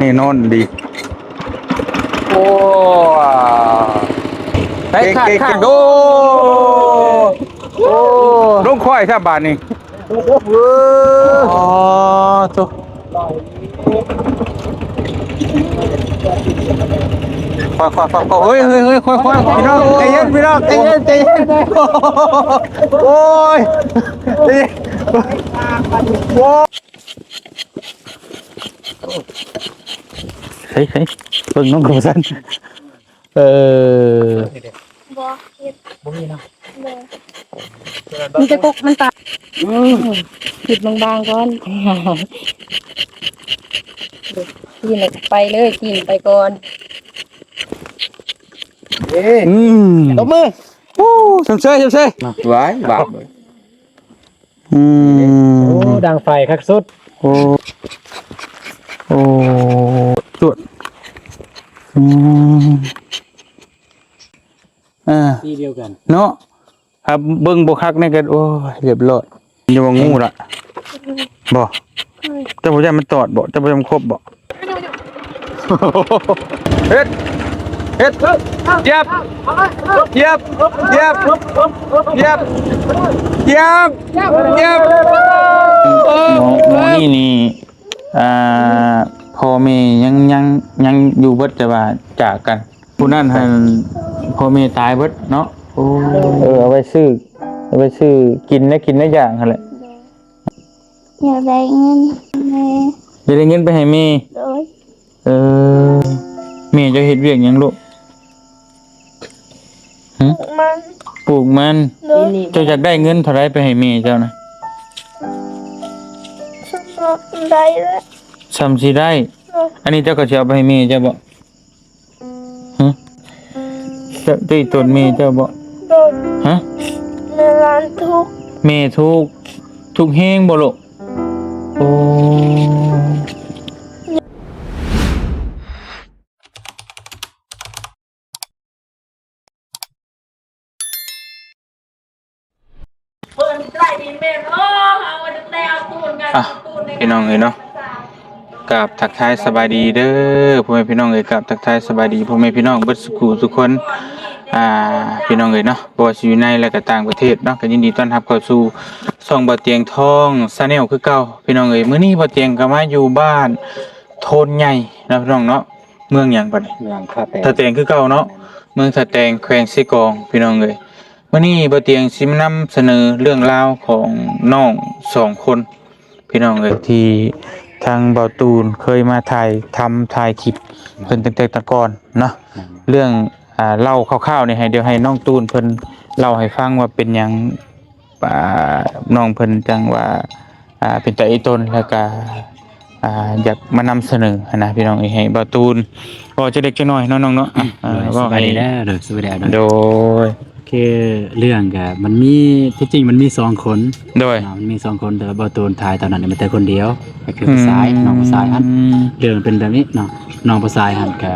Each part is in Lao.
ແນ່ນອນດີ. ໂອ້ ໄດ້ຂາດ ເກັ່ງໆ ຂາດ ໂອ້ ໂອ້ ລົງຄ່ອຍຊະບາດນີ້. ອໍ ໂທ້ ຄ່ອຍໆ ຄ່ອຍໆ ເຮີ້ຍໆ ຄ່ອຍໆ ພີ່ນ້ອງ ໃຈເຢັນ ພີ່ນ້ອງ ໃຈເຢັນ ໃຈເຢັນ. ໂອ້ຍ ໃຈເຢັນ ໂອ້ຍ. ໃສໆ ເບິ່ງນ້ອງກຳສັນ ເອີ ບໍ່ເຮັດ ບໍ່ມີເນາະ ບໍ່ ມີແຕ່ກົກມັນຕາຍ ອືມ ເຮັດບາງໆກ່ອນ ກິນແລ້ວໄປເລີຍ ກິນໄປກ່ອນ ເອີ ອືມ ຕົບມື ໂອ້ ຊົມເຊີຍ ຊົມເຊີຍ ຫວາຍ ບາບ. ອືມ ໂອ້ ດັງໄຟຄັກສຸດ ໂອ້ ໂອ້ ຈວດ ອືມ ອ່າ ສີດຽວກັນເນາະ ຖ້າເບິ່ງບໍ່ຄັກນີ້ກໍ ໂອ້ຍ ລຽບລ້ອຍ ຢ່າວ່າງູລະ ບໍ່ ເຈົ້າບໍ່ຢ້ານມັນຕອດບໍ່ ເຈົ້າບໍ່ຢ້ານມັນຄົບບໍ່? ເຮັດ ເຮັດ ຢຽບ ຢຽບ ຢຽບ ຢຽບ ຢຽບ ຢຽບ ໂອ້ ໝໍນີ້ນີ້ ອ່າ ພໍ່ແມ່ຍັງ ຍັງ ຍັງຢູ່ເບິດ ແຕ່ວ່າຈາກກັນ ຜູ້ນັ້ນຫັ້ນ ພໍ່ແມ່ຕາຍເບິດເນາະ ໂອ້ ເອີ ເອົາໄວ້ຊື້ ເອົາໄວ້ຊື້ກິນ ແນວກິນແນວຢາກຫັ້ນແຫຼະ ໂດຍ ຢາກໄດ້ເງິນແມ່ ຢາກໄດ້ເງິນໄປໃຫ້ແມ່ ໂດຍ ເອີ ແມ່ເຈົ້າເຮັດວຽກຫຍັງລູກ? ຫຶ? ປູກມັນ ປູກມັນ ໂດຍ ເຈົ້າຢາກໄດ້ເງິນເທົ່າໃດໄປໃຫ້ແມ່ເຈົ້ານະ? ສ່ຳໄດ້ແຫຼະ ສ່ຳຊິໄດ້ ໂດຍ ອັນນີ້ເຈົ້າກໍຊິເອົາໄປໃຫ້ແມ່ເຈົ້າບໍ່? ຫຶ? ເຈົ້າ ເຈົ້າອີ່ຕົນແມ່ເຈົ້າບໍ່? ໂດຍ ຫະ? ແມ່ຫຼານທຸກ ແມ່ທຸກ ທຸກແຮງບໍ່ລູກ? ໂອ້ ອ່ະ ພີ່ນ້ອງເອີຍເນາະ ກາບທັກທາຍສະບາຍດີເດີພໍ່ແມ່ພີ່ນ້ອງເອີຍ ກາບທັກທາຍສະບາຍດີພໍ່ແມ່ພີ່ນ້ອງເບິດສູ່ຜູ້ສູ່ຄົນ ອ່າ ພີ່ນ້ອງເອີຍເນາະ ບໍ່ວ່າຊິຢູ່ໃນ ແລະ ກະຕ່າງປະເທດເນາະ ກະຍິນດີຕ້ອນຮັບເຂົ້າສູ່ຊ່ອງບ່າວຕຽງທອງ Channel ຄືເກົ່າ ພີ່ນ້ອງເອີຍ. ມື້ນີ້ບ່າວຕຽງກໍມາຢູ່ບ້ານໂທນໃຫຍ່ເນາະ ພີ່ນ້ອງເນາະ ເມືອງຫຍັງບັດນີ້? ເມືອງທ່າແຕງ ທ່າແຕງຄືເກົ່າເນາະ ເມືອງທ່າແຕງ ແຂວງເຊກອງ ພີ່ນ້ອງເອີຍ. ມື້ນີ້ບ່າວຕຽງຊິມານຳສະເໜີເລື່ອງລາວຂອງນ້ອງສອງຄົນ ພີ່ນ້ອງເອີຍ ທີ່ທາງບ່າວຕູນເຄີຍມາຖ່າຍທຳ ຖ່າຍຄລິບເພິ່ນຕັ້ງແຕ່ຕະກ່ອນເນາະ. ອືມ ເລື່ອງ ອ່າ ເລົ່າຄ່າວໆນີ້ ໃຫ້ ດຽວໃຫ້ນ້ອງຕູນເພິ່ນເລົ່າໃຫ້ຟັງວ່າເປັນຫຍັງ ອ່າ ນ້ອງເພິ່ນຈັ່ງວ່າ ອ່າ ເປັນຕາອີ່ຕົນ ແລ້ວກະ ອ່າ ຢາກມານຳສະເໜີຫັ້ນນະ ພີ່ນ້ອງເອີຍ ໃຫ້ບ່າວຕູນເວົ້າຈັກເລັກຈັກນ້ອຍເນາະ ນ້ອງເນາະ. ອ່າ ໂດຍ ເວົ້າໃຫ້ ສະບາຍດີເດີ ໂດຍ ສະບາຍດີເດີ ໂດຍ ຄືເລື່ອງກະມັນມີ ທີ່ຈິງມັນມີສອງຄົນ ໂດຍ ເນາະ ມັນມີສອງຄົນ ແຕ່ວ່າບ່າວຕູນຖ່າຍຕອນນັ້ນມີແຕ່ຄົນດຽວ ກໍຄືຜູ້ຊາຍ ອືມ ນ້ອງຜູ້ຊາຍຫັ້ນ. ເລື່ອງມັນເປັນແບບນີ້ເນາະ ນ້ອງຜູ້ຊາຍຫັ້ນກະ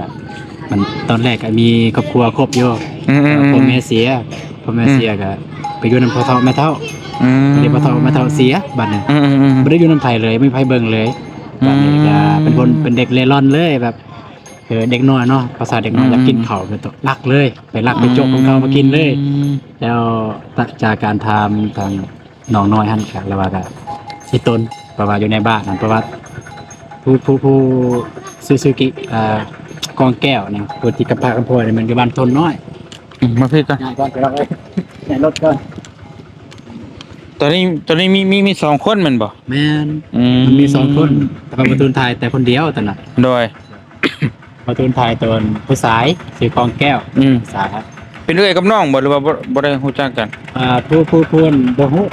ມັນຕອນແລກກໍມີຄອບຄົວຄົບຢູ່ ອືມໆໆ ແຕ່ວ່າພໍ່ແມ່ເສຍ ພໍ່ແມ່ເສຍ ອືມ ກໍໄປຢູ່ນຳພໍ່ເຖົ້າແມ່ເຖົ້າ ອືມ ບັດນີ້ພໍ່ເຖົ້າແມ່ເຖົ້າເສຍ ບັດນີ້ ອືມໆໆ ບໍ່ໄດ້ຢູ່ນຳໃຜເລີຍ ບໍ່ມີໃຜເບິ່ງເລີຍ ອືມ ບັດນີ້ກໍເປັນຄົນ ເປັນເດັກເລ່ລ່ອນເລີຍ ແບບ ເອີ ເດັກນ້ອຍເນາະ ພາສາເດັກນ້ອຍ ອືມ ຢາກກິນເຂົ້າ ກໍລັກເລີຍ ໄປລັກໄປຈົກຂອງເຂົາມາກິນເລີຍ ອືມ ແລ້ວຈາກການຖາມທາງ ນ້ອງນ້ອຍຫັ້ນກະ ລະວ່າກະອີ່ຕົນ ເພາະວ່າຢູ່ໃນບ້ານຫັ້ນ ເພາະວ່າຜູ້ ຜູ້ ຜູ້ຊື່ ຊື່ກິ ອ່າ ກອງແກ້ວນີ້ ຜູ້ທີ່ກຳພ້າກຳພ້ອຍນີ້ ແມ່ນຢູ່ບ້ານໂທນນ້ອຍ. ອືມ ມາພີ້ກ່ອນ ຍ້າຍກ່ອນ ໄປເອົາໃນລົດກ່ອນ. ຕອນນີ້ ຕອນນີ້ມີ ມີ ມີສອງຄົນແມ່ນບໍ່? ແມ່ນ ອືມ ມັນມີສອງຄົນ ແຕ່ວ່າບ່າວຕູນຖ່າຍແຕ່ຄົນດຽວຕອນນັ້ນ ໂດຍ. ບ່າວຕູນຖ່າຍຕອນຜູ້ຊາຍ ຊື່ກອງແກ້ວ ອືມ ຜູ້ຊາຍ ເປັນເອື້ອຍກັບນ້ອງບໍ່ ຫຼືວ່າບໍ່ ບໍ່ໄດ້ຮູ້ຈັກກັນ? ອ່າ ຜູ້ ຜູ້ ຜູ້ນັ້ນບໍ່ຮູ້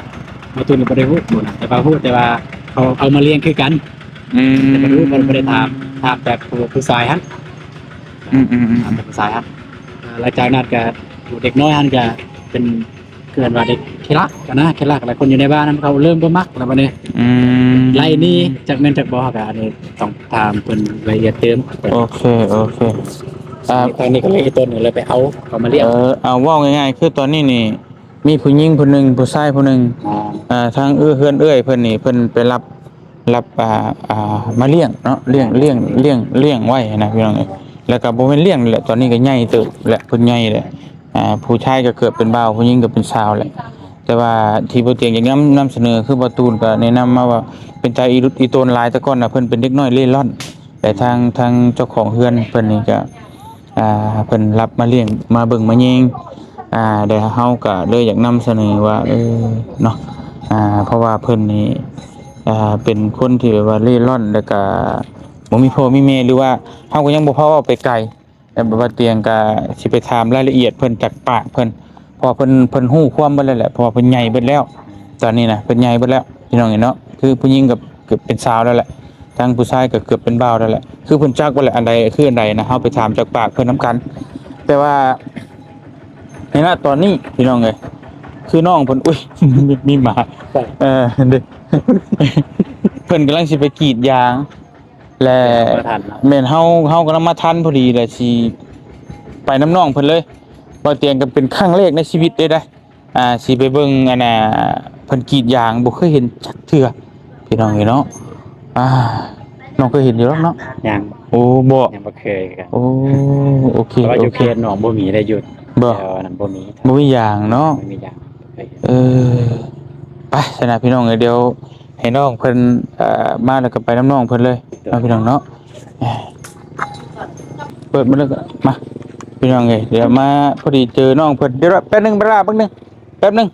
ບ່າວຕູນບໍ່ໄດ້ຮູ້ຜູ້ນັ້ນ ແຕ່ວ່າຮູ້ແຕ່ວ່າເຂົາເອົາມາລ້ຽງຄືກັນ ອືມ ແຕ່ບໍ່ຮູ້ ບໍ່ ບໍ່ໄດ້ຖາມ ຖາມແຕ່ຜູ້ ຜູ້ຊາຍຫັ້ນ ອືມໆໆ ຖາມແຕ່ຜູ້ຊາຍຫັ້ນ. ອ່າ ຫຼັງຈາກນັ້ນກະເດັກນ້ອຍຫັ້ນກະເປັນ ເອີ້ນວ່າເດັກຂີ້ລັກຫັ້ນນະ ຂີ້ລັກ ແລ້ວຄົນຢູ່ໃນບ້ານນຳເຂົາເລີ່ມບໍ່ມັກແລ້ວບັດນີ້ ອືມ ໄລ່ໜີ ຈັກແມ່ນຈັກບໍ່ ເຮົາກໍອັນນີ້ຕ້ອງຖາມເພິ່ນລະອຽດຕື່ມ. ໂອເຄ ໂອເຄ ອ່າ ທາງນີ້ກໍເລີຍ ອີ່ຕົນເລີຍໄປເອົາເຂົາມາລ້ຽງ ເອີ ເອົາ ເວົ້າງ່າຍໆ ຄືຕອນນີ້ນີ້ ມີຜູ້ຍິງຜູ້ໜຶ່ງ ຜູ້ຊາຍຜູ້ໜຶ່ງ ອ່າ ອ່າ ທາງເອື້ອຍ ເຮືອນເອື້ອຍເພິ່ນນີ້ ເພິ່ນໄປຮັບ ຮັບ ອ່າ ອ່າ ມາລ້ຽງເນາະ ລ້ຽງ ລ້ຽງ ລ້ຽງ ລ້ຽງໄວ້ນະພີ່ນ້ອງເອີຍ. ແລ້ວກໍບໍ່ແມ່ນລ້ຽງແຫຼະ ຕອນນີ້ກໍໃຫຍ່ເຕີບແຫຼະ ເພິ່ນໃຫຍ່ແຫຼະ. ອ່າ ຜູ້ຊາຍກໍເກືອບເປັນບ່າວ ຜູ້ຍິງກໍເປັນສາວແຫຼະ. ແຕ່ວ່າທີ່ບໍ່ຕຽງຢາກນຳ ນຳສະເໜີ ຄືບໍ່ຕູນກໍແນະນຳມາວ່າເປັນຕາອີລຸດອີໂຕນຫຼາຍ. ແຕ່ກ່ອນນະເພິ່ນເປັນເດັກນ້ອຍເລ່ລ່ອນ ແຕ່ທາງ ທາງເຈົ້າຂອງເຮືອນເພິ່ນນີ້ກໍ ອ່າ ເພິ່ນຮັບມາລ້ຽງມາເບິ່ງມາແຍງ ອ່າ ແລ້ວເຮົາກໍເລີຍຢາກນຳສະເໜີວ່າ ເອີ ເນາະ ອ່າ ເພາະວ່າເພິ່ນນີ້ ອ່າ ເປັນຄົນທີ່ແບບວ່າເລ່ລ່ອນ ແລ້ວກໍບໍ່ມີພໍ່ມີແມ່ ຫຼືວ່າເຮົາກໍຍັງບໍ່ພໍເວົ້າໄປໄກ. ແຕ່ບໍ່ຕຽງກໍຊິໄປຖາມລາຍລະອຽດເພິ່ນຈາກປາກເພິ່ນ ເພາະວ່າເພິ່ນ ເພິ່ນຮູ້ຄວາມເບິດແລ້ວແຫຼະ ເພາະວ່າເພິ່ນໃຫຍ່ເບິດແລ້ວ ຕອນນີ້ນະ ເພິ່ນໃຫຍ່ເບິດແລ້ວພີ່ນ້ອງເອີຍເນາະ. ຄືຜູ້ຍິງກໍເກືອບເປັນສາວແລ້ວແຫຼະ ທາງຜູ້ຊາຍກໍເກືອບເປັນບ່າວແລ້ວແຫຼະ. ຄືເພິ່ນຈັກເບິດແຫຼະ ອັນໃດຄືອັນໃດນະ ເຮົາໄປຖາມຈາກປາກເພິ່ນນຳກັນ. ແຕ່ວ່າໃນນະຕອນນີ້ພີ່ນ້ອງເອີຍ ຄືນ້ອງເພິ່ນ ອຸ້ຍ ມີ ມີໝາ ເອີ ເດ້ ເພິ່ນກຳລັງຊິໄປກຣີດຢາງ ແລະ ມາທັນເນາະ ແມ່ນເຮົາ ເຮົາກຳລັງມາທັນພໍດີ ແລະ ຊິໄປນຳນ້ອງເພິ່ນເລີຍ. ບໍ່ຕຽງກໍເປັນຄັ້ງແລກໃນຊີວິດເດ້ ອ່າ ຊິໄປເບິ່ງ ອັນນ່າ ເພິ່ນກຣີດຢາງ ບໍ່ເຄີຍເຫັນຈັກເທື່ອພີ່ນ້ອງເອີຍເນາະ. ອ່າ ນ້ອງເຄີຍເຫັນຢູ່ດອກເນາະ? ຍັງ ໂອ້ ບໍ່ ຍັງບໍ່ເຄີຍຄືກັນ. ໂອ້ ໂອເຄ ເພາະວ່າຢູ່ເຂດນ້ອງບໍ່ມີໄດ້ຢູ່ ບໍ່ ແຖວນັ້ນບໍ່ມີ ບໍ່ມີຢາງເນາະ ບໍ່ມີຢາງ. ເອີ ໄປຊັ້ນນະພີ່ນ້ອງເອີຍ ດຽວໃຫ້ນ້ອງເພິ່ນ ເອີ ມາແລ້ວກໍໄປນຳນ້ອງເພິ່ນເລີຍເນາະ ພີ່ນ້ອງເນາະ. ເປີດມາເລີຍ ມາ ພີ່ນ້ອງເອີຍ ດຽວມາ ພໍດີເຈີນ້ອງເພິ່ນ. ດຽວແປັບໜຶ່ງ ເວລາແປັບໜຶ່ງ ແປັບໜຶ່ງ.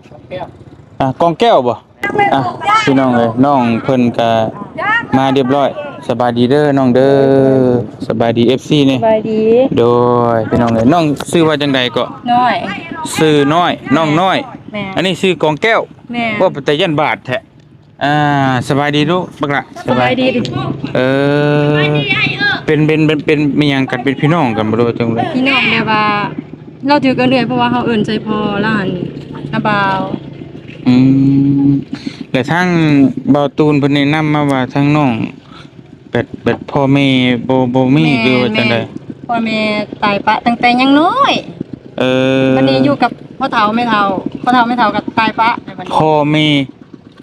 ອ່າ ກອງແກ້ວບໍ່? ອ່າ ພີ່ນ້ອງເອີຍ ນ້ອງເພິ່ນກະມາຮຽບຮ້ອຍ. ສະບາຍດີເດີນ້ອງເດີ ສະບາຍດີ ເອັຟຊີ ນີ້. ສະບາຍດີ ໂດຍ ພີ່ນ້ອງເອີຍ ນ້ອງຊື່ວ່າຈັ່ງໃດເກາະ? ນ້ອຍ ຊື່ນ້ອຍ ນ້ອງນ້ອຍ. ແມ່ນ ອັນນີ້ຊື່ກອງແກ້ວ. ແມ່ນ ວ່າເປັນຕາຢ້ານບາດແທ້. ອ່າ ສະບາຍດີລູກ ບັກຫຼະ. ສະບາຍດີ. ເອີ ເປັນ ເປັນ ເປັນ ເປັນແມ່ນຫຍັງກັນ ເປັນພີ່ນ້ອງກັນບໍ່ ຫຼືວ່າຈັ່ງໃດ? ພີ່ນ້ອງແບບວ່າ ລາວຖືກເອີ້ນເອື້ອຍ ເພາະວ່າເຮົາເອີ້ນໃສ່ພໍ່ລາວຫັ້ນ ນາບ່າວ. ອືມ ແລະ ທາງບ່າວຕູນເພິ່ນແນະນຳມາວ່າທາງນ້ອງ ແບບ ແບບພໍ່ແມ່ບໍ່ ບໍ່ມີ ແມ່ນ ຫຼືວ່າຈັ່ງໃດ? ແມ່ນ ພໍ່ແມ່ຕາຍປະຕັ້ງແຕ່ຍັງນ້ອຍ. ເອີ ບັດນີ້ຢູ່ກັບພໍ່ເຖົ້າແມ່ເຖົ້າ ພໍ່ເຖົ້າແມ່ເຖົ້າກໍຕາຍປະໃນບັດນີ້. ພໍ່ແມ່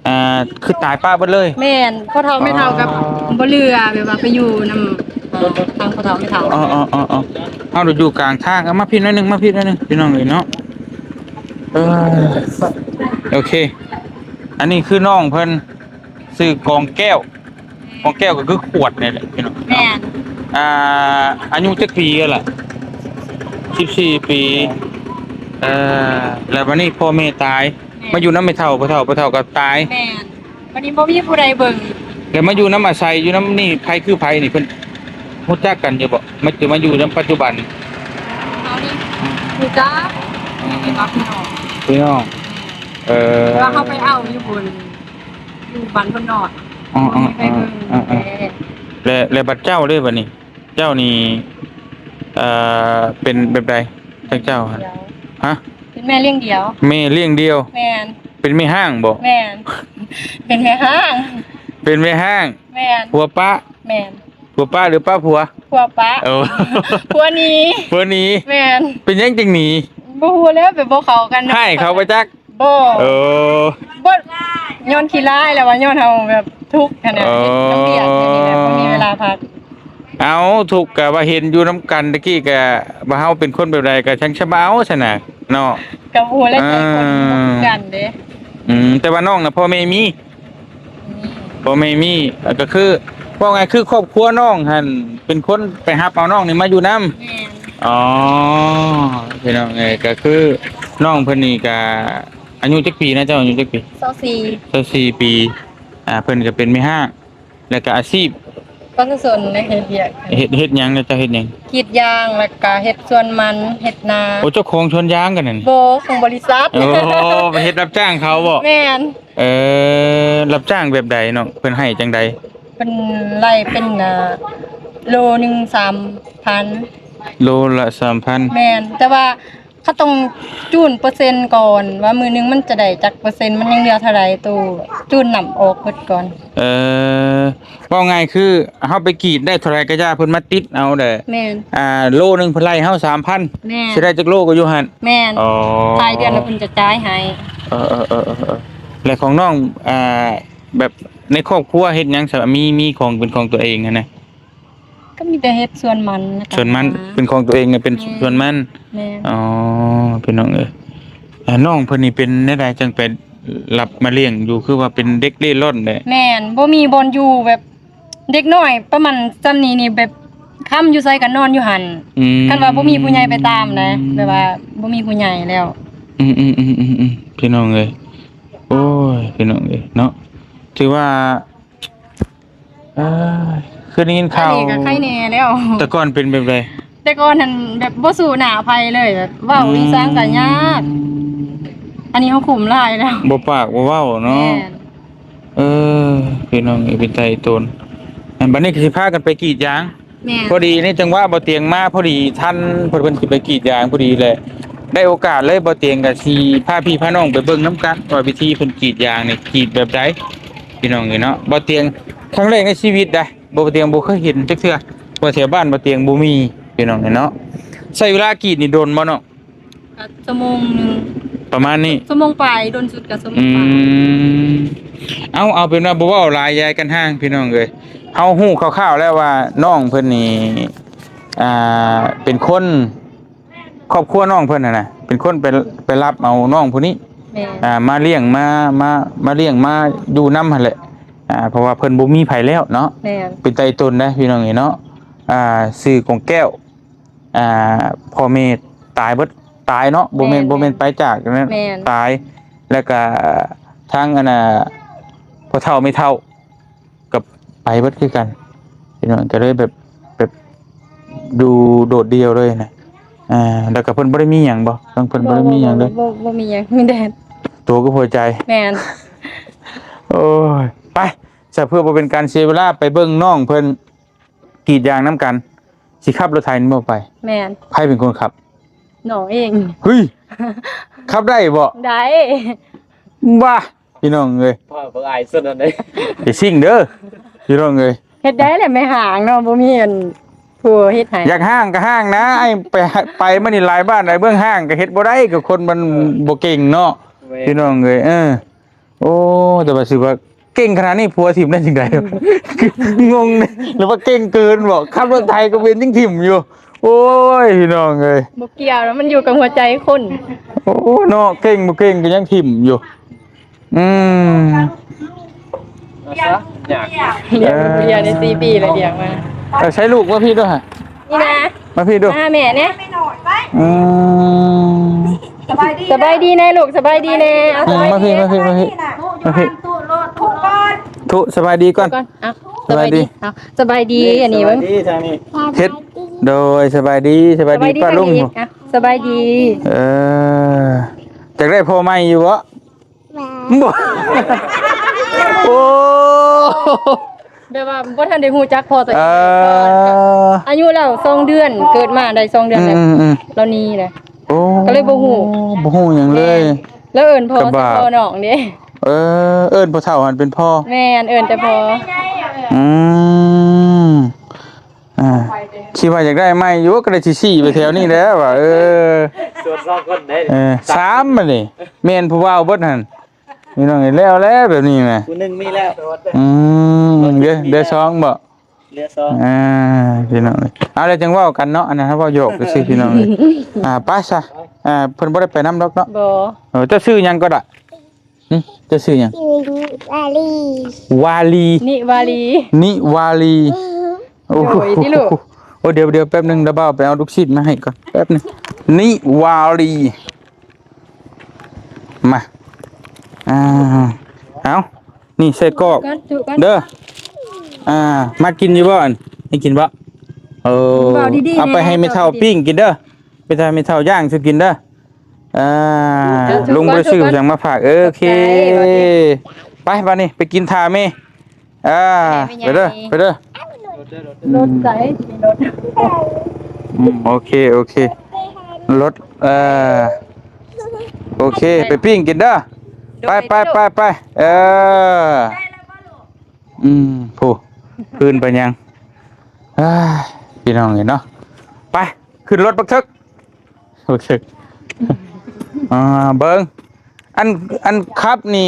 ອ່າ ຄືຕາຍປະເບິດເລີຍ? ແມ່ນ ພໍ່ເຖົ້າແມ່ເຖົ້າກໍ ອໍ ບໍ່ເຫຼືອ ແບບວ່າໄປຢູ່ນຳ ອ່າ ທາງພໍ່ເຖົ້າແມ່ເຖົ້າ. ອໍໆໆໆ ເຮົາຢູ່ກາງທາງ. ເອົາມາພີ້ໜ້ອຍໜຶ່ງ ມາພີ້ໜ້ອຍໜຶ່ງ ພີ່ນ້ອງເອີຍເນາະ. ເອີ ໂອເຄ ອັນນີ້ຄືນ້ອງເພິ່ນ ຊື່ກອງແກ້ວ. ກອງແກ້ວກໍຄືຂວດນີ້ແຫຼະພີ່ນ້ອງ. ແມ່ນ ອ່າ ອາຍຸຈັກປີແລ້ວລະ? ສິບສີ່ປີ. ເອີ ແລ້ວບັດນີ້ພໍ່ແມ່ຕາຍ ແມ່ນ ມາຢູ່ນຳແມ່ເຖົ້າ ພໍ່ເຖົ້າ ພໍ່ເຖົ້າກໍຕາຍ. ແມ່ນ ບັດນີ້ບໍ່ມີຜູ້ໃດເບິ່ງ. ແລ້ວມາຢູ່ນຳ ອາໄສຢູ່ນຳນີ້ ໃຜຄືໃຜນີ້ ເພິ່ນຮູ້ຈັກກັນຢູ່ບໍ່? ມາ ມາຢູ່ນຳປັດຈຸບັນເຮົານີ້ ຮູ້ຈັກ ເປັນວ່າພີ່ນ້ອງ ພີ່ນ້ອງ. ເອີ ແຕ່ວ່າເຮົາໄປເອົາຢູ່ພຸ້ນ ຢູ່ບ້ານເພິ່ນນອນ. ອໍ ບໍ່ມີໃຜເບິ່ງ. ອໍ ແຕ່ ແລະ ແລະບັດເຈົ້າເດ້ ບັດນີ້ ເຈົ້ານີ້ ເອີ ເປັນແບບໃດ ທາງເຈົ້າຫັ້ນ? ຮະ? ເປັນແມ່ລ້ຽງດຽວ. ແມ່ລ້ຽງດຽວ? ແມ່ນ. ເປັນແມ່ຮ້າງບໍ່? ແມ່ນ ເປັນແມ່ຮ້າງ. ເປັນແມ່ຮ້າງ? ແມ່ນ. ຜົວປະ? ແມ່ນ. ຜົວປະ ຫຼືປະຜົວ? ຜົວປະ. ໂອ້ ຜົວໜີ. ຜົວໜີ? ແມ່ນ. ເປັນຫຍັງຈຶ່ງໜີ? ບໍ່ຮູ້ແລ້ວ ໄປບໍ່ເຂົ້າກັນ. ຮ້າຍເຂົາບໍ່ຈັກ? ບໍ່. ເອີ ບໍ່ ຍ້ອນຂີ້ຮ້າຍ ແລ້ວວ່າຍ້ອນເຮົາແບບທຸກຫັ້ນນະ. ອໍ ເຮັດວຽກແບບນີ້ແຫຼະ ບໍ່ມີເວລາພັກ. ເອົ້າ ທຸກກະວ່າເຫັນຢູ່ນຳກັນຕະກີ້ ກະວ່າເຮົາເປັນຄົນແບບໃດ ກະຈັ່ງຊະເບົາຊັ້ນນະເນາະ. ກະບໍ່ຮູ້ແລ້ວ ໃຈຄົນບໍ່ຄືກັນເດ້. ອືມ ແຕ່ວ່ານ້ອງນະ ພໍ່ແມ່ມີ? ມີ ພໍ່ແມ່ມີ. ເອີ ກະຄື ເວົ້າງ່າຍຄືຄອບຄົວນ້ອງຫັ້ນ ເປັນຄົນໄປຮັບເອົານ້ອງນີ້ມາຢູ່ນຳ. ແມ່ນ. ອໍ ພີ່ນ້ອງເອີຍ ກະຄືນ້ອງເພິ່ນນີ້ກະ ອາຍຸຈັກປີນະ? ເຈົ້າອາຍຸຈັກປີ? ຊາວສີ່ ຊາວສີ່ປີ. ອ່າ ເພິ່ນກໍເປັນແມ່ຮ້າງ ແລ້ວກໍອາຊີບປະຊາຊົນ ເຮັດວຽກ. ເຮັດ ເຮັດຫຍັງນະ? ເຈົ້າເຮັດຫຍັງ? ກຣີດຢາງ ແລ້ວກໍເຮັດສວນມັນ ເຮັດນາ. ໂອ້ ເຈົ້າຂອງສວນຢາງກັນນັ້ນ? ບໍ່ ຂອງບໍລິສັດ. ໂອ້ ໄປເຮັດຮັບຈ້າງເຂົາບໍ? ແມ່ນ. ເອີ ຮັບຈ້າງແບບໃດນ້ອງ? ເພິ່ນໃຫ້ຈັ່ງໃດ? ເພິ່ນໄລ່ເປັນ ອ່າ ໂລໜຶ່ງສາມພັນ. ໂລລະສາມພັນ. ແມ່ນ ແຕ່ວ່າ ເຂົາຕ້ອງຈູນເປີເຊັນກ່ອນ ວ່າມື້ໜຶ່ງມັນຈະໄດ້ຈັກເປີເຊັນ ມັນຍັງເຫຼືອເທົ່າໃດ ໂຕຈູນນຳອອກເບິດກ່ອນ. ເອີ ເວົ້າງ່າຍຄືເຮົາໄປກຣີດໄດ້ເທົ່າໃດກະຢ່າ ເພິ່ນມາຕິດເອົາແຫຼະ. ແມ່ນ. ອ່າ ໂລໜຶ່ງເພິ່ນໄລ່ເຮົາສາມພັນ. ແມ່ນ. ຊິໄດ້ຈັກໂລກໍຢູ່ຫັ້ນ. ແມ່ນ. ອໍ ທ້າຍເດືອນລະເພິ່ນຈະຈ່າຍໃຫ້. ເອີໆໆໆ ແລະຂອງນ້ອງ ອ່າ ແບບ ໃນຄອບຄົວເຮັດຫຍັງຊະ? ມີ ມີຂອງເປັນຂອງຕົວເອງຫັ້ນນະ? ກໍມີແຕ່ເຮັດສວນມັນ ແລ້ວກໍ ສວນມັນ ຫາ ເປັນຂອງຕົວເອງນະ ເປັນ ແມ່ນ ສວນມັນ. ແມ່ນ. ອໍ ພີ່ນ້ອງເອີຍ ອ່າ ນ້ອງເພິ່ນນີ້ເປັນແນວໃດຈັ່ງໄປຮັບມາລ້ຽງຢູ່? ຄືວ່າເປັນເດັກເລ່ລ່ອນແຫຼະ. ແມ່ນ ບໍ່ມີບ່ອນຢູ່ ແບບເດັກນ້ອຍປະມານສ່ຳນີ້ນີ້ ແບບຄ່ຳຢູ່ໃສກໍນອນຢູ່ຫັ້ນ. ອືມ ຄັນວ່າບໍ່ມີຜູ້ໃຫຍ່ໄປຕາມນະ ແບບວ່າບໍ່ມີຜູ້ໃຫຍ່ແລ້ວ. ອືມໆໆໆ ພີ່ນ້ອງເອີຍ ໂອ້ຍ ພີ່ນ້ອງເອີຍເນາະ ຖືວ່າ ເອີ ຄືໄດ້ຍິນຂ່າວ ອັນນີ້ກໍໄຄແດ່ແລ້ວ. ແຕ່ກ່ອນເປັນແບບໃດ? ແຕ່ກ່ອນຫັ້ນແບບບໍ່ສູ້ໜ້າໃຜເລີຍ ແບບເວົ້າອີ່ສັງກໍຍາກ. ອືມ ອັນນີ້ເຮົາຄຸ້ມຫຼາຍແລ້ວ ບໍ່ປາກບໍ່ເວົ້າເນາະ. ແມ່ນ. ເອີ ພີ່ນ້ອງເອີຍ ເປັນຕາອີ່ຕົນ. ອັນບັດນີ້ກໍຊິພາກັນໄປກຣີດຢາງ. ແມ່ນ. ພໍດີໃນຈັງຫວະບ່າວຕຽງມາພໍດີທັນ ເພິ່ນ ເພິ່ນຊິໄປກຣີດຢາງພໍດີແຫຼະ ໄດ້ໂອກາດເລີຍ. ບ່າວຕຽງກໍຊິພາພີ່ພານ້ອງໄປເບິ່ງນຳກັນວ່າວິທີເພິ່ນກຣີດຢາງນີ້ກຣີດແບບໃດ ພີ່ນ້ອງເອີຍເນາະ. ບ່າວຕຽງຄັ້ງແລກໃນຊີວິດໃດ໋ ບ່າວຕຽງບໍ່ເຄີຍເຫັນຈັກເທື່ອ ເພາະແຖວບ້ານບ່າວຕຽງບໍ່ມີ ພີ່ນ້ອງເອີຍເນາະ. ໃຊ້ເວລາກຣີດນີ້ດົນບໍ່ເນາະ? ກໍຊົ່ວໂມງໜຶ່ງ ປະມານນີ້ ຊົ່ວໂມງປາຍ ດົນສຸດກໍຊົ່ວໂມງປາຍ. ອືມ ເອົາ ເອົາເປັນວ່າບໍ່ເວົ້າຫຼາຍ ຢ່າໃຫ້ກັນຮ່າງ ພີ່ນ້ອງເອີຍ. ເຮົາຮູ້ຄ່າວໆແລ້ວວ່ານ້ອງເພິ່ນນີ້ ອ່າ ເປັນຄົນ ຄອບຄົວນ້ອງເພິ່ນຫັ້ນນະ ເປັນຄົນໄປ ໄປຮັບເອົານ້ອງຜູ້ນີ້ ແມ່ນ ອ່າ ມາລ້ຽງ ມາ ມາ ມາລ້ຽງ ມາຢູ່ນຳຫັ້ນແຫຼະ. ອ່າ ເພາະວ່າເພິ່ນບໍ່ມີໃຜແລ້ວເນາະ. ແມ່ນ. ເປັນຕາອີ່ຕົນເດ້ ພີ່ນ້ອງເອີຍເນາະ. ອ່າ ຊື່ກອງແກ້ວ ອ່າ ພໍ່ແມ່ຕາຍເບິດ ຕາຍເນາະ ບໍ່ແມ່ນ ແມ່ນ ບໍ່ແມ່ນໄປຈາກນັ້ນ ແມ່ນ ຕາຍ. ແລ້ວກະທາງອັນນ່າ ພໍ່ເຖົ້າແມ່ເຖົ້າກໍໄປເບິດຄືກັນ ພີ່ນ້ອງ ກໍເລີຍແບບ ແບບຢູ່ໂດດດ່ຽວເລີຍນະ. ອ່າ ແລ້ວກໍເພິ່ນບໍ່ໄດ້ມີຫຍັງບໍ່? ທາງເພິ່ນບໍ່ໄດ້ມີຫຍັງເລີຍ? ບໍ່ ບໍ່ ບໍ່ມີຫຍັງ ມີແຕ່ໂຕກັບຫົວໃຈ. ແມ່ນ. ໂອ້ຍ ໄປ ຊະ ເພື່ອບໍ່ເປັນການເສຍເວລາ ໄປເບິ່ງນ້ອງເພິ່ນ ກຣີດຢາງນຳກັນ ຊິຂັບລົດໄຖນີ້ບໍ່ໄປ? ແມ່ນ. ໃຜເປັນຄົນຂັບ? ນ້ອງເອງ. ເຮີ້ຍ ຂັບໄດ້ບໍ່? ໄດ້. ວ້າ ພີ່ນ້ອງເອີຍ ວ່າບໍ່ອາຍສຸດນັ້ນເດ້ ໄປຊິງເດີ ພີ່ນ້ອງເອີຍ. ເຮັດໄດ້ແຫຼະແມ່ຫ້າງເນາະ ບໍ່ມີອັນຜູ້ເຮັດໃຫ້. ຢາກຫ້າງກໍຫ້າງນະ ໄອ້ໄປ ໄປມານີ້ຫຼາຍບ້ານຫຼາຍເມືອງ ຫ້າງກໍເຮັດບໍ່ໄດ້ ກໍຄົນມັນບໍ່ເກັ່ງເນາະ ແມ່ນ ພີ່ນ້ອງເອີຍ. ເອີ ໂອ້ ແຕ່ວ່າຊິວ່າເກັ່ງຂະໜາດນີ້ ຜົວຖິ້ມໄດ້ຈັ່ງໃດ? ງົງເດ້ ຫຼືວ່າເກັ່ງເກີນບໍ? ຂັບລົດໄຖກໍເປັນຍັງຖິ້ມຢູ່. ໂອ້ຍ ພີ່ນ້ອງເອີຍ ບໍ່ກ່ຽວນະ ມັນຢູ່ກັບຫົວໃຈຄົນ. ໂອ້ ເນາະ ເກັ່ງບໍ່ເກັ່ງກໍຍັງຖິ້ມຢູ່. ອືມ ເອົາຊະ ຢາກ ລ້ຽງລູກຜູ້ດຽວໄດ້ສີ່ປີແລ້ວ ລ້ຽງມາ. ເອີ ໃຊ້ລູກມາພີ່ດ້ວຍ. ນີ້ນະ ມາພີ່ດູ ມາຫາແມ່ແດ່. ອືມ ສະບາຍດີ ສະບາຍດີແດ່ລູກ ສະບາຍດີແດ່. ເອົາ ອືມ ມາພີ່ ມາພີ່ ມາພີ່ ມາພີ່ ທຸ ສະບາຍດີກ່ອນ ກ່ອນ. ເອົາ ສະບາຍດີ ສະບາຍດີ ເອົາ ສະບາຍດີ ອັນນີ້ເບິ່ງ ສະບາຍດີທາງນີ້ ເຮັດ ໂດຍ ສະບາຍດີ ສະບາຍດີ ສະບາຍດີ ປ້າລຸງ ສະບາຍດີ ເອີ ຢາກໄດ້ພໍ່ໃໝ່ຢູ່ບໍ່? ບໍ່ ໂອ້ ແບບວ່າບໍ່ທັນໄດ້ຮູ້ຈັກພໍ່ຕົວເອງ ເອີ ອາຍຸລາວສອງເດືອນ ເກີດມາໄດ້ສອງເດືອນແລ້ວ ອືມໆໆ ລາວໜີແລ້ວ ໂອ້ ກໍເລີຍບໍ່ຮູ້ ບໍ່ຮູ້ຫຍັງເລີຍ ແມ່ນ ແລ້ວເອີ້ນພໍ່ ກໍບາບ ໃສ່ພໍ່ນ້ອງເດ້ ເອີ ເອີ້ນພໍ່ເຖົ້າຫັ້ນເປັນພໍ່ ແມ່ນ ເອີ້ນແຕ່ພໍ່ ອືມ ອ່າ ຄິດວ່າຢາກໄດ້ໃໝ່ຢູ່ ກໍໄດ້ຊິຊີ້ໄປແຖວນີ້ແຫຼະວ່າ ເອີ ສວນສອງຄົນໄດ້ ເອີ ສາມບັດນີ້ ແມ່ນຜູ້ບ່າວເບິດຫັ້ນ ພີ່ນ້ອງເອີຍ ແລ້ວແຫຼະແບບນີ້ນະ ຜູ້ໜຶ່ງມີແລ້ວ ອືມ ເຫຼືອ ເຫຼືອສອງບໍ? ເຫຼືອສອງ ອ່າ ພີ່ນ້ອງເອີຍ ເອົາ ແລ້ວຈັ່ງເວົ້າກັນເນາະ ອັນນັ້ນເຮົາເວົ້າຫຍອກຊື່ໆ ພີ່ນ້ອງເອີຍ ອ່າ ໄປຊະ ອ່າ ເພິ່ນບໍ່ໄດ້ໄປນຳດອກເນາະ ບໍ່ ເອີ ເຈົ້າຊື່ຫຍັງກໍລະ? ຫຶ ເຈົ້າຊື່ຫຍັງ? ຊື່ວາລີ ວາລີ ນິວາລີ ນິວາລີ ໂອ້ໂຫ ໂດຍຕິລູກ ໂອ້ ດຽວ ດຽວແປັບໜຶ່ງ ດຽວບ່າວໄປເອົາລູກຊິດມາໃຫ້ກ່ອນ ແປັບໜຶ່ງ ນິວາລີ ມາ ອ່າ ເອົາ ນີ້ໃສ່ກອກ ເດີ ອ່າ ມັກກິນຢູ່ບໍ່ ອັນນີ້ກິນບໍ່? ເອີ ເອົາໄປໃຫ້ແມ່ເຖົ້າປີ້ງກິນເດີ ໄປຖ້າແມ່ເຖົ້າຍ່າງສູ່ກິນເດີ ອ່າ ເອົາ ລຸງບໍ່ໄດ້ຊື້ຫຍັງມາຝາກ ເອີ ໂອເຄ ໄປບາດນີ້ ໄປກິນຖ້າແມ່ ອ່າ ໄປເດີ ໄປເດີ ລົດໃສ ອືມ ລົດ ອືມ ໂອເຄ ໂອເຄ ລົດ ເອີ ໂອເຄ ໂດຍ ໄປປີ້ງກິນເດີ ໂດຍ ໄປ ໄປ ໂດຍ ໄປ ໄປ ເອີ ອືມ ຜູ້ ພື້ນໄປຍັງ ເອີຍ ພີ່ນ້ອງເອີຍເນາະ ໄປ ຂຶ້ນລົດບັກເຖິກ ໂອເຄ ອ່າ ເບິ່ງ ອັນ ອັນຂັບນີ້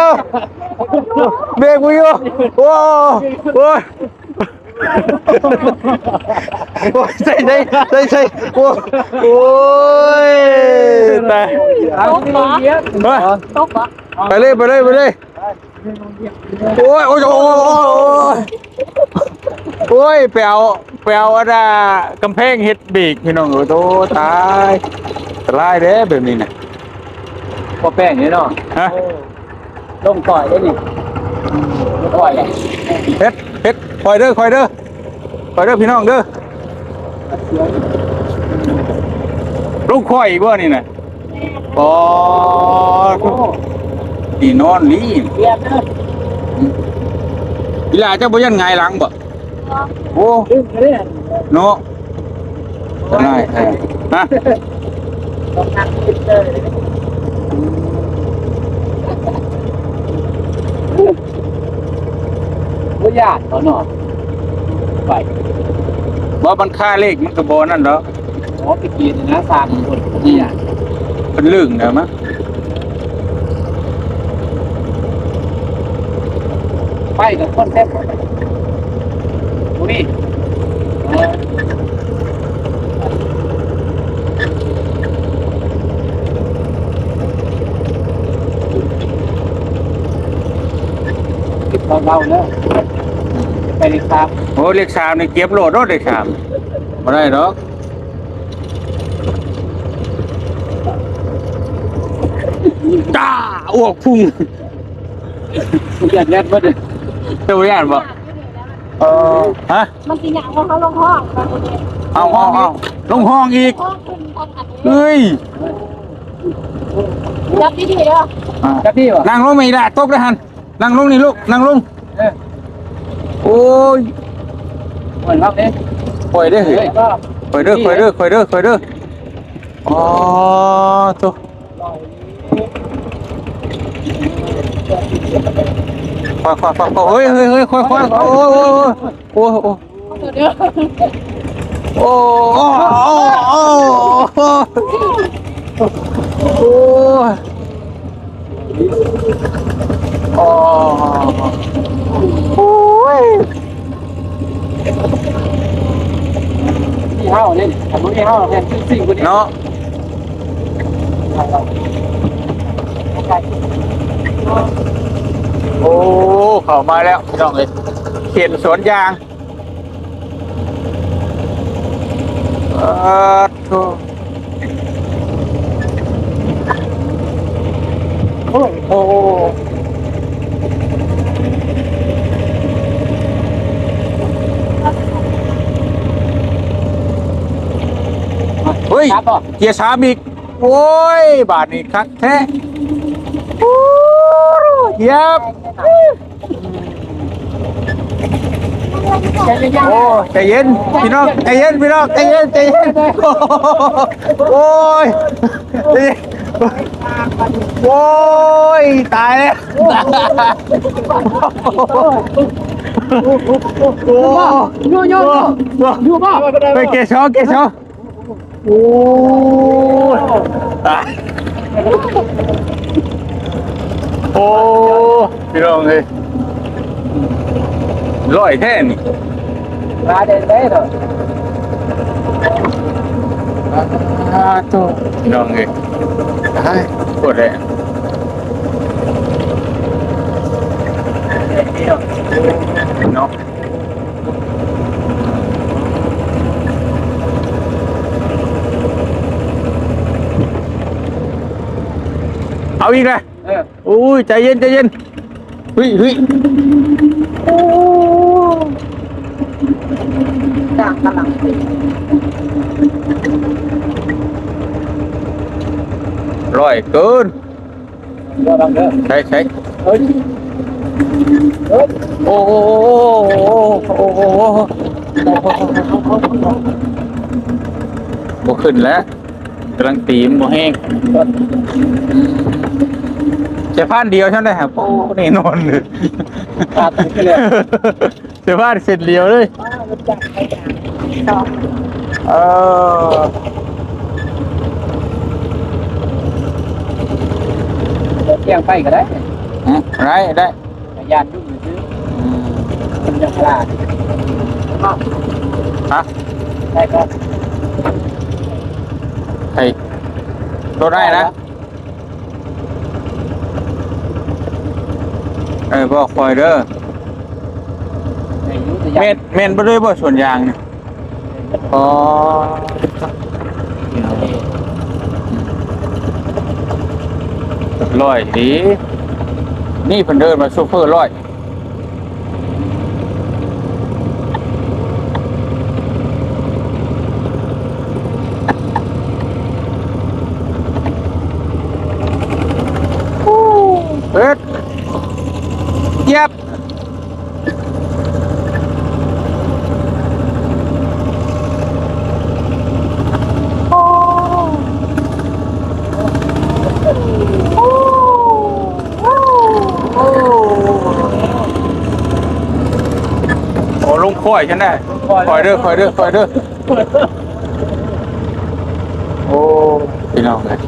ເບຣກບໍ່ຢູ່. ໂອ້ ໂອ້ຍ ໂອ້ຍ ໃສ່ ໃສ່ ໃສ່ ໃສ່ ໂອ້ ໂອ້ຍ ຕາຍ. ຕົກບໍ່? ຮະ? ຕົກບໍ່? ໄປເລີຍ ໄປເລີຍ ໄປເລີຍ. ໂອ້ຍ ໂອ້ຍ ໂອ້ຍ ໂອ້ຍ ໂອ້ຍ ໄປເອົາ ໄປເອົາອັນນ່າ ກຳແພງເຮັດເບຣກ ພີ່ນ້ອງເອີຍ. ໂອ້ ຕາຍ ອັນຕະລາຍເດ້ແບບນີ້ນະ. ບໍ່ແປ້ງເດ້ເນາະ. ຮະ? ລົງກ່ອຍເດ້ນີ້ ລົງກ່ອຍເດ້. ເຮັດ ເຮັດ ຄ່ອຍເດີ ຄ່ອຍເດີ ຄ່ອຍເດີ ພີ່ນ້ອງເດີ. ລົງຄ່ອຍອີກບໍ່ນີ້ນະ? ອໍ ໂອ້ ນີ້ນອນລີ້. ອີ່ຫຼ້າ ເຈົ້າບໍ່ຢ້ານຫງາຍຫຼັງບໍ່? ໂອ້ ເນາະ ໄດ້ ເອີ ຮະ ບໍ່ຢ້ານບໍ່ເນາະ ໄປ ບໍ່ ມັນຄາເລກ ມັນກໍບໍ່ນັ້ນດອກ. ອໍ ໄປກິນນະ ສາມຄົນ ອືມ ບໍ່ຢ້ານ ເພິ່ນລຶ້ງແລ້ວມະ. ໄປກັບຄົນເຕັມບໍ່ມີ. ເອີ ເກັບເບົາໆເດີ ໄປເລກສາມ. ໂອ້ ເລກສາມນີ້ເກັບໂລດເນາະ ເລກສາມ ບໍ່ໄດ້ດອກ. ຈ້າ ອ້ວກພຸ່ງ ຢ້ານແລ່ນເບິດເດ້. ເຈົ້າບໍ່ຢ້ານບໍ່? ເອີ ຮະ? ມັນຊິຫຍັງວ່າເຮົາລົງຫ້ອງ ເອົາ ເອົາ ເອົາ ລົງຫ້ອງອີກ. ເອີຍ ຈັບດີໆເດີ ອ່າ ຈັບດີບໍ່? ນັ່ງລົງມາອີກລະ ຕົກແລ້ວຫັ້ນ. ນັ່ງລົງນີ້ລູກ ນັ່ງລົງ. ເອີ ໂອ້ຍ ປ່ອຍເຮົາເດ້ ປ່ອຍເດ້ ເອີ ເຮີ້ຍ ຄ່ອຍເດີ ຄ່ອຍເດີ ຄ່ອຍເດີ ຄ່ອຍເດີ. ອໍ ໂຕ ຄ່ອຍໆ ຄ່ອຍໆ ເຮີ້ຍ ເຮີ້ຍ ເຮີ້ຍ ຄ່ອຍໆ ໂອ້ຍ ໂອ້ຍ ໂອ້ຍ ໂອ້ຍ ໂອ້ຍ ໂອ້ຍ ໂອ້ຍ ໂອ້ຍ. ໂອ້ ໂອ້ຍ ມີເຮົາເດ້ ຖ້າບໍ່ມີເຮົາແມ່ນຊິງກວ່ານີ້ເນາະ. ໂອ້ ເຂົ້າມາແລ້ວພີ່ນ້ອງເອີຍ ເຂດສວນຢາງ. ປາດໂທ້ ໂອ້ໂຫ ເຮີ້ຍ ເກຍສາມອີກ. ໂອ້ຍ ບາດນີ້ຄັກແທ້ ໂອ້ ຢຽບ. ໂອ້ ໃຈເຢັນພີ່ນ້ອງ ໃຈເຢັນພີ່ນ້ອງ ໃຈເຢັນ ໃຈເຢັນ ໂອ້ຍ ໃຈເຢັນ ໂອ້ຍ ຕາຍແລ້ວ ໂອ້ ໂອ້ ໂອ້ ໂອ້ ໄປເກສອງ ເກສອງ. ໂອ້ຍ ຕາຍ ໂອ້ ພີ່ນ້ອງເອີຍ ຮ້ອຍແທ້ນີ້ ມາແຕ່ໃສເນາະ ອາໂຕ ພີ່ນ້ອງເອີຍ ຕາຍ ໂຄດແຫຼະເນາະ. ເອົາອີກແລ້ວ ເອີ ໂອ້ຍ ໃຈເຢັນ ໃຈເຢັນ ເຮີ້ຍ ເຮີ້ຍ ໂອ້ ຈ້າງກຳລັງ ຮ້ອຍເກີນ. ໃສ ໃສ ເອີຍ ໂອ້ ໂອ້ ບໍ່ຂຶ້ນແລ້ວ ກຳລັງຕີ ມັນບໍ່ແຮງ ແຕ່ພານດຽວຊັ້ນໄດ໋ ໂອ້ ແນ່ນອນເລີຍ ຂາດຂຶ້ນແລ້ວ. ສະພາບເສັ້ນດຽວເລີຍ ເອີ ທ່ຽງໄປກໍໄດ້ ໄດ້ ໄດ້ ຢ້ານຢູ່ຊື່ ອືມ ມັນຍັງພາດ ຮະ ໄດ້ກໍ ໃຫ້ ລົດໄດ້ນະ. ເອີ ບອກຂ້ອຍເດີ ແມ່ນ ແມ່ນບໍ່ເລີຍບໍ່ສວນຢາງນີ້ ອໍ ຮ້ອຍດີ ນີ້ເພິ່ນເອີ້ນວ່າໂຊເຟີຮ້ອຍ. ເອີ ຢຽບ ໂອ້ ລົງຄ່ອຍຊັ້ນນະ ຄ່ອຍເດີ ຄ່ອຍເດີ ຄ່ອຍເດີ ໂອ້ ພີ່ນ້ອງເອີຍ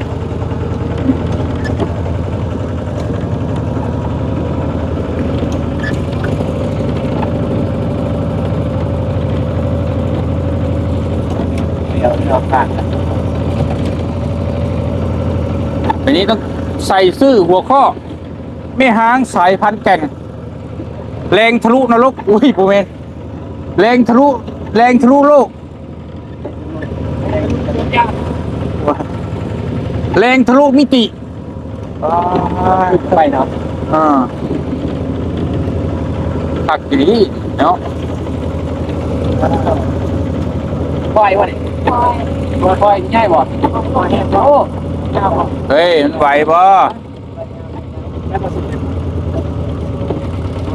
ດຽວ ດຽວ ບາດນີ້ຕ້ອງໃສ່ຊື່ຫົວຂໍ້ ແມ່ຮ້າງສາຍພັນແກ່ງ ແລງທະລຸນະລົກ ອຸ້ຍ ບໍ່ແມ່ນ ແລງທະລຸ ແລງທະລຸໂລກ ແລງທະລຸມິຕິ ໄປເນາະ ອ່າ ຄັກອີ່ຫຼີເນາະ ໄປວະນີ້ ໄປ ໄປໃຫຍ່ບໍ່ ໂອ້ ເຮີ້ຍ ມັນໄຫວບໍ່?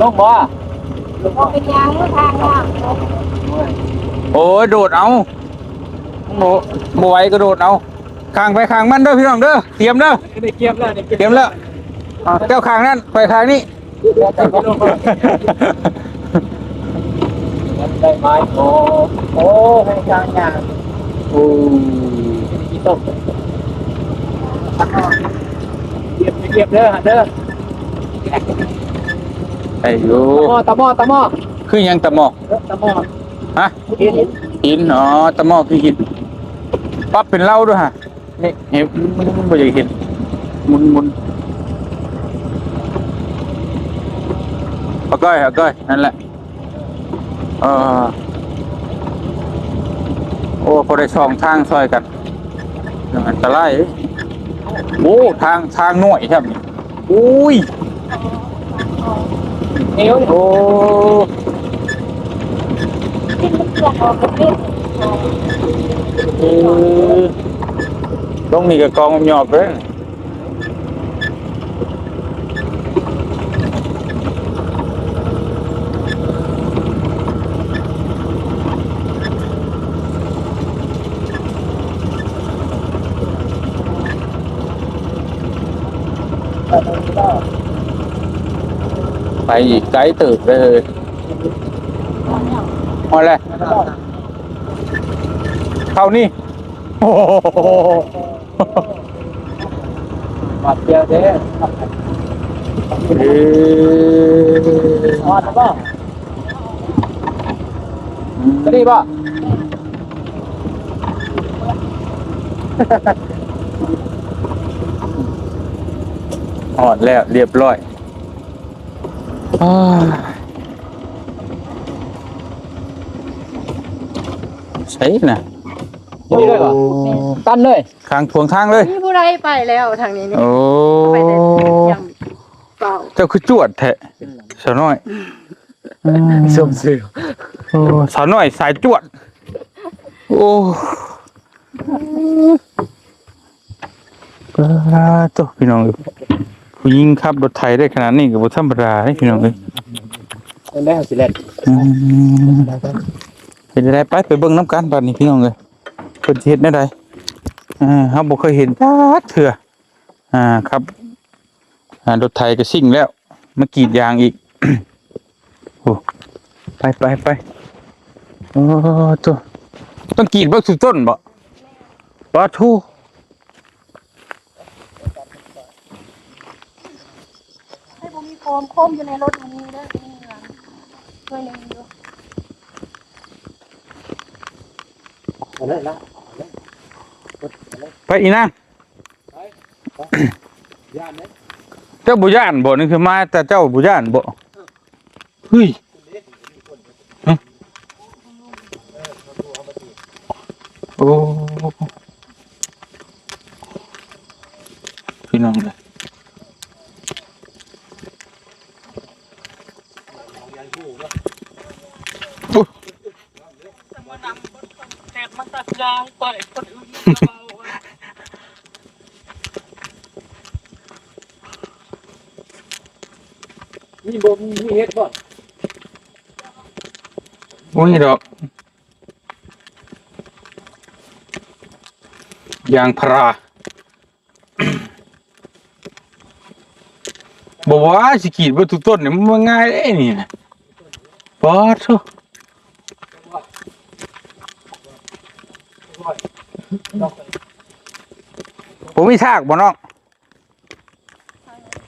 ລົງບໍ່? ບໍ່ເປັນຫຍັງ ທາງນ້ຳ. ໂອ້ຍ ໂດດເອົາ ບໍ່ ບໍ່ໄຫວກໍໂດດເອົາ ຂ້າງໃຜຂ້າງມັນເດີພີ່ນ້ອງເດີ ຕຽມເດີ ຕຽມແລ້ວ ຕຽມແລ້ວ ອ່າ ເຈົ້າຂ້າງນັ້ນ ຂ້ອຍຂ້າງນີ້. ໄດ້ໄມ້ ໂອ້ ໂອ້ ໃຫ້ທາງຍ່າງ ໂອ້ ຂີ້ຕົກ ຕຽມໄປ ກັບເດີ ເດີ ໄດ້ຢູ່ ຕະໝໍ້ ຕະໝໍ້ ຕະໝໍ້ ຄືຫຍັງຕະໝໍ້? ເອີ ຕະໝໍ້ ຮະ? ຫີນ ຫີນ ອໍ ຕະໝໍ້ຄືຫີນ ປັບເປັນເລົາດ້ວຍຫະ ນີ້ ເຫັນ ມັນບໍ່ຢາກເຫັນ ໝຸນໆ ເອົາກ້ອຍ ເອົາກ້ອຍ ນັ້ນແຫຼະ. ເອີ ໂອ້ ພໍໄດ້ສອງທາງຊ່ອຍກັນ ອັນຕະລາຍ ໂອ້ ທາງ ທາງນ້ອຍແທ້ນີ້ ໂອ້ຍ ໂອ້ ເອີ ລົງນີ້ກໍກອງຫຍ້ອບເດ້. ໄປອີກໄກເຕີບເລີຍ ຮອດແລ້ວ ເທົ່ານີ້ ໂອ້ໂຫ ບາດດຽວເດ້ ເອີ ຮອດແລ້ວບໍ່? ຕົວນີ້ບໍ່? ຮອດແລ້ວ ລຽບຮ້ອຍ ອ້າ ໃສນະ? ໂອ້ ຕັນເລີຍ ຂ້າງຂວາງທາງເລີຍ ມີຜູ້ໃດໄປແລ້ວທາງນີ້ນີ້ ໂອ້ ໄປແຕ່ຍາມເຊົ້າ ເຈົ້າຄືຈວດແທ້ ສາວນ້ອຍ ອືມ ສົມຊື່ ໂອ້ ສາວນ້ອຍສາຍຈວດ ໂອ້ ປາໂຕ ພີ່ນ້ອງເອີຍ ຜູ້ຍິງຂັບລົດໄຖໄດ້ຂະໜາດນີ້ກໍບໍ່ທຳມະດາເດ້ ພີ່ນ້ອງເອີຍ ເປັນໄດ້ເຮົາຊິແລ່ນ ອືມ ເປັນໄດ້ ໄປ ໄປເບິ່ງນຳກັນບາດນີ້ ພີ່ນ້ອງເອີຍ ເພິ່ນຊິເຮັດແນວໃດ ເອີ ເຮົາບໍ່ເຄີຍເຫັນຈັກເທື່ອ ອ່າ ຂັບ ອ່າ ລົດໄຖກໍຊິ້ງແລ້ວ ມາກຣີດຢາງອີກ ໂອ້ ໄປ ໄປ ໄປ ໂອ້ໂຕ ຕ້ອງກຣີດເບິດທຸກຕົ້ນບໍ່? ປາໂທ ໃຫ້ບໍ່ມີໂຟມ ໂຄມຢູ່ໃນລົດນີ້ເດີ ໜ່ວຍໜຶ່ງຢູ່ ເອົາເລີຍລະ ເອົາເລີຍ ໄປອີນາງ ໄປ ໄປ ຢ້ານເດ້ ເຈົ້າບໍ່ຢ້ານບໍ່? ນີ້ຄືມາແຕ່ເຈົ້າບໍ່ຢ້ານບໍ່? ເຮີ້ຍ ຮະ ໂອ້ ພີ່ນ້ອງເອີຍ ໂອ້ ມີບໍ່ ມີເຫັດບໍ່? ບໍ່ມີດອກ ຢາງພາລາ ບໍ່ວ່າຊິກຣີດເບິດທຸກຕົ້ນນີ້ ມັນບໍ່ງ່າຍເດ້ນີ້ນະ ປາໂທ ບໍ່ມີທາກບໍ່ນ້ອງ?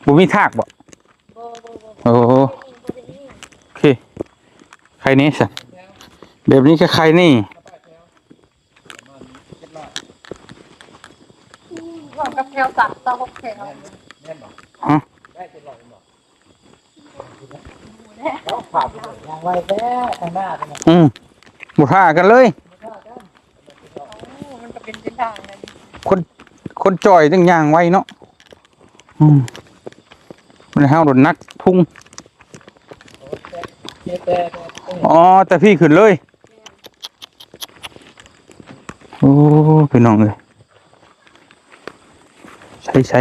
ບໍ່ມີທາກບໍ່? ບໍ່ ບໍ່ ບໍ່ ໂອ້ ບໍ່ໄດ້ມີ ໂອເຄ ໄຄນີ້ຊັ້ນ ແບບນີ້ກໍໄຄນີ້ ອືມ ພ້ອມກັບແຖວສາມຕໍ່ຫົກແຖວ ຮະ ໄດ້ເຈັດຮ້ອຍແມ່ນບໍ່? ອືມ ບໍ່ຖ້າກັນເລີຍ ມັນກໍເປັນເສັ້ນທາງນັ້ນ ຄົນ ຄົນຈ່ອຍຈັ່ງຍ່າງໄວເນາະ ອືມ ມັນເຮົາໂດນໜັກພຸງ ອໍ ແຕ່ພີ້ຂຶ້ນເລີຍ ໂອ້ ພີ່ນ້ອງເອີຍ ໃສ ໃສ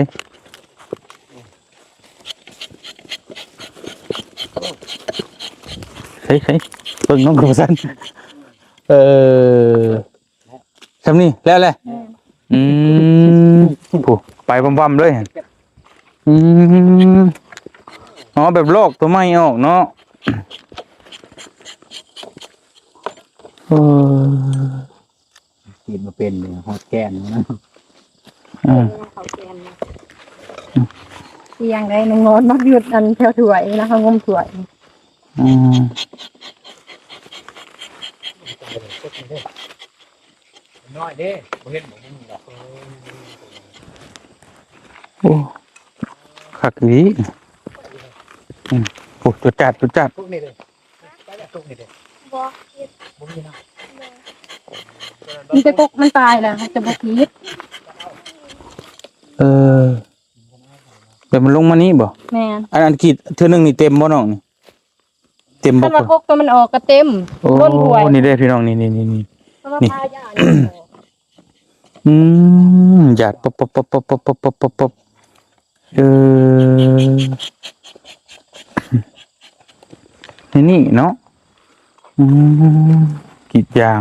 ໃສ ໃສ ເບິ່ງນ້ອງກໍບໍ່ທັນ ເອີ ຊ່ຳນີ້ແລ້ວແຫຼະ ອືມ ອືມ ຜູ້ ໄປວຳໆເລີຍ ອືມ ອໍ ແບບລອກຕົວໃໝ່ອອກເນາະ ເອີ ກຣີດບໍ່ເປັນເລີຍ ຮອດແກ່ນນະ ອືມ ເຂົາແກ່ນນະ ອືມ ອີ່ຫຍັງໃດ ນ້ອງງອນມາຢຸດອັນແຖວຖ້ວຍນະ ເຮົາງົມຖ້ວຍ. ອືມ ນ້ອຍເດ້ ບໍ່ເຫັນບໍ່ມີດອກ. ໂອ້ ຄັກອີ່ຫຼີ. ອືມ ໂອ້ ຈຸດຈັດ ຈຸດຈັດ. ພວກນີ້ເດ້ ໄປແລ້ວພວກນີ້ເດ້. ບໍ່ ບໍ່ມີນະ. ມີແຕ່ກົກມັນຕາຍນະ ຈະບໍ່ຜິດ. ເອີ ແຕ່ມັນລົງມານີ້ບໍ່? ແມ່ນ. ອັນ ອັນກີດເທື່ອໜຶ່ງນີ້ເຕັມບໍ່ນ້ອງນີ້? ເຕັມບໍ່? ຄັນວ່າກົກຕົວມັນອອກກໍເຕັມ. ໂອ້ ລົ້ນຖ້ວຍ. ນີ້ເດ້ພີ່ນ້ອງ ນີ້ ນີ້ ນີ້ ນີ້ ເພາະວ່າ ນີ້ ພາຍານີ້. ອືມ ຢາດ ປອບ ປອບ ເອີ ໃນນີ້ເນາະ. ອືມ ກຣີດຢາງ.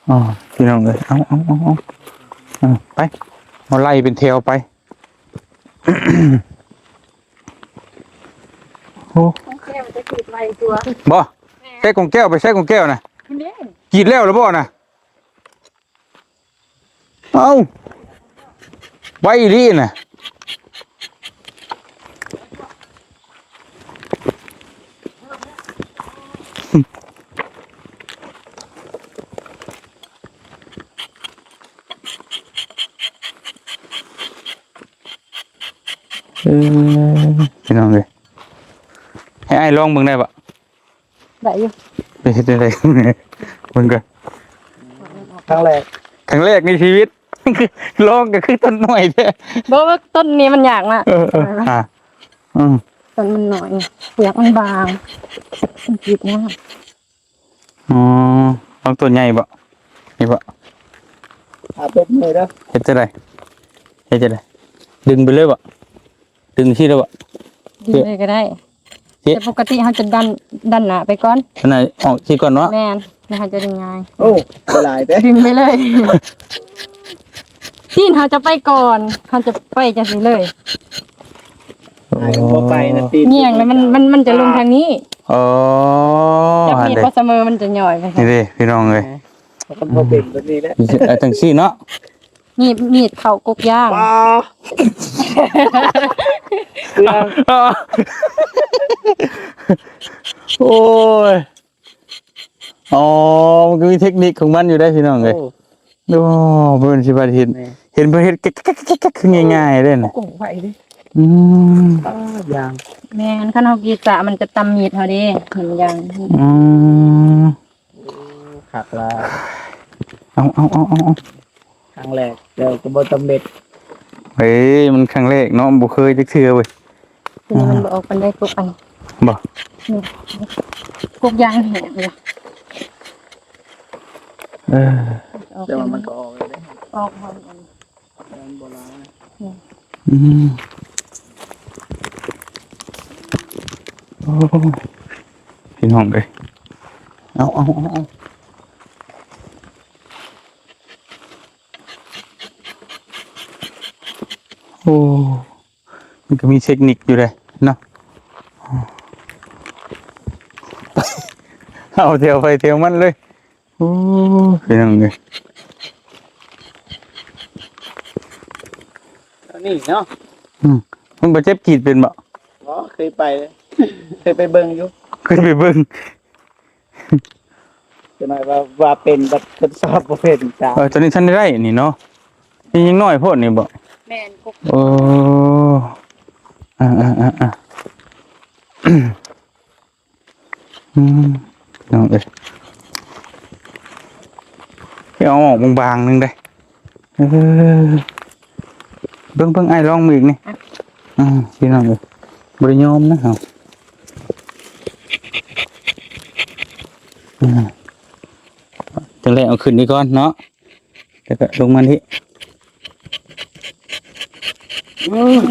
ອໍ ພີ່ນ້ອງເອີຍ ເອົາ ເອົາ ເອົາ ເອົາ ເອົາ ໄປ ເອົາໄລ່ເປັນແຖວໄປ. ໂອ້ ຂອງແກ້ວຈະກຣີດໄວກວ່າ. ບໍ່ ແມ່ນ. ໃຊ້ຂອງແກ້ວ ໄປໃຊ້ຂອງແກ້ວນະ. ນີ້ ກຣີດແລ້ວລະບໍ່ນະ? ເອົ້າ ໄວອີ່ຫຼີນະ. ເອີ ພີ່ນ້ອງເອີຍ ໃຫ້ອ້າຍລອງເບິ່ງໄດ້ບໍ່? ໄດ້ຢູ່. ໄປເຮັດຈັ່ງໃດເບິ່ງກ່ອນ. ຄັ້ງແລກ ຄັ້ງແລກໃນຊີວິດ ລອງກໍຄືຕົ້ນນ້ອຍແທ້. ບໍ່ ວ່າຕົ້ນນີ້ມັນຍາກນະ. ເອີ ເອີ ອ່າ ອືມ ຕົ້ນມັນນ້ອຍ ເປືອກມັນບາງ ມັນກິນຍາກ. ອໍ ລອງຕົ້ນໃຫຍ່ບໍ່? ນີ້ບໍ່? ອາ ຕົບມືເດີ. ເຮັດຈັ່ງໃດ? ເຮັດຈັ່ງໃດ? ດຶງໄປເລີຍບໍ່? ດຶງຊີ້ໄດ້ບໍ່? ດຶງເລີຍກໍໄດ້. ເຮັດ ແຕ່ປົກກະຕິເຮົາຈະດັນ ດັນໜ້າໄປກ່ອນ. ອັນນັ້ນອອກຊີ້ກ່ອນເນາະ. ແມ່ນ ແລ້ວເຮົາຈະດຶງງ່າຍ. ໂອ້ ຫຼາຍເດ້. ດຶງໄປເລີຍ. ຕີນເຮົາຈະໄປກ່ອນ ເຮົາຈະໄປຈັ່ງຊີ້ເລີຍ. ໂອ້ ບໍ່ໄປນະ ຕີນ ຍ່ຽງແລ້ວມັນ ມັນ ມັນຈະລົງທາງນີ້. ອໍ ຈັບມີດບໍ່ສະເໝີ ມັນຈະຫຍ້ອຍໄປ. ນີ້ເດ້ພີ່ນ້ອງເອີຍ ເອີ ມັນກໍບໍ່ເປັນແບບນີ້ແຫຼະ. ເອີ ຈັ່ງຊີ້ເນາະ. ມີດ ມີດເຂົ້າກົກຢາງ. ໂອ້ຍ ອໍ ມັນກໍມີເທັກນິກຂອງມັນຢູ່ເດ້ພີ່ນ້ອງເອີຍ. ໂອ້ ໂອ້ ບໍ່ແມ່ນຊິວ່າເຫັນ ແມ່ນ ເຫັນເພິ່ນເຮັດແກັກໆໆໆ ຄືງ່າຍໆເດ້ນະ. ໂອ້ ໄວເດ້. ອືມ ອ່າ ຢາງ. ແມ່ນ ຄັນເຮົາກຣີດສະ ມັນຈະຕຳມີດເຮົາເດ້ ມັນຢາງ. ອືມ ໂອ້ ຄັກຫຼາຍ. ເອົາໆໆໆ ຄັ້ງແລກ ແລ້ວກໍບໍ່ສຳເລັດ. ເອີ ມັນຄັ້ງແລກເນາະ ບໍ່ເຄີຍຈັກເທື່ອເວີຍ. ໂຕນີ້ມັນ ອືມ ບໍ່ອອກປານໃດ ກົກອັນ ບໍ່ ນີ້ ກົກຢາງແຫ້ງເລີຍ. ເອີ ອອກ ແຕ່ວ່າມັນກໍອອກແລ້ວເດ້ ອອກ ມັນອັນ ມັນບໍ່ຫຼາຍ. ອືມ ອືມ ໂອ້ ພີ່ນ້ອງເອີຍ ເອົາ ເອົາ ເອົາ ເອົາ. ໂອ້ ມັນກໍມີເທັກນິກຢູ່ເດ້ເນາະ ເອົາແຖວໃຜແຖວມັນເລີຍ. ໂອ້ ພີ່ນ້ອງເອີຍ ອັນນີ້ເນາະ. ອືມ ມັນບໍ່ເຈັບ ກຣີດເປັນບໍ່? ບໍ່ ເຄີຍໄປ ເຄີຍໄປເບິ່ງຢູ່ ເຄີຍໄປເບິ່ງ. ຈັກໜ້ອຍວ່າ ວ່າເປັນບັດທົດສອບບໍ່ເປັນຈ້າ. ເອີ ຕອນນີ້ທັນໄດ້ໄດ້ນີ້ເນາະ ນີ້ຍັງນ້ອຍໂພດນີ້ບໍ່? ແມ່ນ ໂອ້ ອ່າໆໆໆ ອືມ ນ້ອງເອີຍ ເອົາອອກບາງໆໜຶ່ງເດ້. ເອີ ເບິ່ງໆ ອ້າຍລອງມືອີກນີ້. ອ່ະ ອ່າ ພີ່ນ້ອງເອີຍ ບໍ່ໄດ້ຍອມນະເຮົາ. ອ່າ ຈັ່ງໃດເອົາຂຶ້ນນີ້ກ່ອນເນາະ ແລ້ວກໍລົງມານີ້. ອືມ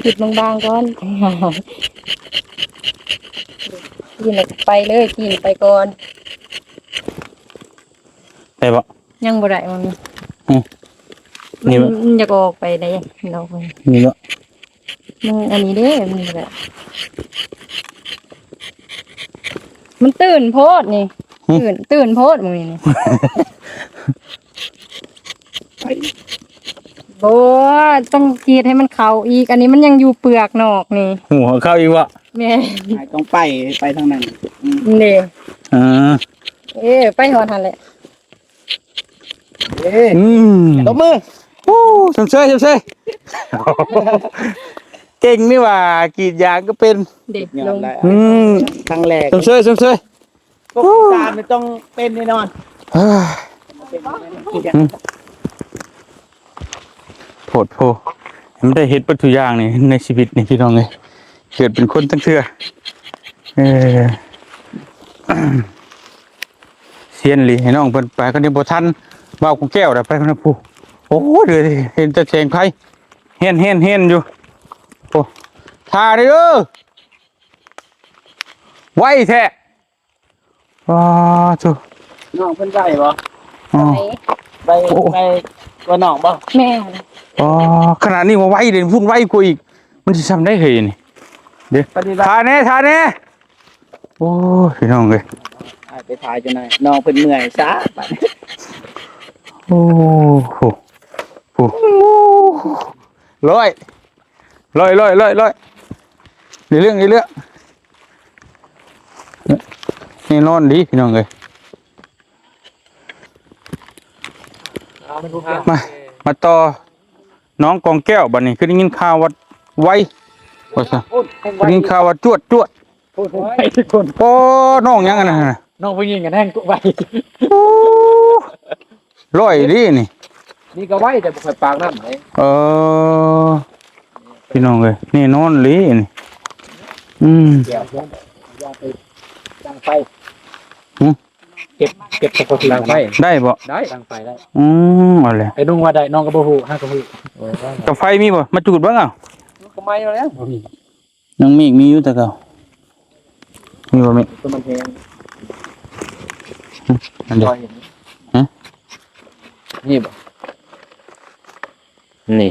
ຄິດບາງໆກ່ອນ ກິນແລ້ວກໍໄປເລີຍ ກິນໄປກ່ອນ. ໄດ້ບໍ່? ຍັງບໍ່ໄດ້ ມັນ ອືມ ນີ້ ມັນ ມັນຢາກອອກໄປໄດ້ ອອກໄປ ນີ້ບໍ່? ມັນອັນນີ້ເດ້ ມັນແບບ ມັນຕື່ນໂພດນີ້ ຫຶ ຕື່ນ ຕື່ນໂພດມື້ນີ້ນີ້. ໄປ ໄປ ໂອ້ ຕ້ອງກຣີດໃຫ້ມັນເຂົ້າອີກ ອັນນີ້ມັນຍັງຢູ່ເປືອກນອກນີ້. ຫູເຂົ້າອີກບໍ່? ແມ່ນ. ຕ້ອງໄປ ໄປທາງນັ້ນ. ອືມ ນີ້ ເອີ ເອີ ໄປຮອດຫັ້ນແຫຼະ. ເອີ ອືມ ຕົບມື. ໂອ້ ຊົມເຊີຍ ຊົມເຊີຍ. ເກັ່ງນີ້ຫວ່າ ກຣີດຢາງກໍເປັນ. ເດັກລົງ ອືມ ຄັ້ງແລກ. ຊົມເຊີຍ ຊົມເຊີຍ. ພວກທີ່ຕາມນີ້ຕ້ອງເປັນແນ່ນອນ. ເອີ ໂພດໂພ ມັນໄດ້ເຮັດເບິດທຸກຢ່າງນີ້ໃນຊີວິດນີ້ ພີ່ນ້ອງເອີຍ. ເກີດເປັນຄົນຈັກເທື່ອ. ເອີ ຊຽນອີ່ຫຼີ ໃຫ້ນ້ອງເພິ່ນໄປ ຄັນຍັງບໍ່ທັນ ບ່າວກອງແກ້ວໄດ້ໄປພຸ້ນນະ. ໂອ້ ເດີ ເຫັນແຕ່ແສງໄຟ ເຫັນໆໆຢູ່. ໂອ້ ຖ້າເດີ ໄວແທ້. ວ້າ ໂທ້ ນ້ອງເພິ່ນໄວບໍ່? ອໍ ໄວ ໂອ້ ໄວກວ່ານ້ອງບໍ່? ແມ່ນ. ອໍ ຂະໜາດນີ້ວ່າໄວເດ້ ພຸ້ນໄວກວ່າອີກ. ມັນຊິຊ່ຳໃດເຮີ້ຍນີ້. ເດ້ ປະຕິບັດ ຖ້າແດ່ ຖ້າແດ່. ໂອ້ຍ ພີ່ນ້ອງເອີຍ ອ້າຍໄປຖ່າຍຈັງໃດ ນ້ອງເພິ່ນເມື່ອຍຊາບາດນີ້. ໂອ້ໂຫ ໂອ້ ຮ້ອຍ ຮ້ອຍ ຮ້ອຍ ຮ້ອຍ ເລື່ອງ ເລື່ອງ ແນ່ນອນດີ ພີ່ນ້ອງເອີຍ. ມາ ມາຕໍ່ນ້ອງກອງແກ້ວ ບັດນີ້ຄືໄດ້ຍິນຂ່າວວ່າໄວ ວ່າຊັ້ນ ໄດ້ຍິນຂ່າວວ່າຈວດ ຈວດ. ໂອ້ ນ້ອງຫຍັງອັນນັ້ນນະ? ນ້ອງຜູ້ຍິງກັນແຮງໄວ. ໂອ້ ຮ້ອຍອີ່ຫຼີນີ້. ນີ້ກໍໄວ ແຕ່ບໍ່ຄ່ອຍປາກນ້ຳເດ້. ເອີ ພີ່ນ້ອງເອີຍ ແນ່ນອນອີ່ຫຼີນີ້. ອືມ ດັງໄຟ. ຫຶ? ເກັບ ເກັບສະກອດ ດັງໄຟໄດ້ບໍ່? ໄດ້ ດັງໄຟໄດ້. ອືມ ເອົາແຫຼະ ໄອ້ນຸ່ງວ່າໄດ້ ນ້ອງກໍບໍ່ຮູ້ ຫາກະຮູ້. ໂອ້ຍ ກາໄຟມີບໍ່? ມາຈູດເບິ່ງເອົາ. ມັນກໍໄໝ້ແລ້ວ. ບໍ່ມີ. ນ້ອງເມກມີຢູ່ແຕ່ເກົ່າ. ມີບໍ່ເມກ? ຕົວມັນແຮງ. ຫຶ? ອັນເດ ຮະ? ນີ້ບໍ່? ນີ້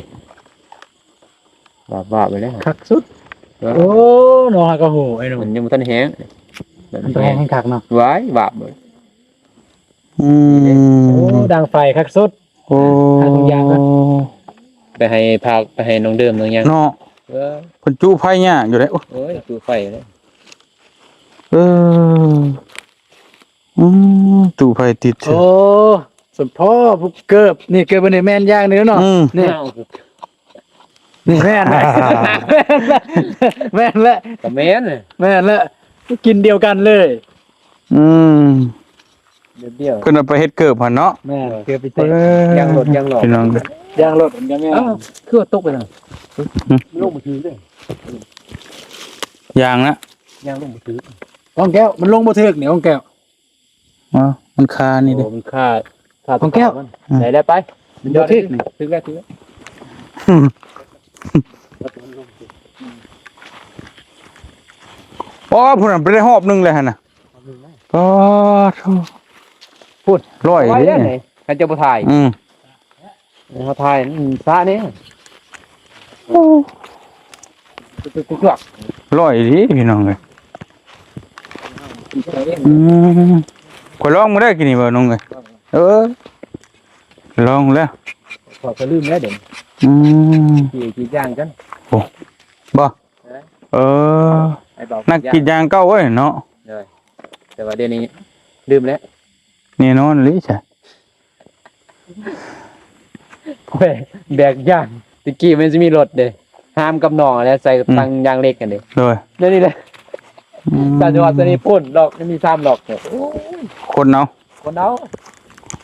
ວາບໆ ໄປແລ້ວ ຄັກສຸດ. ເອີ ໂອ້ ນ້ອງຫາກະຮູ້ ໄອ້ໜຸ່ມ ມັນຍັງບໍ່ທັນແຮງ. ມັນຕ້ອງແຮງຄັກເນາະ. ວາຍ ວາບເບີດ. ອືມ ໂອ້ ດັງໄຟຄັກສຸດ. ໂອ້ ຫາທຸກຢ່າງເນາະ ໄປໃຫ້ພາ ໄປໃຫ້ນ້ອງເດີມນ້ອງຫຍັງເນາະ. ເອີ ເພິ່ນຈູໄຟຍາກຢູ່ເດ້. ໂອ້ຍ ໂອ້ຍ ຈູໄຟເດ້. ເອີ ອືມ ຈູໄຟຕິດ. ໂອ້ ສົມພໍຜູ້ເກີບ ນີ້ເກີບອັນນີ້ແມ່ນຢ່າງໜຶ່ງເນາະ. ອືມ ນີ້ ນີ້ແມ່ນ ແມ່ນແຫຼະ ກໍແມ່ນ ແມ່ນແຫຼະ ກິນດຽວກັນເລີຍ. ອືມ ດຽວ ເພິ່ນເອົາໄປເຮັດເກີບຫັ້ນເນາະ. ແມ່ນ ເກີບໄປແຕະ ເອີ ຢາງລົດ ຢາງຫຼອກ ພີ່ນ້ອງ ຢາງລົດມັນກໍແມ່ນ. ອ້າວ ຄືວ່າຕົກໄປແລ້ວ. ຫຶ? ມັນລົງບໍ່ຖືກເດ້. ຢາງນະ ຢາງລົງບໍ່ຖືກ. ກອງແກ້ວ ມັນລົງບໍ່ຖືກນີ້ ກອງແກ້ວ. ອໍ ມັນຄານີ້ເດ້. ໂອ້ ມັນຄາ ຄາ ຂອງແກ້ວ ມັນ ອືມ ໄດ້ແລ້ວ ໄປ ມັນບໍ່ຖືກນີ້ ຖືກແລ້ວ ຖືກແລ້ວ. ອໍ ພຸ້ນນະ ໄປໄດ້ຮອບໜຶ່ງແລ້ວຫັ້ນນະ. ອໍ ໂທ້ ພຸ້ນ ຮ້ອຍ ໄວເດ້ ເດ້ນີ້ ຄັນຈະບໍ່ຖ່າຍ. ອືມ ເຮົາຖ່າຍ ອືມ ສະນີ້ ໂອ້ ຮ້ອຍອີ່ຫຼີ ພີ່ນ້ອງເອີຍ. ອືມ ຂ້ອຍລອງມາໄດ້ກິນນີ້ບໍ່ນ້ອງເອີຍ. ເອີ ລອງແລ້ວ ຂ້ອຍກໍລືມແລ້ວເດ້. ອືມ ຂີ່ ຂີ່ຢ່າງກັນ ໂອ້ ບໍ່ ເອີ ນັກກິນຢ່າງເກົ່າເວີ້ຍເນາະ. ໂດຍ ແຕ່ວ່າດຽວນີ້ລືມແລ້ວ. ແນ່ນອນອີ່ຫຼີຊະ ແບກ ແບກຢ່າງ. ແຕ່ກີ້ມັນຊິມີລົດເດ້ ຫາມກັບໜອງຫັ້ນແຫຼະ ໃສ່ ອືມ ຖັງຢາງເຫຼັກຫັ້ນເດ້. ໂດຍ ແນວນີ້ແຫຼະ. ອືມ ສາມຈັງຫວັດຕົວນີ້ພຸ້ນ ລັອກ ຍັງມີສາມລັອກ. ໂອ້ຍ ຄົນເອົາ ຄົນເອົາ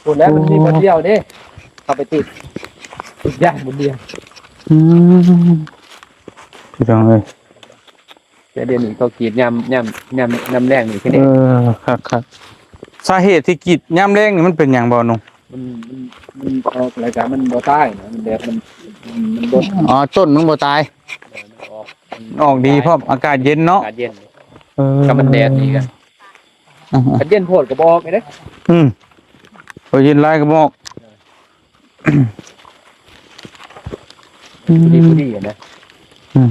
ພຸ້ນແຫຼະ ມັນມີບ່ອນດຽວເດ້ ເຂົ້າໄປຕິດ ຕິດຢ່າງບ່ອນດຽວ. ອືມ ພີ່ນ້ອງເອີຍ ແຕ່ດຽວນີ້ເຂົາກຣີດຍາມ ຍາມ ຍາມ ຍາມແລງນີ້ຄື. ເອີ ຄັກໆ. ສາເຫດທີ່ກຣີດຍາມແລງນີ້ມັນເປັນຫຍັງບໍ່ໜຸ່ມ? ມັນ ມັນ ມັນອອກແລ້ວກະມັນບໍ່ຕາຍນະ ມັນແດດ ມັນ ມັນບໍ່ ອໍ ຕົ້ນມັນບໍ່ຕາຍ. ເອີ ມັນອອກ ມັນອອກດີພ້ອມ ອາກາດເຢັນເນາະ. ອາກາດເຢັນ. ເອີ ຖ້າມັນແດດນີ້ກະ ອືມ ຄັນເຢັນໂພດກະບໍ່ອອກເດ້. ອືມ ໂອ້ຍ ເຢັນຫຼາຍກະບໍ່ອອກ. ເອີ ພໍດີ ພໍດີນະ. ອືມ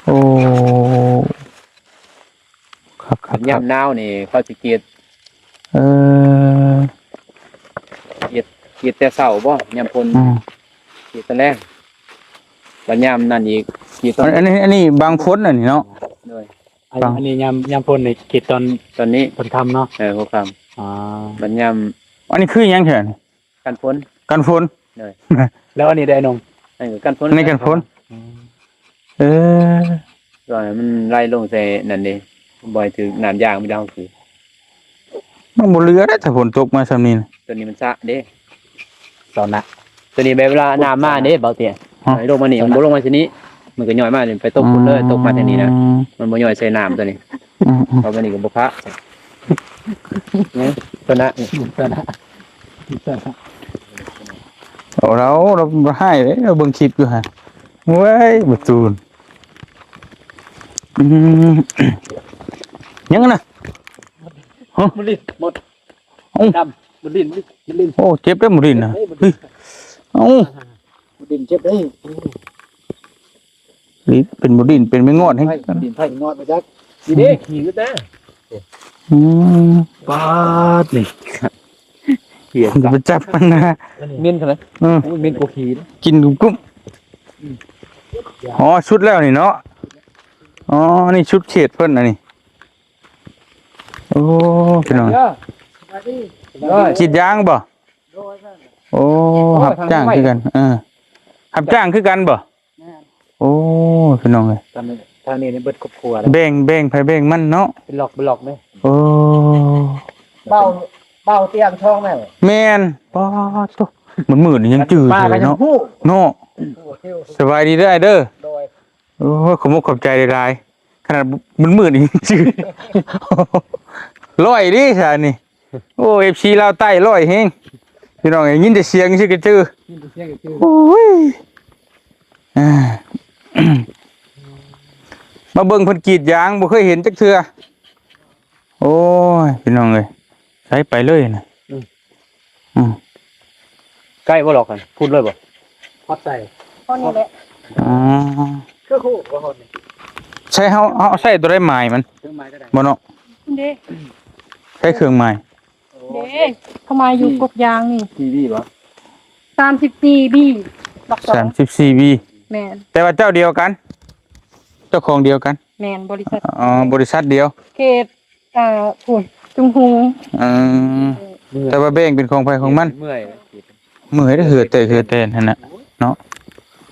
ໂອ້ ຄັກໆໆ. ຍາມໜາວນີ້ເຂົາຊິກຣີດ ເອີ ກຣີດ ກຣີດແຕ່ເຊົ້າບໍ ຍາມຝົນ ອືມ ກຣີດຕອນແລງ ບັດຍາມນັ້ນອີກ ກຣີດຕອນ ອັນ ອັນນີ້ ອັນນີ້ບາງຝົນອັນນີ້ເນາະ ໂດຍ ອັນ ບາງ ອັນນີ້ຍາມ ຍາມຝົນນີ້ກຣີດຕອນ ຕອນນີ້ ຕອນຄ່ຳເນາະ ເອີ ຫົວຄ່ຳ ອໍ ບັດຍາມ ອັນນີ້ຄືຫຍັງແທ້ນີ້? ກັນຝົນ ກັນຝົນ ໂດຍ ແລ້ວອັນນີ້ເດ ນ້ອງ? ອັນນີ້ກັນຝົນ ອັນນີ້ກັນຝົນ ອືມ ເອີ ກໍໃຫ້ມັນໄຫຼລົງໃສ່ນັ້ນເດ້ ບໍ່ໃຫ້ຖືກນ້ຳຢາງໄປດາວຄື ມັນບໍ່ເຫຼືອເດ້ ຖ້າຝົນຕົກມາຊ່ຳນີ້ນະ ຕົວນີ້ມັນສະເດ້ ສອນນະ ຕົວນີ້ແບບເວລານ້ຳມາເດ້ ເບົາເຕ້ຍ ຮະ ໃຫ້ລົງມານີ້ ມັນບໍ່ລົງມາຊິນີ້ ມັນກໍຍ້ອຍມານີ້ ໄປຕົກພຸ້ນເລີຍ ອືມ ຕົກມາທາງນີ້ນະ ມັນບໍ່ຍ້ອຍໃສ່ນ້ຳຕົວນີ້ ອືມໆ ເພາະວ່ານີ້ກໍບໍ່ພະ ຕົວນະ ຕົວນະ ໂອ້ ລາວ ລາວຮ້າຍເດ້ ລາວເບິ່ງຄລິບຢູ່ຫັ້ນ ເວີ້ຍ ບໍ່ຕູນ ອືມ ຫຍັງນະ ຮະ ບໍ່ຫຼິ້ນ ໝົດ ເອົ້າ ດຳ ບໍ່ຫຼິ້ນ ບໍ່ຫຼິ້ນ ບໍ່ຫຼິ້ນ ໂອ້ ເຈັບເດ້ບໍ່ຫຼິ້ນນະ ເຈັບເດ້ ບໍ່ຫຼິ້ນ ເຮີ້ຍ ເອົ້າ ບໍ່ຫຼິ້ນ ເຈັບເດ້ ນີ້ເປັນບໍ່ດິນ ເປັນແມງງອດແຮງ ດິນໄຜງອດມາຈັກ ນີ້ເດ້ ອືມ ຂີ່ຢູ່ນະ ອືມ ປາດນີ້ ເຂຍ ໄປຈັບມັນນະ ເໝັນຂະໜາດ ເອີ ໂອ້ຍ ເໝັນກວ່າຂີ້ເດ້ ກິນກຸ້ມ ອືມ ອໍ ສຸດແລ້ວນີ້ເນາະ ອໍ ນີ້ສຸດເຂດເພິ່ນອັນນີ້ ໂອ້ ພີ່ນ້ອງ ເດີ ສະບາຍດີ ໂດຍ ກຣີດຢາງບໍ່? ໂດຍ ແມ່ນ ໂອ້ ໂອ້ ຮັບຈ້າງຄືກັນ ເອີ ຮັບຈ້າງຄືກັນບໍ່? ແມ່ນ ໂອ້ ພີ່ນ້ອງເອີຍ ທາງນີ້ ທາງນີ້ເບິດຄອບຄົວແລ້ວ ແບ່ງ ແບ່ງໃຜແບ່ງມັນເນາະ ເປັນລັອກ ເປັນລັອກເດ້ ໂອ້ ເບົາ ເບົາຕຽງທອງແມ່ນ ແມ່ນ ປາດໂທ້ ມັນມືດນີ້ຍັງຈື່ຢູ່ເນາະ ເນາະ ສະບາຍດີເດີອ້າຍເດີ ໂດຍ ໂອ້ຍ ຂອບມຸກຂອບໃຈຫຼາຍໆ ຂະໜາດມືດໆນີ້ຍັງຈື່ ຮ້ອຍເດ້ຊະນີ້ ໂອ້ ເອັຟຊີລາວໃຕ້ຮ້ອຍແຮງ ພີ່ນ້ອງເອີຍ ຍິນແຕ່ສຽງຊື່ກະຈື່ ຍິນແຕ່ສຽງກະຈື່ ໂອ້ຍ ອ່າ ມາເບິ່ງເພິ່ນກຣີດຢາງ ບໍ່ເຄີຍເຫັນຈັກເທື່ອ ໂອ້ຍ ພີ່ນ້ອງເອີຍ ໃສ່ໄປເລີຍນະ ອືມ ອືມ ໃກ້ບໍ່ ລັອກຫັ້ນ ພຸ້ນເລີຍບໍ່? ຮອດໃສ ຮອດນີ້ແຫຼະ ອໍ ຄືຮູ້ບໍ່ຮອດນີ້ ໃຊ້ເຮົາ ເຮົາໃຊ້ຕົວໃດໝາຍມັນ ເຄື່ອງໝາຍຕົວໃດ ບໍ່ເນາະ ເດ້ ໃຊ້ເຄື່ອງໝາຍ ເດ້ ເຂົາໝາຍຢູ່ກົກຢາງນີ້ ສີ່ບີບໍ່? ສາມສິບສີ່ບີ ລັອກສອງ ສາມສິບສີ່ບີ ແມ່ນ ແຕ່ວ່າເຈົ້າດຽວກັນ ເຈົ້າຂອງດຽວກັນ ແມ່ນ ບໍລິສັດ ອໍ ບໍລິສັດດຽວ ເຂດ ອ່າ ພຸ້ນ ຈຸງຫູ ອືມ ແຕ່ວ່າແບ່ງເປັນຂອງໃຜຂອງມັນ ເມື່ອຍ ເມື່ອຍເດ້ ເຫື່ອແຕກເຫື່ອແຕນຫັ້ນນະເນາະ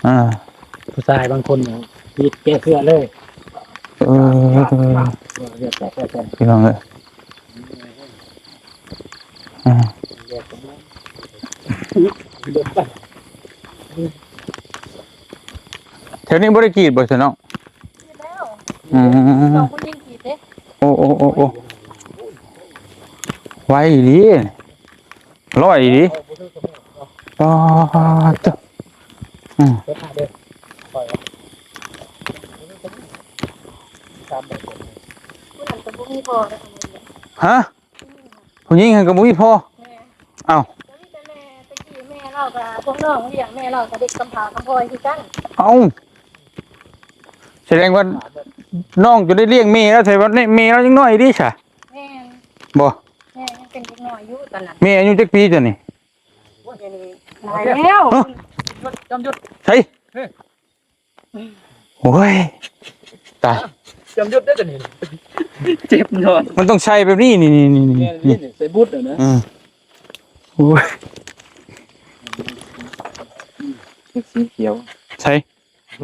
ອ່າ ຜູ້ຊາຍບາງຄົນນີ້ ກຣີດແກ້ເສື້ອເລີຍ ເອີ ເຫື່ອແຕກເຫື່ອແຕນ ພີ່ນ້ອງເອີຍ ອ່າ ແຖວນີ້ບໍ່ໄດ້ກຣີດບໍ່ຊະນ້ອງ? ກຣີດແລ້ວ ອືມ ນ້ອງຜູ້ຍິງກຣີດເດ້ ໂອ້ ໂອ້ ໂອ້ ໂອ້ ໄວອີ່ຫຼີ ຮ້ອຍອີ່ຫຼີ ປາດໂທ້ ອືມ ຜູ້ນັ້ນກໍບໍ່ມີພໍ່ແລ້ວ ຮະ? ຜູ້ຍິງຫັ້ນກໍບໍ່ມີພໍ່ ແມ່ນ ເອົ້າ ກໍມີແຕ່ແມ່ ແຕ່ກີ້ແມ່ລາວກໍ ພວກນ້ອງລ້ຽງແມ່ລາວກໍເດັກກຳພ້າກຳພ້ອຍຄືກັນ ເອົ້າ ສະແດງວ່ານ້ອງຈະໄດ້ລ້ຽງແມ່ລາວ ແຕ່ວ່າແມ່ລາວຍັງນ້ອຍເດ້ຊະ ແມ່ນ ບໍ່ ແມ່ຍັງເປັນເດັກນ້ອຍຢູ່ຕອນນັ້ນ ແມ່ອາຍຸຈັກປີຕອນນີ້? ໂອ້ຍ ດຽວນີ້ຫຼາຍແລ້ວ ຮະ ຈອມຍຸດ ໃສ? ໂອ້ຍ ຕາຍ ຈຳຢຸດໄດ້ຕົວນີ້ ເຈັບນອນ ມັນຕ້ອງໃສ່ແບບນີ້ ນີ້ ນີ້ ນີ້ ນີ້ ໃສ່ບຸດນະ ອືມ ໂອ້ຍ ສີຂຽວ ໃສ່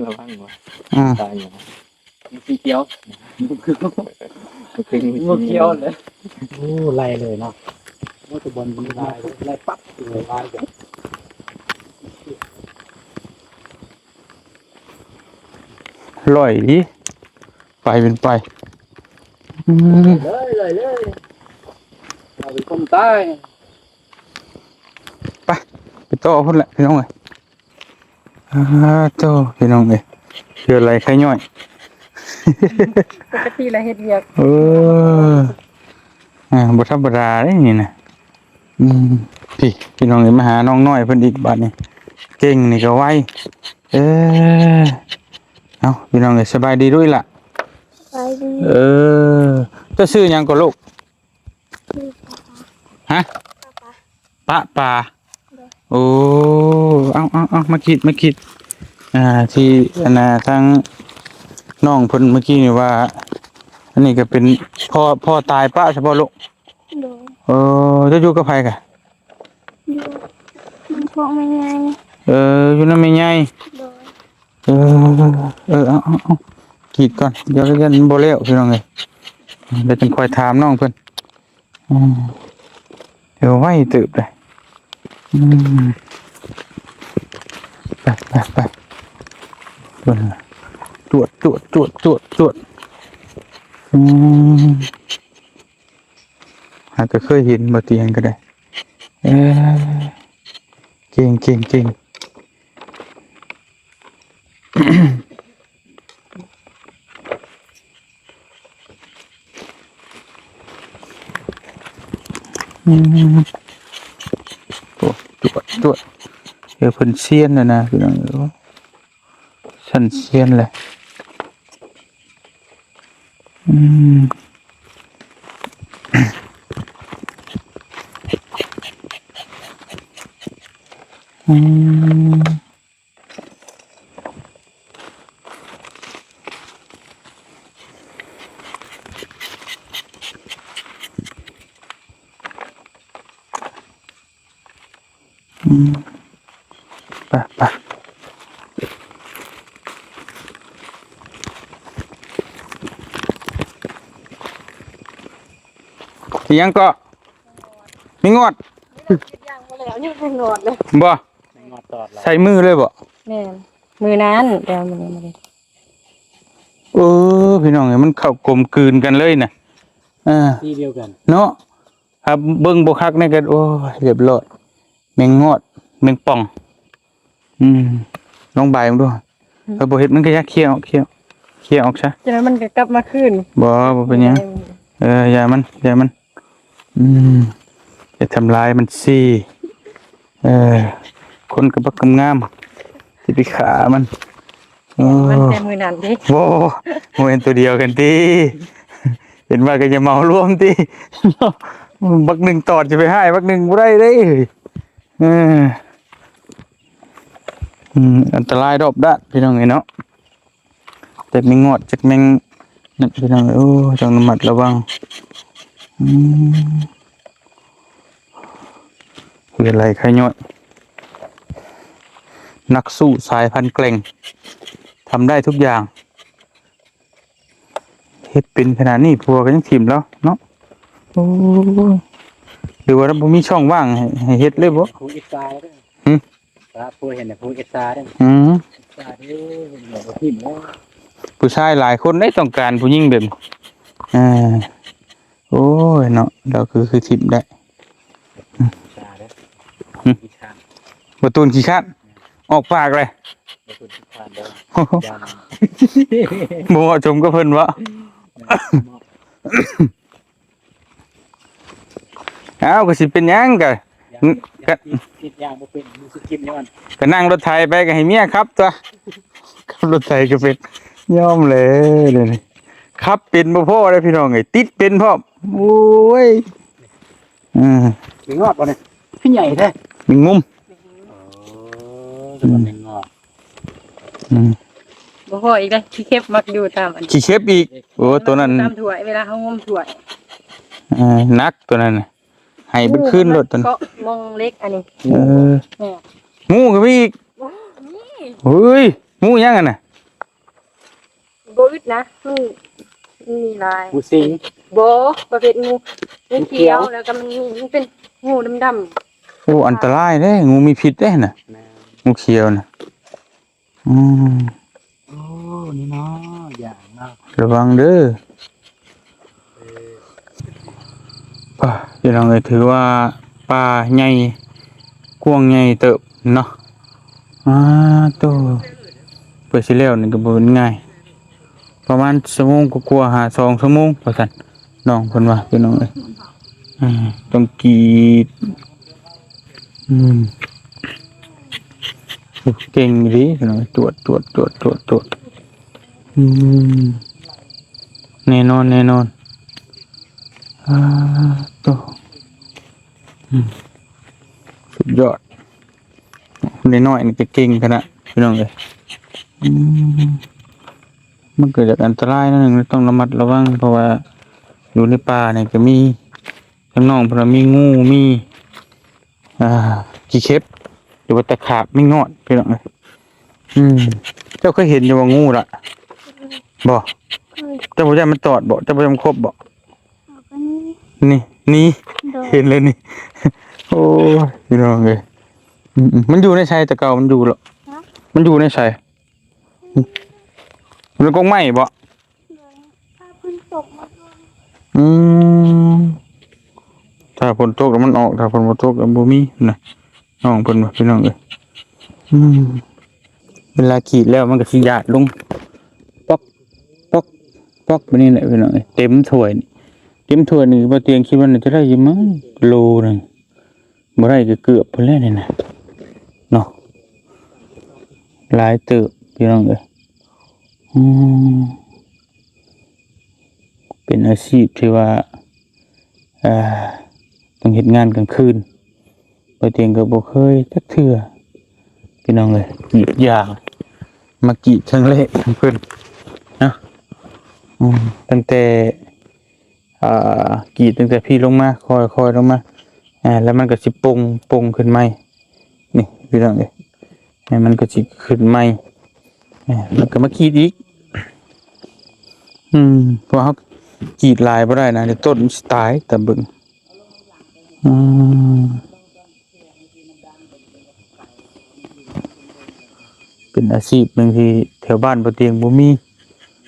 ລະວັງວ່າ ອືມ ຕາຍຫຍັງ ສີຂຽວ ງູຂຽວເລີຍ ໂອ້ ໄລ່ເລີຍເນາະ ໂອ້ ຕະບອນມັນໄລ່ ໄລ່ປັບເລີຍ ໄລ່ແບບ ລອຍອີ່ຫຼີ ໄປເປັນໄປ ອືມ ເລີຍ ເລີຍ ເລີຍ ເອົາເປັນຄົນຕາຍ ໄປ ໄປຕໍ່ພຸ້ນແຫຼະ ພີ່ນ້ອງເອີຍ ອາໂທ້ ພີ່ນ້ອງເອີຍ ເຮືອໄຫຼໄຄຍ້ອຍ ປົກກະຕິລະເຮັດວຽກ ເອີ ອ່າ ບໍ່ທຳມະດາເດ້ນີ້ນະ ອືມ ພີ້ ພີ່ນ້ອງເອີຍ ມາຫານ້ອງນ້ອຍເພິ່ນອີກບາດນີ້ ເກັ່ງນີ້ກໍໄວ ເອີ ເອົາ ພີ່ນ້ອງເອີຍ ສະບາຍດີລູກຫຼ້າ ສະບາຍດີ ເອີ ເຈົ້າຊື່ຫຍັງກໍລູກ? ຊື່ ຮະ? ປະປາ ປະປາ ໂດຍ ໂອ້ ເອົາໆໆ ມາຄິດ ມາຄິດ ອ່າ ທີ່ ອັນນ່າ ທາງນ້ອງເພິ່ນເມື່ອກີ້ນີ້ວ່າ ອັນນີ້ກໍເປັນພໍ່ ພໍ່ຕາຍປະຊະບໍ່ລູກ? ໂດຍ. ເອີ ເຈົ້າຢູ່ກັບໃຜກະ? ຢູ່ນຳພວກແມ່ໃຫຍ່. ເອີ ຢູ່ນຳແມ່ໃຫຍ່. ໂດຍ. ເອີ ເອີ ເອົາ ເອົາ ເອົາ ກຣີດກ່ອນ ດຽວຢ້ານມັນບໍ່ແລ້ວ ພີ່ນ້ອງເອີຍ ດຽວຈັ່ງຄ່ອຍຖາມນ້ອງເພິ່ນ. ອືມ ເອີ ໄວເຕີບເດ້. ອືມ ໄປ ໄປ ໄປ ເບິ່ງ ຈວດ ຈວດ ຈວດ ຈວດ ຈວດ. ອືມ ຫາກະເຄີຍເຫັນບໍ່ ຕຽງກໍໄດ້. ເອີ ເກັ່ງ ເກັ່ງ ເກັ່ງ. ອືມ ໂອ້ ຈວດ ຈວດ ເອີ ເພິ່ນຊຽນແລ້ວນະ ພີ່ນ້ອງເອີຍ ຊັ້ນຊຽນແຫຼະ. ອືມ ອືມ. ອືມ ໄປ ໄປ ອີຫຍັງເກາະ? ມີງອດ ຍັງບໍ່ແລ້ວ ຍັງບໍ່ງອດເລີຍ ບໍ່? ງອດຕອດລະ ໃສ່ມືເລີຍບໍ່? ແມ່ນ ມື້ນັ້ນ ແຕ່ວ່າມື້ນີ້ບໍ່ໄດ້. ເອີ ພີ່ນ້ອງເອີຍ ມັນເຂົ້າກົມກືນກັນເລີຍນະ ເອີ ສີດຽວກັນເນາະ. ຖ້າເບິ່ງບໍ່ຄັກນີ້ກໍ ໂອ້ຍ ຮຽບຮ້ອຍ ແມງງອດ ແມງປ່ອງ. ອືມ ລອງບາຍເບິ່ງດູ. ອືມ ເອີ ບໍ່ເຮັດ ມັນກໍຢາກເຄຍອອກ ເຄຍ ເຄຍອອກຊະ ຈັ່ງນັ້ນມັນກໍກັບມາຄືນ. ບໍ່ ບໍ່ເປັນຫຍັງ ເອີ ຢ່າມັນ ຢ່າມັນ. ອືມ ໄປທຳລາຍມັນຊິ ເອີ ຄົນກໍບັກງາມໆ ຊິໄປຂ້າມັນ. ໂອ້ ມັນແຕ່ມື້ນັ້ນເດ້ ໂອ້ ບໍ່ແມ່ນຕົວດຽວກັນຕິ ເຫັນວ່າກໍຢ່າເໝົາລວມຕິ ບັກໜຶ່ງຕອດຊິໄປຮ້າຍບັກໜຶ່ງບໍ່ໄດ້ເດ້. ເອີ ອືມ ອັນຕະລາຍຮອບດ້ານ ພີ່ນ້ອງເອີຍເນາະ. ຈັກແມງງອດ ຈັກແມງນັ້ນ ພີ່ນ້ອງເອີຍ ໂອ້ ຕ້ອງລະມັດລະວັງ. ອືມ ເຮືອໄລ່ໄຂ່ຍ້ອຍ ນັກສູ້ສາຍພັນແກ່ງ ທຳໄດ້ທຸກຢ່າງ. ເຮັດເປັນຂະໜາດນີ້ ຜົວກໍຍັງຖິ້ມລາວເນາະ. ໂອ້ ຫຼືວ່າລາວບໍ່ມີຊ່ອງວ່າງໃຫ້ ໃຫ້ເຮັດເລີຍບໍ? ຜູ້ອິດສາເດີ. ຫຶ? ຖ້າຜູ້ເຫັນ ຜູ້ອິດສາເດີ. ອືມ ອິດສາເດີ ເຫັນແລ້ວບໍ່ຖິ້ມເລີຍ. ຜູ້ຊາຍຫຼາຍຄົນເດ້ຕ້ອງການຜູ້ຍິງແບບນີ້. ເອີ ໂອ້ຍເນາະ ລາວຄື ຄືຖິ້ມໄດ້. ຫຶ? ບໍ່ຕູນຂີ້ຄ້ານ ອອກປາກເລີຍ. ບໍ່ເໝາະສົມກັບເພິ່ນບໍ? ອ້າວ ກໍຊິເປັນຫຍັງ ກະ ກະ ກະນັ່ງລົດໄຖໄປ ກະໃຫ້ເມຍຂັບຕົວະ. ຂັບລົດໄຖກໍເປັນ ຍອມແຫຼະ ດຽວນີ້ ຂັບເປັນບໍ່ພໍເດ້ ພີ່ນ້ອງເອີຍ ຕິດເປັນພ້ອມ. ໂອ້ຍ ອືມ ມີງອດບໍ່ນີ້? ຄືໃຫຍ່ແທ້ ມີງຸມ. ໂອ້ ແຕ່ວ່າມີງອດ. ອືມ ບໍ່ພໍອີກເດ້ ຂີ້ເຂັບມັກຢູ່ຕາມອັນ ຂີ້ເຂັບອີກ. ໂອ້ ໂຕນັ້ນ ຕາມຖ້ວຍ ເວລາເຮົາງົມຖ້ວຍ. ເອີ ໜັກໂຕນັ້ນນະ ໃຫ້ເພິ່ນຄືນໂລດໂຕນັ້ນ. ເກາະມອງເຫຼັກອັນນີ້. ເອີ ແມ່ນ ງູກໍມີອີກ. ໂອ້ ມີ. ເຮີ້ຍ ງູຫຍັງຫັ້ນນະ? ບໍ່ອຶດນະ ມັນ ມັນມີຫຼາຍ. ງູສິງ? ບໍ່ ປະເພດງູ ງູຂຽວ ງູຂຽວ ແລ້ວກໍມັນມີ ມັນເປັນງູດຳໆ. ໂອ້ ອັນຕະລາຍເດ້ ງູມີພິດເດ້ນະ. ແມ່ນ ງູຂຽວນະ. ອືມ ໂອ້ ນີ້ເນາະ ຢ່າງເນາະ ລະວັງເດີ. ເອີ ປາ ພີ່ນ້ອງເອີຍ ຖືວ່າປ່າໃຫຍ່ ກວ້າງໃຫຍ່ເຕີບເນາະ. ອາ ໂຕ ເພື່ອຊິແລ້ວນີ້ກໍບໍ່ແມ່ນງ່າຍ ປະມານຊົ່ວໂມງກວ່າໆ ຫາສອງຊົ່ວໂມງວ່າຊັ້ນ ນ້ອງເພິ່ນວ່າ ພີ່ນ້ອງເອີຍ. ອືມ ຕ້ອງກຣີດ. ອືມ ເກັ່ງອີ່ຫຼີພີ່ນ້ອງ ຈວດ ຈວດ ຈວດ ຈວດ ຈວດ. ອືມ ແນ່ນອນ ແນ່ນອນ. ອາ ໂຕ ອືມ ສຸດຍອດ. ນ້ອຍໆນີ້ກໍເກັ່ງຂະໜາດ ພີ່ນ້ອງເອີຍ. ອືມ ມັນກໍຢາກອັນຕະລາຍໜ້ອຍໜຶ່ງ ຕ້ອງລະມັດລະວັງ ເພາະວ່າຢູ່ໃນປ່ານີ້ກໍມີ ທາງນ້ອງເພິ່ນວ່າມີງູ ມີ ອ່າ ຂີ້ເຂັບ ຫຼືວ່າຕະຂາບ ມີງອດ ພີ່ນ້ອງເອີຍ. ອືມ ເຈົ້າເຄີຍເຫັນຢູ່ບໍ່ງູລະ? ບໍ່. ເຈົ້າບໍ່ຢ້ານມັນຕອດບໍ່? ເຈົ້າບໍ່ຢ້ານມັນຄົບບໍ່? ນີ້ ນີ້ ໂດຍ ເຫັນແລ້ວນີ້. ໂອ້ຍ ພີ່ນ້ອງເອີຍ. ອືມໆ ມັນຢູ່ໃນໃສ? ແຕ່ເກົ່າມັນຢູ່ລະ? ຮະ? ມັນຢູ່ໃນໃສ? ອືມ ມັນກົກໄມ້ບໍ່? ໂດຍ ຖ້າຝົນຕົກມັນອອກ. ອືມ ຖ້າຝົນຕົກແລ້ວມັນອອກ ຖ້າຝົນບໍ່ຕົກແລ້ວບໍ່ມີນະ. ນ້ອງເພິ່ນວ່າ ພີ່ນ້ອງເອີຍ. ອືມ ເວລາກຣີດແລ້ວມັນກໍຊິຢາດລົງ ປອກ ປອກ ປອກ ແບບນີ້ແຫຼະ ພີ່ນ້ອງເອີຍ. ເຕັມຖ້ວຍນີ້ ເຕັມຖ້ວຍນີ້ ບໍ່ຕຽງຄິດວ່າໜ້າຈະໄດ້ຢູ່ມັ້ງ ໂລໜຶ່ງ ບໍ່ໄດ້ກໍເກືອບພຸ້ນແຫຼະນີ້ນະ ເນາະ. ຫຼາຍເຕີບ ພີ່ນ້ອງເອີຍ. ອືມ ເປັນອາຊີບທີ່ວ່າ ເອີ ຕ້ອງເຮັດງານກາງຄືນ ບໍ່ຕຽງກໍບໍ່ເຄີຍຈັກເທື່ອ ພີ່ນ້ອງເອີຍ. ກຣີດຢາງ ມາກຣີດຄັ້ງແລກຂອງເພິ່ນເນາະ. ອືມ ຕັ້ງແຕ່ ອ່າ ກຣີດຕັ້ງແຕ່ພີ້ລົງມາ ຄ່ອຍໆລົງມາ ອ່າ ແລ້ວມັນກໍຊິປົ່ງ ປົ່ງຂຶ້ນໃໝ່ ນີ້ ພີ່ນ້ອງເອີຍ. ໃຫ້ມັນກໍຊິຂຶ້ນໃໝ່ ແລ້ວກໍມາກຣີດອີກ. ອືມ ເພາະເຮົາກຣີດຫຼາຍບໍ່ໄດ້ນະ ດຽວຕົ້ນມັນຊິຕາຍ ຕາເບິ່ງ. ອືມ ເປັນອາຊີບໜຶ່ງທີ່ແຖວບ້ານບໍ່ຕຽງບໍ່ມີ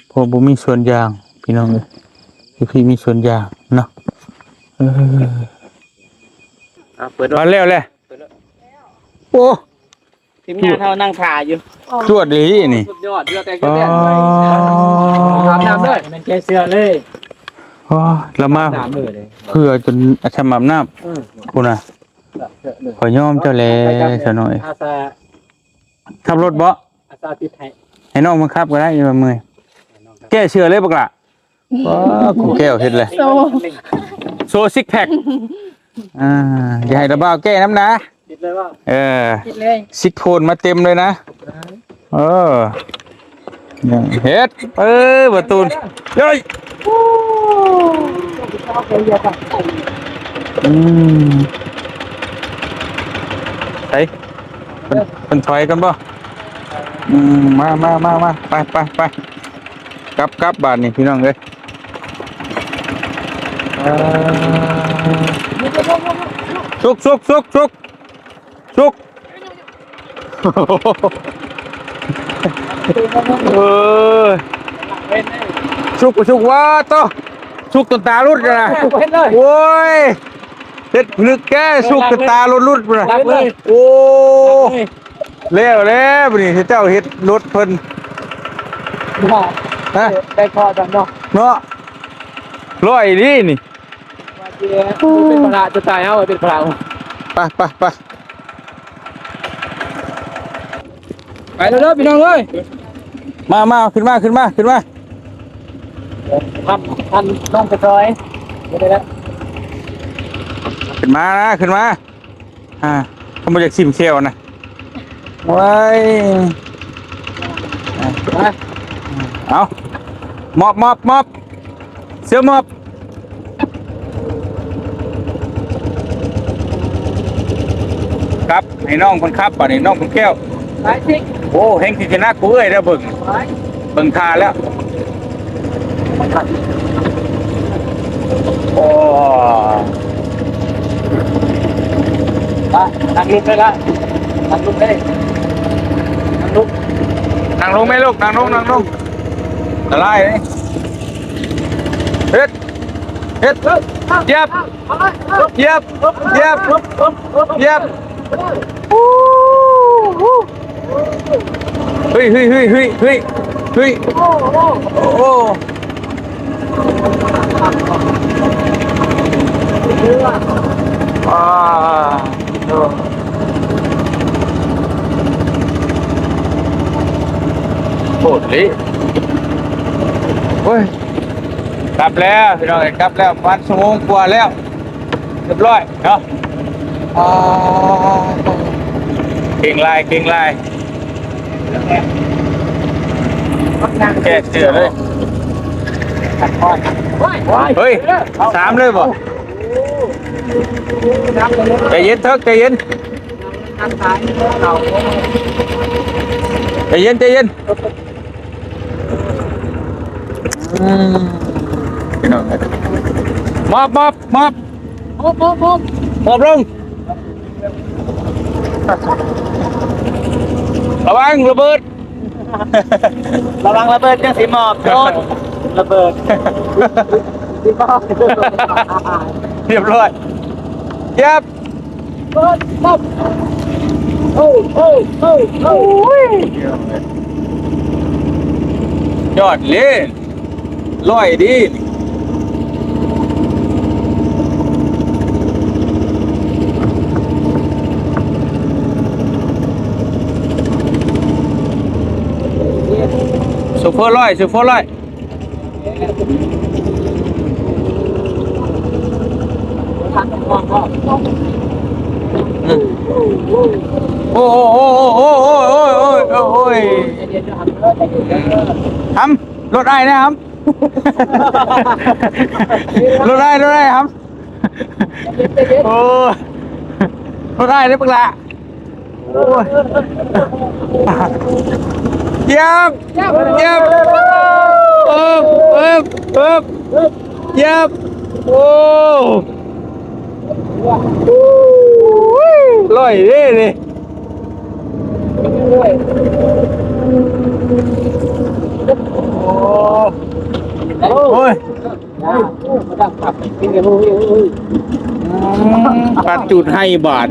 ເພາະບໍ່ມີສວນຢາງ ພີ່ນ້ອງເອີຍ. ຢູ່ພີ້ມີສວນຢາງເນາະ. ເອີ ເອົາ ເປີດ ມາແລ້ວແຫຼະ. ໂອ້ ທີມງານເຮົານັ່ງຖ້າຢູ່ ຈວດອີ່ຫຼີນີ້ ສຸດຍອດ ເຫຼືອແຕ່ ອໍ ຈະແລ່ນໄປ ອາບນ້ຳເລີຍ ແມ່ນແກ່ເສື້ອເລີຍ. ອໍ ລະມາ ອາບນ້ຳເລີຍ ເພື່ອຈົນ ອາ ທຳອາບນ້ຳ ເອີ ພຸ້ນນະ. ຂ້ອຍຍອມເຈົ້າແຫຼະ ສາວນ້ອຍ ອາສາ ຂັບລົດບໍ່? ອາສາຕິດໃຫ້ ໃຫ້ນ້ອງມັນຂັບກໍໄດ້ ວ່າເມື່ອຍ ແກ່ເສື້ອເລີຍບັກຫຼ້າ. ວ້າ ກູແກ້ວເຮັດແຫຼະ ໂຊ ໂຊຊິກແພັກ ອ່າ ຢ່າໃຫ້ລະບ່າວແກ້ນຳນະ. ຕິດເລີຍບໍ່? ເອີ ຕິດເລີຍ ຊິກໂພນມາເຕັມເລີຍນະ. ເອີ ເຮັດ ເອີ ປະຕູ ເອີຍ ອືມ ໃສ ເພິ່ນ ເພິ່ນຖອຍກ່ອນບໍ່? ອືມ ມາ ມາ ມາ ມາ ໄປ ໄປ ໄປ ກັບ ກັບບາດນີ້ ພີ່ນ້ອງເອີຍ. ເອີ ສຸກ ສຸກ ສຸກ ສຸກ ສຸກ ເອີ ສຸກ ສຸກ ວ້າ ໂຕ ສຸກຈົນຕາຫຼຸດນະ. ໂອ້ຍ ເຮັດພິລຶກແກ ສຸກຈົນຕາຫຼຸດໆພຸ້ນນະ. ໂອ້ ແລ້ວແຫຼະ ບາດນີ້ເຈົ້າເຮັດລົດເພິ່ນ ຮະ ໄດ້ພໍຈຳເນາະ ເນາະ ຮ້ອຍອີ່ຫຼີນີ້. ເປັນພາລະ ຈະຕາຍເຮົາເປັນພາລະ. ໄປ ໄປ ໄປ ໄປເດີພີ່ນ້ອງເອີຍ. ມາ ມາ ຂຶ້ນມາ ຂຶ້ນມາ ຂຶ້ນມາ ທັນ ທັນນ້ອງໄປຊອຍ ບໍ່ໄດ້ແລ້ວ ຂຶ້ນມານະ ຂຶ້ນມາ. ອ່າ ເຂົາບໍ່ຢາກຖິ້ມແຂ້ວນະ ໂອ້ຍ ເອົາ ມອບ ມອບ ມອບ ເສື້ອມອບ ກັບໃຫ້ນ້ອງເພິ່ນຂັບ ບາດນີ້ນ້ອງເພິ່ນແກ້ວ ໄປຊິ ໂອ້ ແຮ່ງຊິຈະໜັກກວ່າເອື້ອຍແລ້ວ ເບິ່ງ ໄປ ເບິ່ງທ່າແລ້ວ. ໂອ້ ໄປ ນັ່ງລົງໄດ້ລະ ນັ່ງລົງໄດ້ ນັ່ງລົງ ນັ່ງລົງແມ່ລູກ ນັ່ງລົງ ນັ່ງລົງ ອັນຕະລາຍເດ້ ເຮັດ ເຮັດ ຢຽບ ຢຽບ ຢຽບ ຢຽບ ເຮີ້ຍ ເຮີ້ຍ ເຮີ້ຍ ໂອ້ ອ່າ ໂຫດເລີຍ ໂອ້ຍ ກັບແລ້ວ ພີ່ນ້ອງເອີຍ ກັບແລ້ວ ປະມານຊົ່ວໂມງກວ່າແລ້ວ ຮຽບຮ້ອຍເນາະ ອ່າ ເກັ່ງຫຼາຍ ເກັ່ງຫຼາຍ ແກະເສື້ອເລີຍ. ເຮີ້ຍ ສາມເລີຍບໍ່? ໃຈເຢັນເຖິກ ໃຈເຢັນ ໃຈເຢັນ ໃຈເຢັນ. ອືມ ພີ່ນ້ອງເອີຍ ມອບ ມອບ ມອບ ມອບ ມອບ ມອບລົງ ລະວັງລະເບີດ ລະວັງລະເບີດ ຈັ່ງຊິມອບໂດນລະເບີດ ຮຽບຮ້ອຍ ຢຽບ. ໂອ້ ໂອ້ ໂອ້ ໂອ້ ໂອ້ຍ ຍອດເລີຍ ຮ້ອຍດີ. ໂຊເຟີຮ້ອຍ ໂຊເຟີຮ້ອຍ. ໂອ້ ໂອ້ ໂອ້ ໂອ້ຍ ຫຳ ລົດອ້າຍແດ່ຫຳ ລົດອ້າຍ ລົດອ້າຍຫຳ ໂອ້ ລົດອ້າຍເດ້ບັກຫຼ້າ. ໂອ້ຍ ຢຽບ ຢຽບ ເອີບ ເອີບ ເອີບ ຢຽບ ໂອ້ ຮ້ອຍເດ້ນີ້ ໂອ້ຍ. ອືມ ປັດຈູດໄຫ້ບາດ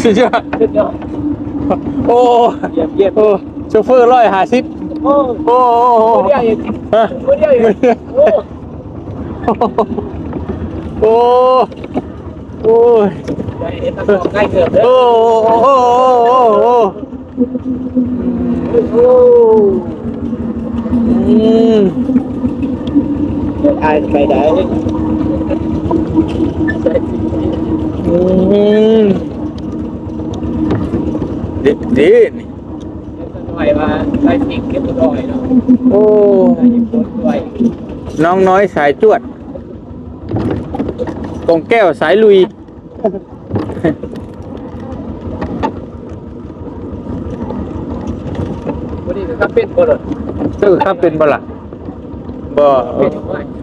ສຸດຍອດ ໂອ້ ໂອ້ ໂຊເຟີຮ້ອຍຫ້າສິບ ໂອ້ ໂອ້ ໂອ້ ໂອ້ ໂອ້ ໂອ້ ໂອ້ຍ ໂອ້ ໂອ້ ໂອ້ ໂອ້ ໂອ້ ໂອ້ ອືມ ອ້າຍໄປໄດ້ ອືມ ເດັດເດ້ນີ້ ໂອ້ ນ້ອງນ້ອຍສາຍຈວດ ກອງແກ້ວສາຍລຸຍ. ບໍ່ດີກໍຂັບເປັນບໍ່ລະ? ເຈົ້າກໍຂັບເປັນບໍ່ລະ? ບໍ່ ເປັນ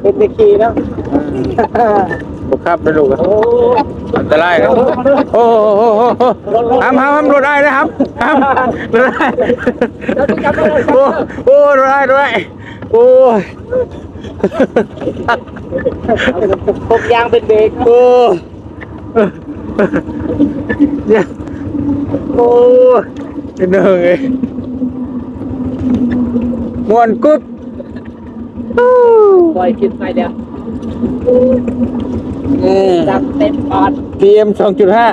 ເປັນແຕ່ຂີ່ເນາະ ອືມ ບໍ່ຂັບເດີລູກ ໂອ້ ອັນຕະລາຍເນາະ ໂອ້ ໂອ້ ໂອ້ ໂອ້ ຫ້າມ ຫ້າມ ຫ້າມ ລົດອ້າຍເດີ ຫ້າມ ຫ້າມ ລົດອ້າຍ ໂອ້ ໂອ້ ລົດອ້າຍ ລົດອ້າຍ ໂອ້ຍ ກົກຢາງເປັນເບຣກ ໂອ້. ໂອ້ຍ ພີ່ນ້ອງເອີຍ ມ່ວນກຸບ ປ່ອຍຂຶ້ນໄປແລ້ວ ອືມ ຈັດເຕັມປອດ ພີເອັມສອງຈຸດຫ້າ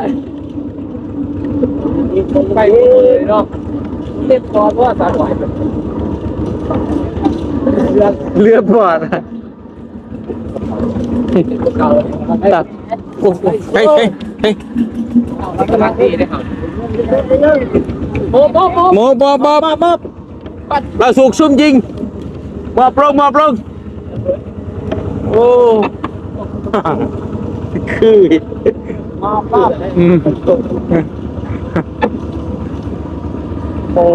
ໄປເລີຍເນາະ ເຕັມປອດວ່າສາວໜ້ອຍ ເລືອດ ເລືອດບອດ ຕັດ ໂອ້ ເຮີ້ຍ ເຮີ້ຍ ເຮີ້ຍ ໂມບ ໂມບ ໂມບ ໂມບ ໂມບ ໂມບ ໂມບ ເອົາສູກຊຸ່ມຍິງ ມອບລົງ ມອບລົງ ໂອ້ ຄື ອືມ ໂອ້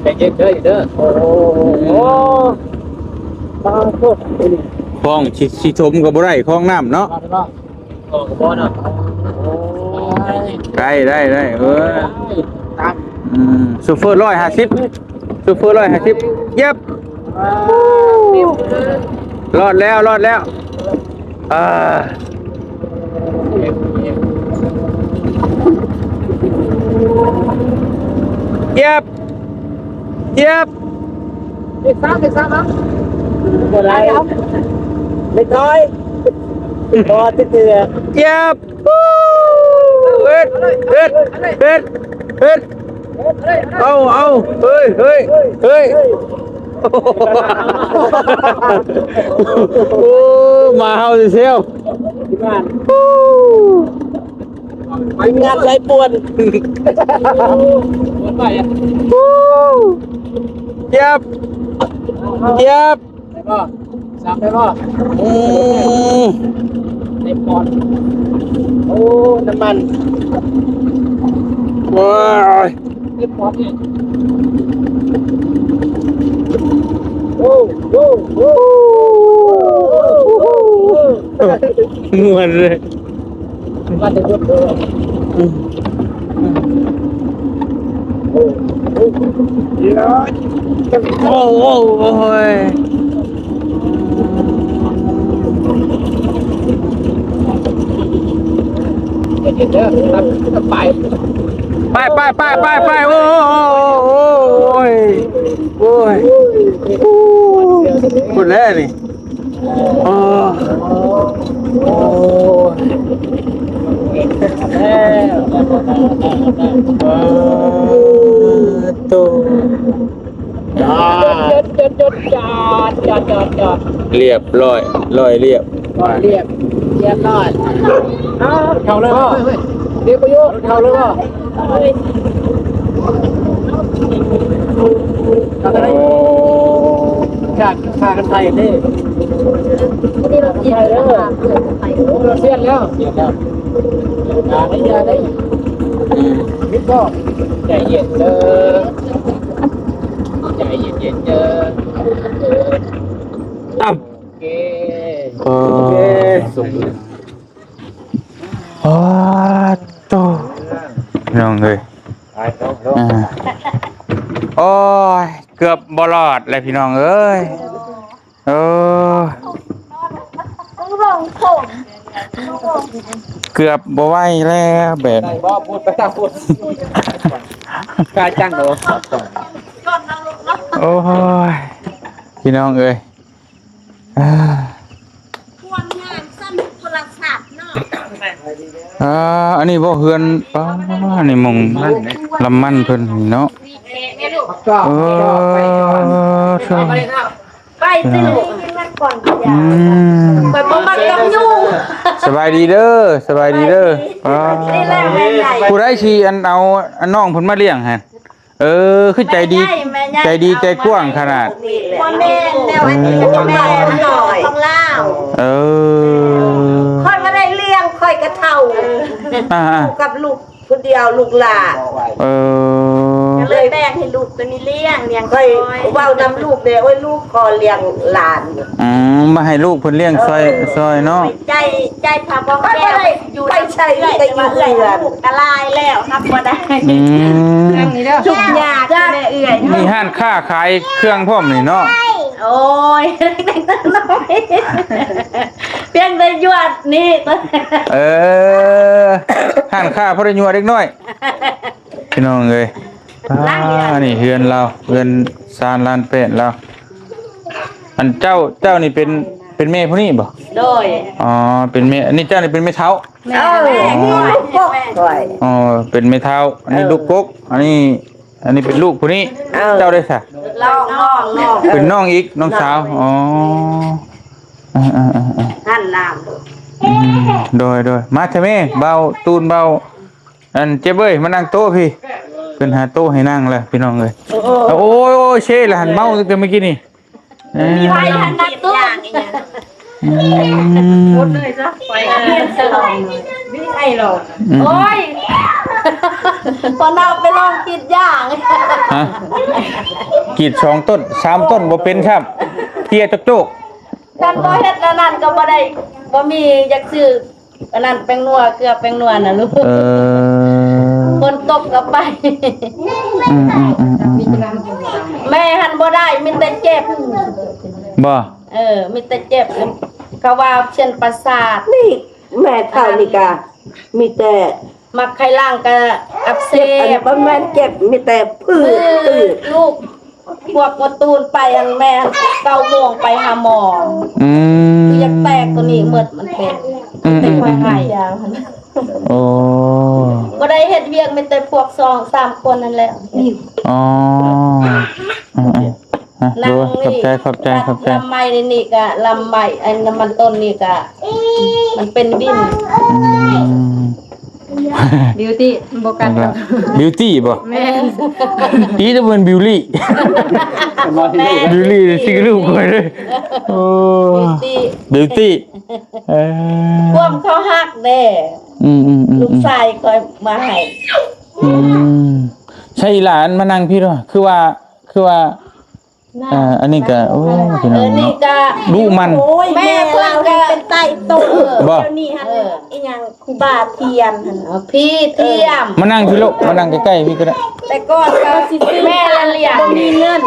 ໃຈເຢັນເດີ ເດີ ໂອ້ ໂອ້ ຄອງຊິ ຊິຖົມກໍບໍ່ໄດ້ ຄອງນ້ຳເນາະ ໄດ້ ໄດ້ ໄດ້ ເອີ ອືມ ໂຊເຟີຮ້ອຍຫ້າສິບ ໂຊເຟີຮ້ອຍຫ້າສິບ ຢຽບ ລອດແລ້ວ ລອດແລ້ວ ອ່າ ຢຽບ ຢຽບ ເລກສາມ ເລກສາມ ບໍ່ໄດ້ ເລກໜ້ອຍ ບໍ່ຕິດເທື່ອ ຢຽບ ເຮັດ ເຮັດ ເຮັດ ເຮັດ ເອົາ ເອົາ ເຮີ້ຍ ເຮີ້ຍ ເຮີ້ຍ. ໂອ້ ມາເຮົາແຊວ ທີມງານສາຍປ່ວນ ເຈັບ ເຈັບ ໄດ້ບໍ່? ສັບໄດ້ບໍ່? ອືມ ເຕັມປອດ ໂອ້ ນ້ຳມັນ ໂອ້ຍ ເຕັມປອດນີ້ ໂອ້ ໂອ້ ໂອ້ ມ່ວນເລີຍ. ໂອ້ ໂອ້ ໂອ້ຍ ໄປ ໄປ ໄປ ໄປ ໂອ້ຍ ໂອ້ຍ ໂອ້ຍ ພຸ້ນແຫຼະນີ້. ໂອ້ ໂອ້ຍ ເອີ ໂຕ ຈອດ ຈອດ ຈອດ ຈອດ ຈອດ ຈອດ ຈອດ ລຽບຮ້ອຍ ລອຍລຽບ ລອຍລຽບ ລຽບຮ້ອຍ. ເຂົ້າເລີຍບໍ່? ເດ ເຂົ້າເລີຍບໍ່? ໂອ້ ຂ້າ ຂ້າກັນໄທເດ້ ເສຍແລ້ວ ເສຍແລ້ວ ຢ່າໄດ້ ຢ່າໄດ້ ມິດບໍ່? ໃຈເຢັນເດີ ໃຈເຢັນໆເດີ ຕຳ ໂອເຄ ໂອເຄ. ໂອ້ໂຕ ພີ່ນ້ອງເອີຍ ອ່າ ໂອ້ຍ ເກືອບບໍ່ລອດແລ້ວພີ່ນ້ອງເອີຍ ເອີ ເກືອບບໍ່ໄຫວແລ້ວແບບ ໄດ້ບໍ່? ພຸດໄປທາງພຸ້ນ ກາຍຈັງໂດ ໂອ້ຍ ພີ່ນ້ອງເອີຍ ອ່າ ຄວນງາມຊັ້ນໂທລະສັບເນາະ ອ່າ ອັນນີ້ບໍ່ເຮືອນ ປ້າ ນີ້ໝ່ອງລຳມັນເພິ່ນເນາະ ເອີ ໄປຕິລູກ ອືມ ຂ້ອຍບໍ່ມັກກັບຍຸງ ສະບາຍດີເດີ ສະບາຍດີເດີ ປ້າ ຜູ້ໃດຊິອັນເອົາອັນນ້ອງເພິ່ນມາລ້ຽງຫັ້ນ ເອີ ຄືໃຈດີ ແມ່ໃຫຍ່ ໃຈດີໃຈກວ້າງຂະໜາດ ບໍ່ແມ່ນແນວອັນນີ້ ແມ່ນ້ອຍຂອງລາວ ເອີ ຂ້ອຍບໍ່ໄດ້ລ້ຽງ ຂ້ອຍກໍເຖົ້າ ອ່າໆ ຢູ່ກັບລູກຜູ້ດຽວ ລູກຫຼ້າ ເອີ ກໍເລີຍແບ່ງໃຫ້ລູກໂຕນີ້ລ້ຽງ ລ້ຽງ ຂ້ອຍເວົ້ານຳລູກເດ້ ໂອ້ຍ ລູກຂໍລ້ຽງຫຼານ ອືມ ມາໃຫ້ລູກເພິ່ນລ້ຽງຊ່ອຍ ເອີ ຊ່ອຍເນາະ ໃຈ ໃຈພາບອກແກ້ວ ໄປໃສ ແຕ່ວ່າເອື້ອຍລູກກະຫຼາຍແລ້ວ ຮັບບໍ່ໄດ້ ອືມ ທຸກຍາກແນ່ເອື້ອຍ ມີຮ້ານຄ້າຂາຍເຄື່ອງພ້ອມນີ້ເນາະ ໂອ້ຍ ພຽງແຕ່ຍວດນີ້ ເອີ ຮ້ານຄ້າພໍໄດ້ຍົວເດັກນ້ອຍ ພີ່ນ້ອງເອີຍ ອ່າ ນີ້ເຮືອນລາວ ເຮືອນຊານລານແປດລາວ ອັນເຈົ້າ ເຈົ້ານີ້ເປັນ ເປັນແມ່ຜູ້ນີ້ບໍ່? ໂດຍ ອໍ ເປັນແມ່ ອັນນີ້ເຈົ້ານີ້ເປັນແມ່ເຖົ້າ ແມ່ ເອີ ລູກກົກຂ້ອຍ ອໍ ເປັນແມ່ເຖົ້າ ອັນນີ້ ເອີ ລູກກົກ ອັນນີ້ ອັນນີ້ເປັນລູກຜູ້ນີ້ ເອີ ເຈົ້າໄດ້ຊະ? ນ້ອງ ນ້ອງ ນ້ອງ ເປັນນ້ອງອີກ ນ້ອງສາວ ນ້ອງ ອໍ ເອີໆໆໆ ຫັ້ນລາວ ອືມ ໂດຍໆ ມາເຖາະແມ່ ເບົາຕູນ ເບົາ ອັນເຈັບເອີຍ ມານັ່ງໂຕະພີ້ ເພິ່ນຫາໂຕະໃຫ້ນັ່ງແລ້ວ ພີ່ນ້ອງເອີຍ ໂອ້ຍ ໂອ້ຍ ເຊແລ້ວຫັ້ນ ເມົາຕັ້ງແຕ່ມື້ກີ້ນີ້ ມີໃຜຫັ້ນນັ່ງໂຕະ ອືມ ໝົດເລີຍຊະ ໄປຮຽນສະຫຼອງ ມີໃຜຫຼອກ ອືມ ໂອ້ຍ ພໍ່ນ້ອງໄປລອງກຣີດຢາງ ຮະ ກຣີດສອງຕົ້ນ ສາມຕົ້ນບໍ່ເປັນຊ້ຳ ເກຍໂຈກໆ ຄັນບໍ່ເຮັດແນວນັ້ນກໍບໍ່ໄດ້ ບໍ່ມີຢາກຊື້ ອັນນັ້ນແປ້ງນົວ ເກືອແປ້ງນົວນະລູກ ເອີ ຝົນຕົກກໍໄປ ອືມໆໆໆ ແມ່ຫັ້ນບໍ່ໄດ້ ມີແຕ່ເຈັບ ບໍ່ ເອີ ມີແຕ່ເຈັບ ເຂົາວ່າເສັ້ນປະສາດ ນີ້ແມ່ເຖົ້ານີ້ກະມີແຕ່ ໝາກໄຂ່ຫຼັງກະອັກເສບ ອັນບໍ່ແມ່ນເຈັບ ມີແຕ່ຜືດ ຜືດ ຜືດ ລູກ ພວກໝົດຕູນໄປ ອັນແມ່ເກົ້າໂມງໄປຫາໝໍ ອືມ ຄືຢາກແຕກໂຕນີ້ໝົດ ມັນເປັນ ອືມ ແຕ່ຂ້ອຍໃຫ້ ໂອ້ ບໍ່ໄດ້ເຮັດວຽກ ມີແຕ່ພວກສອງສາມຄົນນັ້ນແຫຼະ ອໍ ອືມ ນາງ ໂອ້ຍ ນີ້ ຂອບໃຈ ຂອບໃຈ ລຳ ຂອບໃຈ ລຳໄມ້ນີ້ກະລຳໄມ້ ອັນນ້ຳມັນຕົ້ນນີ້ກະ ມັນເປັນວິນ ອືມ ບິວຕີ້ ບໍ່ກັດດອກ ບິວຕີ້ບໍ່? ແມ່ນ ອີ ແຕ່ເປັນບິວລີ ແມ່ນ ບິວລີຊິລູກຂ້ອຍເດ້ ໂອ້ ບິວຕີ້ ບິວຕີ້ ເອີ ຄວາມເຂົາຮັກເດ້ ອືມໆໆໆ ລູກຊາຍຂ້ອຍມາໃຫ້ ອືມ ໃຊ່ ອີ່ຫຼານມານັ່ງພີ້ເນາະ ຄືວ່າ ຄືວ່າ ອ່າ ອັນນີ້ກະ ໂອ້ ພີ່ນ້ອງເນາະ ເອີ ນີ້ກະ ດຸໝັ່ນ ໂອ້ຍ ແມ່ເພິ່ນກະ ແມ່ລາວເປັນໄຕໂຕ ເອີ ບໍ່ ດຽວນີ້ຫັ້ນ ເອີ ອີຫຍັງ ຄູບາທຽມຫັ້ນ ອໍ ພີທຽມ ມານັ່ງພີ້ລູກ ມານັ່ງໃກ້ໆພີ້ກະໄດ້ ແຕ່ກ່ອນກະ ແມ່ລຽງ ບໍ່ມີເງິນ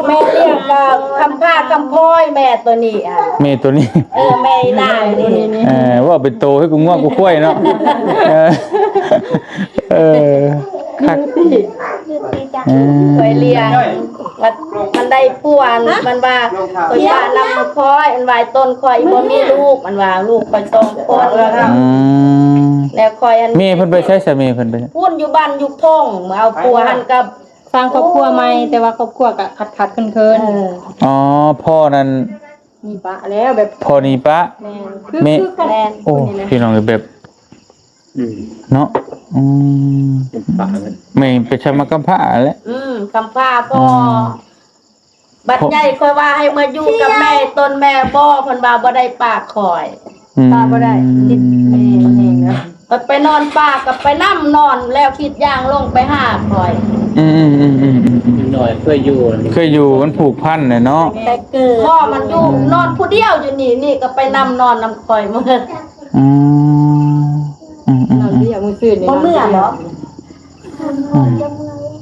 ແມ່ລຽງກະຄຳພ້າຄຳພ້ອຍ ແມ່ໂຕນີ້ ອ່າ ແມ່ໂຕນີ້ ເອີ ແມ່ອີນາງນີ້ ເອີ ເວົ້າເປັນໂຕຄືງົວຄືຄວາຍເນາະ ເອີ ເອີ ຄັກ ເອີ ຂ້ອຍລ້ຽງ ມັນ ມັນໄດ້ຜົວ ມັນວ່າ ເພິ່ນວ່ານຳຂ້ອຍ ມັນວ່າຕົ້ນຂ້ອຍບໍ່ມີລູກ ມັນວ່າລູກຂ້ອຍສອງຄົນ ອືມ ແລ້ວຂ້ອຍອັນ ແມ່ເພິ່ນໄປໃສຊະ ແມ່ເພິ່ນໄປ ພຸ້ນຢູ່ບ້ານຢູ່ທົ່ງ ມາເອົາຜົວຫັ້ນກັບ ສ້າງຄອບຄົວໃໝ່ ແຕ່ວ່າຄອບຄົວກະຂັດໆເຂີນໆ ເອີ ອໍ ພໍ່ນັ້ນ ໜີປະແລ້ວ ແບບພໍ່ໜີປະ ແມ່ນ ຄື ແມ່ ຄືກັນ ໂອ້ ພີ່ນ້ອງເອີຍ ແບບ ອືມ ເນາະ ອືມ ກຳພ້າ ແມ່ໄປຊຳມາກຳພ້າແຫຼະ ອືມ ກຳພ້າພໍ່ ອືມ ບັດໃຫຍ່ຂ້ອຍວ່າໃຫ້ມາຢູ່ກັບແມ່ ໂຕນແມ່ບໍ່ ເພິ່ນວ່າບໍ່ໄດ້ປາກຂ້ອຍ ອືມ ປາກບໍ່ໄດ້ ຕິດແມ່ແຮງນະ ບັດໄປນອນປ່າກໍໄປນຳ ນອນແລ້ວຄິດຢ່າງລົງໄປຫາຂ້ອຍ ອືມໆໆໆ ເດັກນ້ອຍເຄີຍຢູ່ ເຄີຍຢູ່ ມັນຜູກພັນແຫຼະເນາະ ແຕ່ເກີດ ພໍ່ມັນຢູ່ ອືມ ນອນຜູ້ດຽວຢູ່ນີ້ ນີ້ກໍໄປນຳ ນອນນຳຂ້ອຍໝົດ ອືມ ອືມໆໆ ນອນເດຍມື້ຄືນນີ້ ບໍ່ເມື່ອເນາະ ອືມ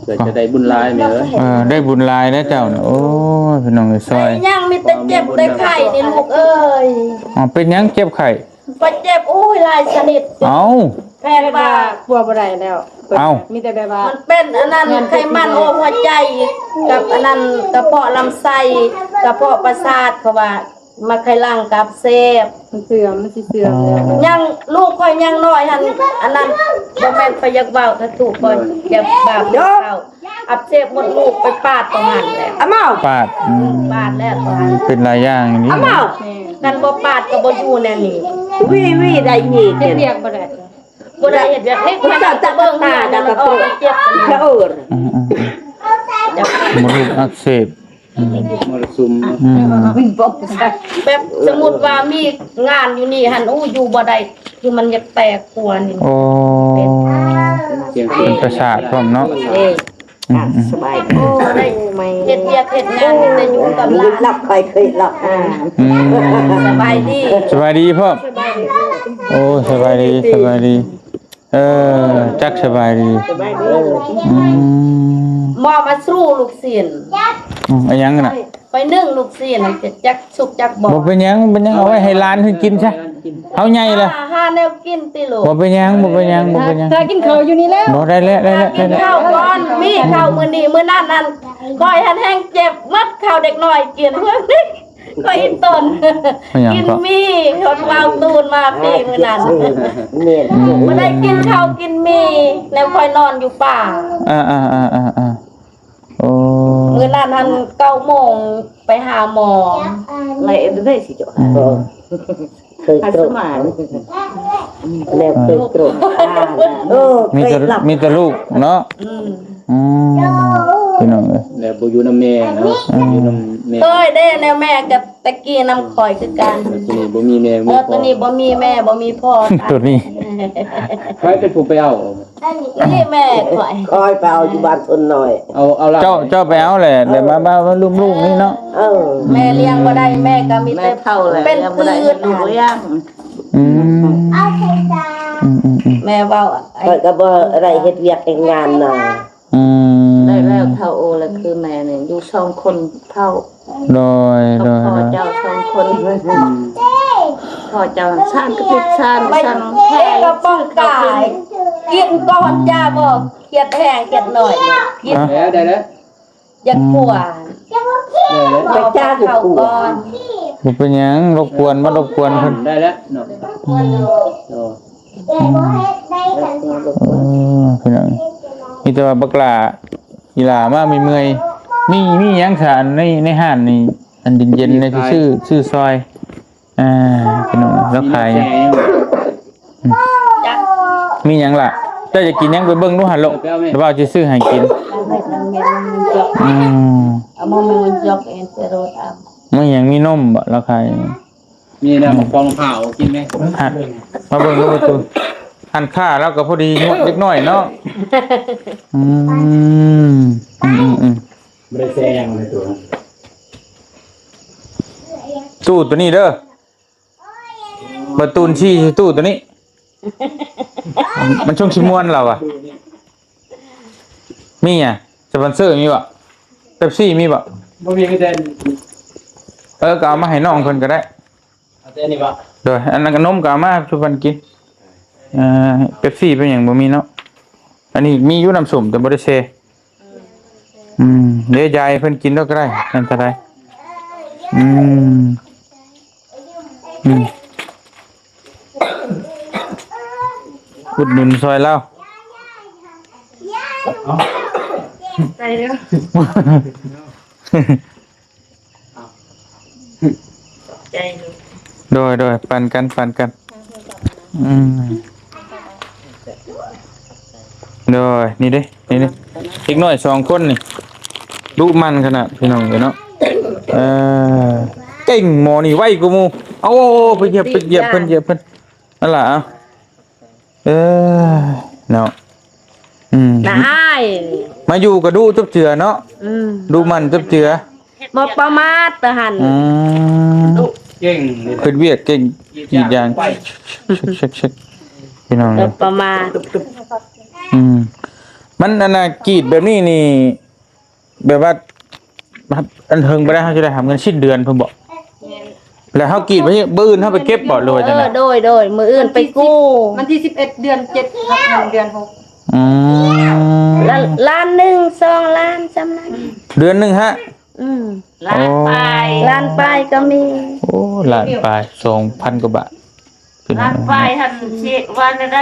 ເພື່ອຈະໄດ້ບຸນຫຼາຍແມ່ເອີຍ ເອີ ໄດ້ບຸນຫຼາຍແລ້ວເຈົ້ານະ ໂອ້ຍ ພີ່ນ້ອງເອີຍ ຊ່ອຍ ຍັງມີແຕ່ເຈັບແຕ່ໄຂ້ນີ້ລູກເອີຍ ອໍ ເປັນຫຍັງເຈັບໄຂ້? ຂ້ອຍເຈັບ ໂອ້ຍ ຫຼາຍຊະນິດ ເອົ້າ ແພດວ່າ ຜົວບໍ່ໄດ້ແລ້ວ ເອົ້າ ມີແຕ່ແບບວ່າ ມັນເປັນອັນນັ້ນ ໄຂມັນໂອກຫົວໃຈ ກັບອັນນັ້ນ ກະເພາະລຳໄສ້ ກະເພາະປະສາດ ເຂົາວ່າ ມາໄຂ່ຫຼັງກັບເສບ ມັນເສື່ອມ ມັນຊິເສື່ອມແລ້ວ ຍັງ ລູກຂ້ອຍຍັງນ້ອຍຫັ້ນ ອັນນັ້ນ ບໍ່ແມ່ນຂ້ອຍຢາກເວົ້າ ຖ້າຖືກຂ້ອຍຢາກບາບເຂົາ ອັກເສບມົດລູກໄປປາດຕົງຫັ້ນແຫຼະ ອາມ້າວ ປາດ ອືມ ປາດແລ້ວຕົງຫັ້ນ ເປັນຫຼາຍຢ່າງນີ້ ອາມ້າວ ຄັນບໍ່ປາດກໍບໍ່ຢູ່ແນວນີ້ ວີ ວີ ໄດ້ນີ້ ເຮັດວຽກບໍ່ໄດ້ ບໍ່ໄດ້ເຮັດວຽກ ນີ້ຂ້ອຍຈະເບິ່ງເຮືອນ ມັນອອກມາເຈັບ ອືມໆ ມົດລູກອັກເສບ ອືມ ມໍລະສຸມເນາະ ອືມ ແບບສົມມຸດວ່າມີງານຢູ່ນີ້ຫັ້ນ ໂອ້ ຢູ່ບໍ່ໄດ້ ຄືມັນຢາກແຕກຕົວນີ້ ໂອ້ ເປັນ ເປັນປະສາດພ້ອມເນາະ ເອີ ອືມໆ ສະບາຍດີ ໂອ້ ໄດ້ເຮັດວຽກເຮັດງານ ມີແຕ່ຢູ່ກັບຫຼານ ລັບ ຂ້ອຍເຄີຍລັບ ອືມ ສະບາຍດີ ສະບາຍດີພໍ່ ສະບາຍດີ ໂອ້ ສະບາຍດີ ສະບາຍດີ ເອີ ຈັກສະບາຍດີ ສະບາຍດີ ອືມ ໝໍມາສູ້ລູກຊີ້ນ ອືມ ອີຫຍັງນະ? ໄປໜຶ້ງລູກຊີ້ນ ຈັກສຸກຈັກບໍ່ ບໍ່ເປັນຫຍັງ ບໍ່ເປັນຫຍັງ ເອົາໄວ້ໃຫ້ຫຼານເພິ່ນກິນຊະ ເຮົາໃຫຍ່ແລ້ວ ຫາ ຫາແນວກິນຕິລູກ ບໍ່ເປັນຫຍັງ ບໍ່ເປັນຫຍັງ ບໍ່ເປັນຫຍັງ ຖ້າກິນເຂົ້າຢູ່ນີ້ແລ້ວ ບໍ່ ໄດ້ແລ້ວ ໄດ້ແລ້ວ ຖ້າກິນເຂົ້າກ່ອນ ມີເຂົ້າມື້ນີ້ມື້ນັ້ນນັ້ນ ຂ້ອຍຫັ້ນແຮງເຈັບໝົດ ເຂົ້າເດັກນ້ອຍກິນ ຂ້ອຍອີ່ຕົນ ເປັນຫຍັງ ກິນ ເກາະ ໝີ່ ເຂົາເວົ້າຕູນມາປີມື້ນັ້ນ ແມ່ນ ອືມ ບໍ່ໄດ້ກິນເຂົ້າກິນໝີ່ ແລ້ວຂ້ອຍນອນຢູ່ປ່າ ອ່າໆໆໆ ໂອ້ ມື້ນັ້ນຫັ້ນເກົ້າໂມງໄປຫາໝໍ ໄລ່ເອັນເດເວຊິເຈົ້າ ອືມ ເຄີຍໂຕ ອາສະໝານ ແລ້ວເຄີຍໂຕ ເອີ ມີແຕ່ ເຄີຍລັບ ມີແຕ່ລູກເນາະ ອືມ ອືມ ພີ່ນ້ອງເອີຍ ແລ້ວບໍ່ຢູ່ນຳແມ່ເນາະ ອືມ ຢູ່ນຳແມ່ ເຄີຍເດ້ ແນວແມ່ກັບຕະກີ້ນຳຂ້ອຍຄືກັນ ໂຕນີ້ບໍ່ມີແມ່ ເອີ ມີພໍ່ ໂຕນີ້ບໍ່ມີແມ່ ບໍ່ມີພໍ່ ໂຕນີ້ ໃຜເປັນຜູ້ໄປເອົາ? ນີ້ແມ່ຂ້ອຍ ຂ້ອຍໄປເອົາຢູ່ບ້ານຊົນນ້ອຍ ເອົາ ເອົາລະ ເຈົ້າ ເຈົ້າໄປເອົາແຫຼະ ແລ້ວມາ ມາ ມາລຸ້ມລູກນີ້ເນາະ ເອີ ແມ່ລ້ຽງບໍ່ໄດ້ ແມ່ກໍມີແຕ່ ແມ່ເຖົ້າແລ້ວ ເປັນ ແລ້ວບໍ່ໄດ້ ຄືນ ລູກລ້ຽງ ອືມ ອືມໆໆ ແມ່ເວົ້າ ຂ້ອຍກໍບໍ່ໄດ້ເຮັດວຽກເຮັດງານນະ ອືມ ໄດ້ແລ້ວເຖົ້າ ໂອ ແລ້ວຄືແມ່ນີ້ຢູ່ສອງຄົນເຖົ້າ ໂດຍ ໂດຍ ພໍ່ເຈົ້າສອງຄົນ ອືມ ພໍ່ເຈົ້າສ້າງກະຕິກ ສ້າງ ສ້າງແພ ກະປ້ອງກາຍ ກິນກ່ອນ ຢ່າບອກ ຄຽດແຮງຄຽດໜ້ອຍ ກິນ ໄດ້ແລ້ວ ໄດ້ແລ້ວ ຢ່າກົວ ໄປຈ້າງ ເຂົ້າກ່ອນ ບໍ່ເປັນຫຍັງ ລົບກວນ ມາລົບກວນເພິ່ນ ໄດ້ແລ້ວເນາະ ອືມ ໂດຍ ເອີ ພີ່ນ້ອງ ມີແຕ່ວ່າບັກຫຼ້າ ອີຫຼ້າມາເມື່ອຍ ມີ ມີຫຍັງຊະ ອັນໃນ ໃນຮ້ານນີ້ ອັນເຢັນໆ ນີ້ ມີຂາຍ ຊື້ ຊື້ຊອຍ ອ່າ ພີ່ນ້ອງ ລາວຂາຍຫຍັງ? ອືມ ຈັກ ມີຫຍັງລະ? ເຈົ້າຢາກກິນຫຍັງ ໄປເບິ່ງດູຫັ້ນໂລດ ເອົາໄປເອົາແມ່ ດຽວວ່າຊິຊື້ໃຫ້ກິນ. ອືມ ເອົາມາແມ່ນຈົກເອັນເຊໂຣດ ເອົາ ມີຫຍັງ? ມີນົມບໍ່? ລາວຂາຍ ມີແນວ ອືມ ມາຟອງເຜົາກິນໄດ້. ຮະ ມາເບິ່ງດູປະຕູ ຮ້ານຄ້າລາວກໍພໍດີຍວດເລັກນ້ອຍເນາະ. ອືມ ອືມໆ ບໍ່ໄດ້ແຊຫຍັງໃນຕູ້ ຕູ້ໂຕນີ້ເດີ ບໍ່ຕູນຊີ້ໃສ່ຕູ້ໂຕນີ້ ມັນຊົງຊິມ່ວນລາວວ່າ. ມີຫຍັງ ສະປອນເຊີມີບໍ່? ເປັບຊີມີບໍ່? ບໍ່ມີ ມີແຕ່ ເອີ ກໍເອົາມາໃຫ້ນ້ອງເພິ່ນກໍໄດ້. ເອົາແຕ່ນີ້ບໍ່? ໂດຍ ອັນນັ້ນກໍນົມກໍເອົາມາສູ່ເພິ່ນກິນ. ເອີ ເປັບຊີເປັນຫຍັງບໍ່ມີເນາະ. ອັນນີ້ມີຢູ່ນ້ຳສົ້ມແຕ່ບໍ່ໄດ້ແຊ່. ອືມ ເດ ຢາຍເພິ່ນກິນໂລດກໍໄດ້ ອັນຕະລາຍ. ອືມ ອືມ ອຸດໜູນຊ່ອຍລາວ. ໃຈເດີ ໃຈເດີ ໂດຍ ໂດຍ ປັນກັນ ປັນກັນ. ອືມ ໂດຍ ນີ້ເດ້ ນີ້ເດ້ ເດັກນ້ອຍສອງຄົນນີ້ ດຸໝັ່ນຂະໜາດ ພີ່ນ້ອງເອີຍເນາະ. ເອີ ເກັ່ງ ໝໍນີ້ໄວກວ່າໝູ່. ເອົາ ເອົາ ເອົາ ໄປຢຽບ ໄປຢຽບເພິ່ນ ຢຽບເພິ່ນ ນັ້ນລະ. ເອີ ເນາະ ອືມ ນາຍ ມາຢູ່ກໍດຸຈົບເຈືອເນາະ. ອືມ ດຸໝັ່ນຈົບເຈືອ ບໍ່ປະມາດຕະຫັ້ນ. ອືມ ເກັ່ງ ເຮັດວຽກເກັ່ງ ກຣີດຢາງ ເຊັກໆ ພີ່ນ້ອງເອີຍ ບໍ່ປະມາດ. ອືມ ມັນອັນນ່າ ກຣີດແບບນີ້ນີ້ ແບບວ່າ ອັນເຖິງບໍ່ໄດ້ ເຮົາຈະໄດ້ຮັບເງິນສິ້ນເດືອນພຸ້ນບໍ? ແມ່ນ ແລ້ວເຮົາກຣີດໄວ້ ມື້ອື່ນເຮົາໄປເກັບບໍ ຫຼືວ່າຈັ່ງໃດ? ເອີ ໂດຍ ໂດຍ ມື້ອື່ນໄປກູ້. ວັນທີສິບເອັດ ເດືອນເຈັດ ຮັບເງິນເດືອນຫົກ. ອືມ ລ້ານ ລ້ານໜຶ່ງ ສອງລ້ານ ສ່ຳນັ້ນ. ເດືອນໜຶ່ງຮະ? ອືມ ລ້ານປາຍ ໂອ້ ລ້ານປາຍກໍມີ. ໂອ້ ລ້ານປາຍ ສອງພັນກວ່າບາດ. ລ້ານປາຍຫັ້ນຊິວ່າແນວໃດ?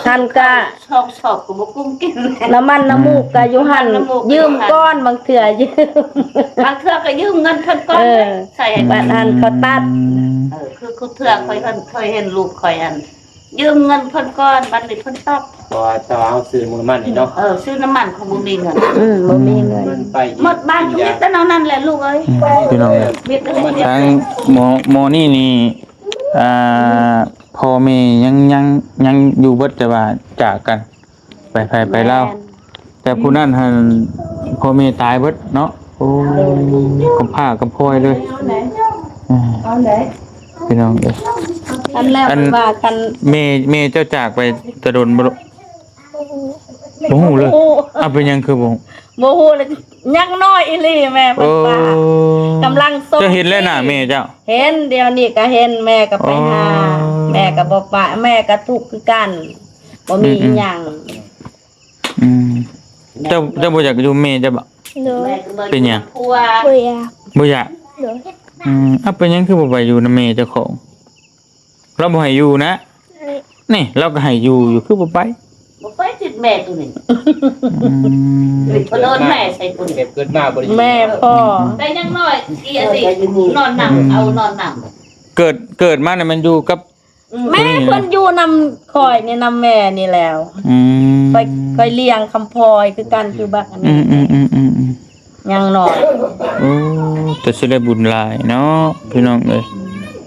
ຫັ້ນກະສອງສອບກໍບໍ່ກຸ້ມກິນ. ນ້ຳມັນນ້ຳມູກກໍຢູ່ຫັ້ນ ຢືມກ່ອນ ບາງເທື່ອຢືມ ບາງເທື່ອກໍຢືມເງິນເພິ່ນກ່ອນ. ເອີ ໃສ່ໃຫ້ບັດຫັ້ນເຂົາຕັດ. ອືມ ເອີ ຄື ຄືເທື່ອຂ້ອຍເຫັນ ຂ້ອຍເຫັນລູກຂ້ອຍຫັ້ນ ຢືມເງິນເພິ່ນກ່ອນ ບັດນີ້ເພິ່ນຕັດ. ເພາະວ່າຖ້າວ່າເຮົາຊື້ນ້ຳມັນນີ້ເນາະ ເອີ ຊື້ນ້ຳມັນເຂົາບໍ່ມີເງິນ. ອືມ ບໍ່ມີເງິນ ມັນໄປໝົດບ້ານກໍມີແຕ່ແນວນັ້ນແຫຼະລູກເອີຍ. ອືມ ພີ່ນ້ອງເອີຍ ທາງໝໍ ໝໍນີ້ນີ້ ອ່າ ພໍ່ແມ່ຍັງ ຍັງ ຍັງຢູ່ເບິດ ແຕ່ວ່າຈາກກັນ ໄປໃຜໄປລາວ. ແມ່ນ ແຕ່ຜູ້ນັ້ນຫັ້ນ ພໍ່ແມ່ຕາຍເບິດເນາະ. ໂອ້ ກຳພ້າກຳພອຍເລີຍ. ເອົາໄດ໋ ເອີ ເອົາໄດ໋ ພີ່ນ້ອງເອີຍ. ອັນແລ້ວ ອັນ ວ່າກັນ ແມ່ ແມ່ເຈົ້າຈາກໄປແຕ່ດົນບໍ່ລູກ? ບໍ່ຮູ້ເລີຍ. ເອົ້າ ເປັນຫຍັງຄືບໍ່ຮູ້? ບໍ່ຮູ້ເລີຍ ຍັງນ້ອຍອີ່ຫຼີແມ່ເພິ່ນວ່າ. ໂອ້ ກຳລັງໂຕ. ເຈົ້າເຫັນແລ້ວໜ້າແມ່ເຈົ້າ? ເຫັນ ດຽວນີ້ກໍເຫັນ ແມ່ກໍໄປຫາ. ອໍ ແມ່ກໍບໍ່ປະ ແມ່ກໍທຸກຄືກັນ ບໍ່ມີ ອືມໆ ອີ່ຫຍັງ. ອືມ ເຈົ້າ ເຈົ້າບໍ່ຢາກຢູ່ແມ່ເຈົ້າບໍ? ໂດຍ. ເປັນຫຍັງ? ບໍ່ຢາກ ບໍ່ຢາກ. ໂດຍ. ອືມ ເອົ້າ ເປັນຫຍັງຄືບໍ່ໄປຢູ່ນຳແມ່ເຈົ້າຂອງ? ລາວບໍ່ໃຫ້ຢູ່ນະ. ນີ້ ລາວກໍໃຫ້ຢູ່ຢູ່ ຄືບໍ່ໄປ? ບໍ່ໄປຕິດແມ່ໂຕນີ້. ອືມ ເພິ່ນເອີ້ນແມ່ໃສ່ຜູ້ນີ້ ເກີດມາບໍ່ໄດ້ຢູ່ ແມ່ພໍ່ ແຕ່ຍັງນ້ອຍ ອີອັນນີ້ນອນນຳ ເອົານອນນຳ. ເກີດ ເກີດມານີ້ແມ່ນຢູ່ກັບ ອືມ ແມ່ເພິ່ນຢູ່ນຳຂ້ອຍນີ້ ນຳແມ່ນີ້ແລ້ວ. ອືມ ຂ້ອຍ ຂ້ອຍລ້ຽງຄຳພອຍຄືກັນ ຄືບັກອັນນີ້. ອືມໆໆໆ ຍັງນ້ອຍ. ໂອ້ ແຕ່ຊິໄດ້ບຸນຫຼາຍເນາະ ພີ່ນ້ອງເອີຍ.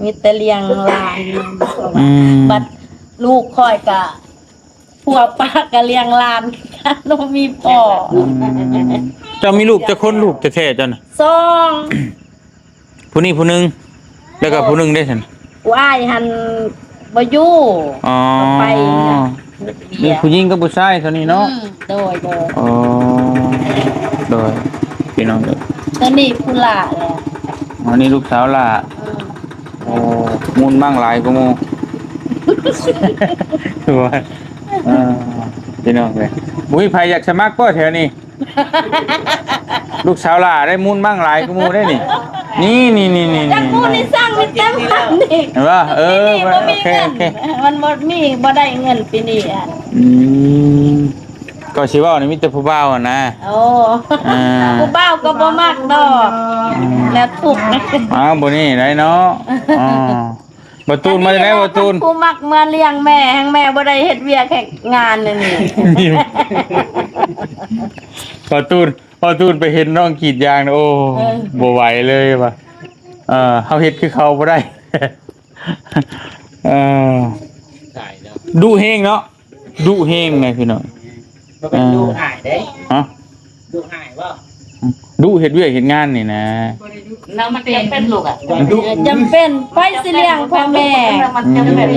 ມີແຕ່ລ້ຽງຫຼານ. ອືມ ບັດລູກຂ້ອຍກະ ຜົວປະກະລ້ຽງຫຼານ ບໍ່ມີພໍ່. ອືມ ເຈົ້າມີລູກຈັກຄົນ ລູກແທ້ໆເຈົ້ານະ? ສອງ. ຜູ້ນີ້ຜູ້ໜຶ່ງ ແລ້ວກໍຜູ້ໜຶ່ງເດ້ຊັ້ນ? ຜູ້ອ້າຍຫັ້ນບໍ່ຢູ່. ອໍ ໄປ ມີຜູ້ຍິງກັບຜູ້ຊາຍເທົ່ານີ້ເນາະ. ອືມ ໂດຍໆ. ອໍ ໂດຍ ພີ່ນ້ອງເອີຍ. ຕົວນີ້ຜູ້ຫຼ້າແຫຼະ. ອໍ ນີ້ລູກສາວຫຼ້າ. ອືມ ໂອ້ ມູນມັງຫຼາຍກວ່າໝູ່. ເອີ ພີ່ນ້ອງເອີຍ ບໍ່ມີໃຜຢາກສະໝັກບໍ່ແຖວນີ້? ລູກສາວຫຼ້າໄດ້ມູນມັງຫຼາຍກວ່າໝູ່ໄດ໋ນີ້. ນີ້ໆໆໆ ຈັກໝູ່ນີ້ສັ່ງມີແຕ່ມັນນີ້ ເຫັນບໍ່? ເອີ ປີນີ້ບໍ່ມີເງິນ. ໂອເຄ ໂອເຄ ມັນບໍ່ມີ ບໍ່ໄດ້ເງິນປີນີ້. ອືມ ກໍຊິເວົ້ານີ້ມີແຕ່ຜູ້ບ່າວຫັ້ນນະ. ໂອ້ ອ່າ ຜູ້ບ່າວກໍບໍ່ມັກດອກ ອືມ ແລ້ວທຸກ. ອ້າວ ບໍ່ນີ້ໄດ້ເນາະ. ອໍ ບໍ່ຕູນມາຈາກໃດ ບໍ່ຕູນ? ຜູ້ມັກມາລ້ຽງແມ່ ແຮ່ງແມ່ບໍ່ໄດ້ເຮັດວຽກເຮັດງານອັນນີ້. ບໍ່ຕູນ ພໍຕູນໄປເຫັນນ້ອງກຣີດຢາງນະ ໂອ້ ເອີ ບໍ່ໄຫວເລີຍວ່າ ເອີ ເຮົາເຮັດຄືເຂົາບໍ່ໄດ້. ເອີ ຕາຍແລ້ວ ດຸເຮງເນາະ ດຸເຮງນະພີ່ນ້ອງ. ບໍ່ແມ່ນດຸອ້າຍເດ້ ຮະ ດຸອ້າຍບໍ່? ດຸເຮັດວຽກເຮັດງານນີ້ນະ. ນາງມັນຈຳເປັນລູກອະ ຈຳເປັນ ໃຜຊິລ້ຽງພໍ່ແມ່? ມັນຈຳເປັນ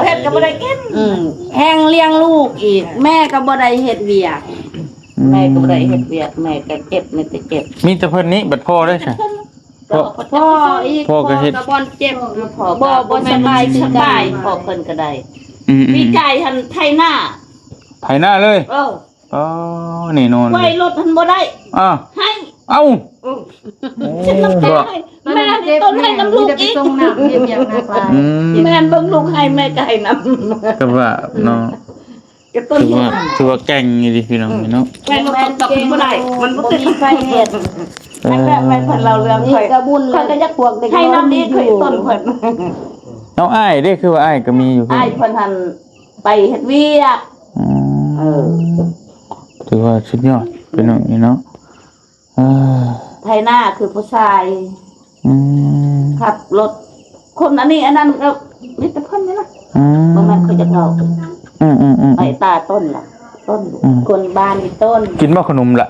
ເຮັດກໍບໍ່ໄດ້ກິນ ອືມ ແຮ່ງລ້ຽງລູກອີກ ແມ່ກໍບໍ່ໄດ້ເຮັດວຽກ. ອືມ ແມ່ກໍບໍ່ໄດ້ເຮັດວຽກ ແມ່ກໍເຈັບ ມີແຕ່ເຈັບ ມີແຕ່ເພິ່ນນີ້ບັດພໍ່ເດ້ຊະ ພໍ່ ພໍ່ອີກ ພໍ່ກໍເຮັດ ພໍ່ກໍບ່ອນເຈັບ ພໍ່ກໍບໍ່ ບໍ່ສະບາຍ ສະບາຍ ພໍ່ເພິ່ນກໍໄດ້ ອືມໆ ປີກາຍຫັ້ນໄຖນາ ໄຖນາເລີຍ ເອີ ອໍ ແນ່ນອນ ໄຫວລົດຫັ້ນບໍ່ໄດ້ ອ້າວ ໄຫ້ ເອົ້າ ອືມ ໂອ້ ແມ່ນີ້ຕົນໄຫ້ນຳລູກອີກ ມີແຕ່ໄປສົ່ງນ້ຳ ເຮັດວຽກໜັກຫຼາຍ ອືມ ແມ່ເບິ່ງລູກໄຫ້ ແມ່ກໍໄຫ້ນຳ ກໍວ່າເນາະ ກະຕົ້ນ ຖືວ່າ ຖືວ່າແກ່ງອີ່ຫຼີພີ່ນ້ອງເນາະ ແມ່ນບໍ່ ແມ່ນ ຕົກບໍ່ໄດ້ ມັນບໍ່ຕິດ ບໍ່ມີໃຜເຮັດ ເອີ ແມ່ນ ແມ່ນເພິ່ນເລົ່າເລື່ອງ ນີ້ ຂ້ອຍ ກະບຸນ ຂ້ອຍກະຢາກ ພວກເດັກ ຂ້ອຍນຳດີ ນ້ອຍ ຂ້ອຍ ຢູ່ ຕົ້ນເພິ່ນ ເອົາ ອ້າຍເດ້ ຄືວ່າອ້າຍກະມີຢູ່ ອ້າຍເພິ່ນຫັ້ນໄປເຮັດວຽກ ອືມ ເອີ ຖືວ່າສຸດຍອດພີ່ນ້ອງເນາະ. ເອີ ໄຖນາຄືຜູ້ຊາຍ ອືມ ຂັບລົດ ຄົນອັນນີ້ອັນນັ້ນກໍມີແຕ່ເພິ່ນນີ້ລະ ອືມ ບໍ່ແມ່ນຂ້ອຍຈະເວົ້າ ອືມໆໆ ໄປຕາຕົ້ນລະ ຕົ້ນ ອືມ ຄົນບ້ານນີ້ຕົ້ນ ກິນບໍ່ຂະໜົມລະ?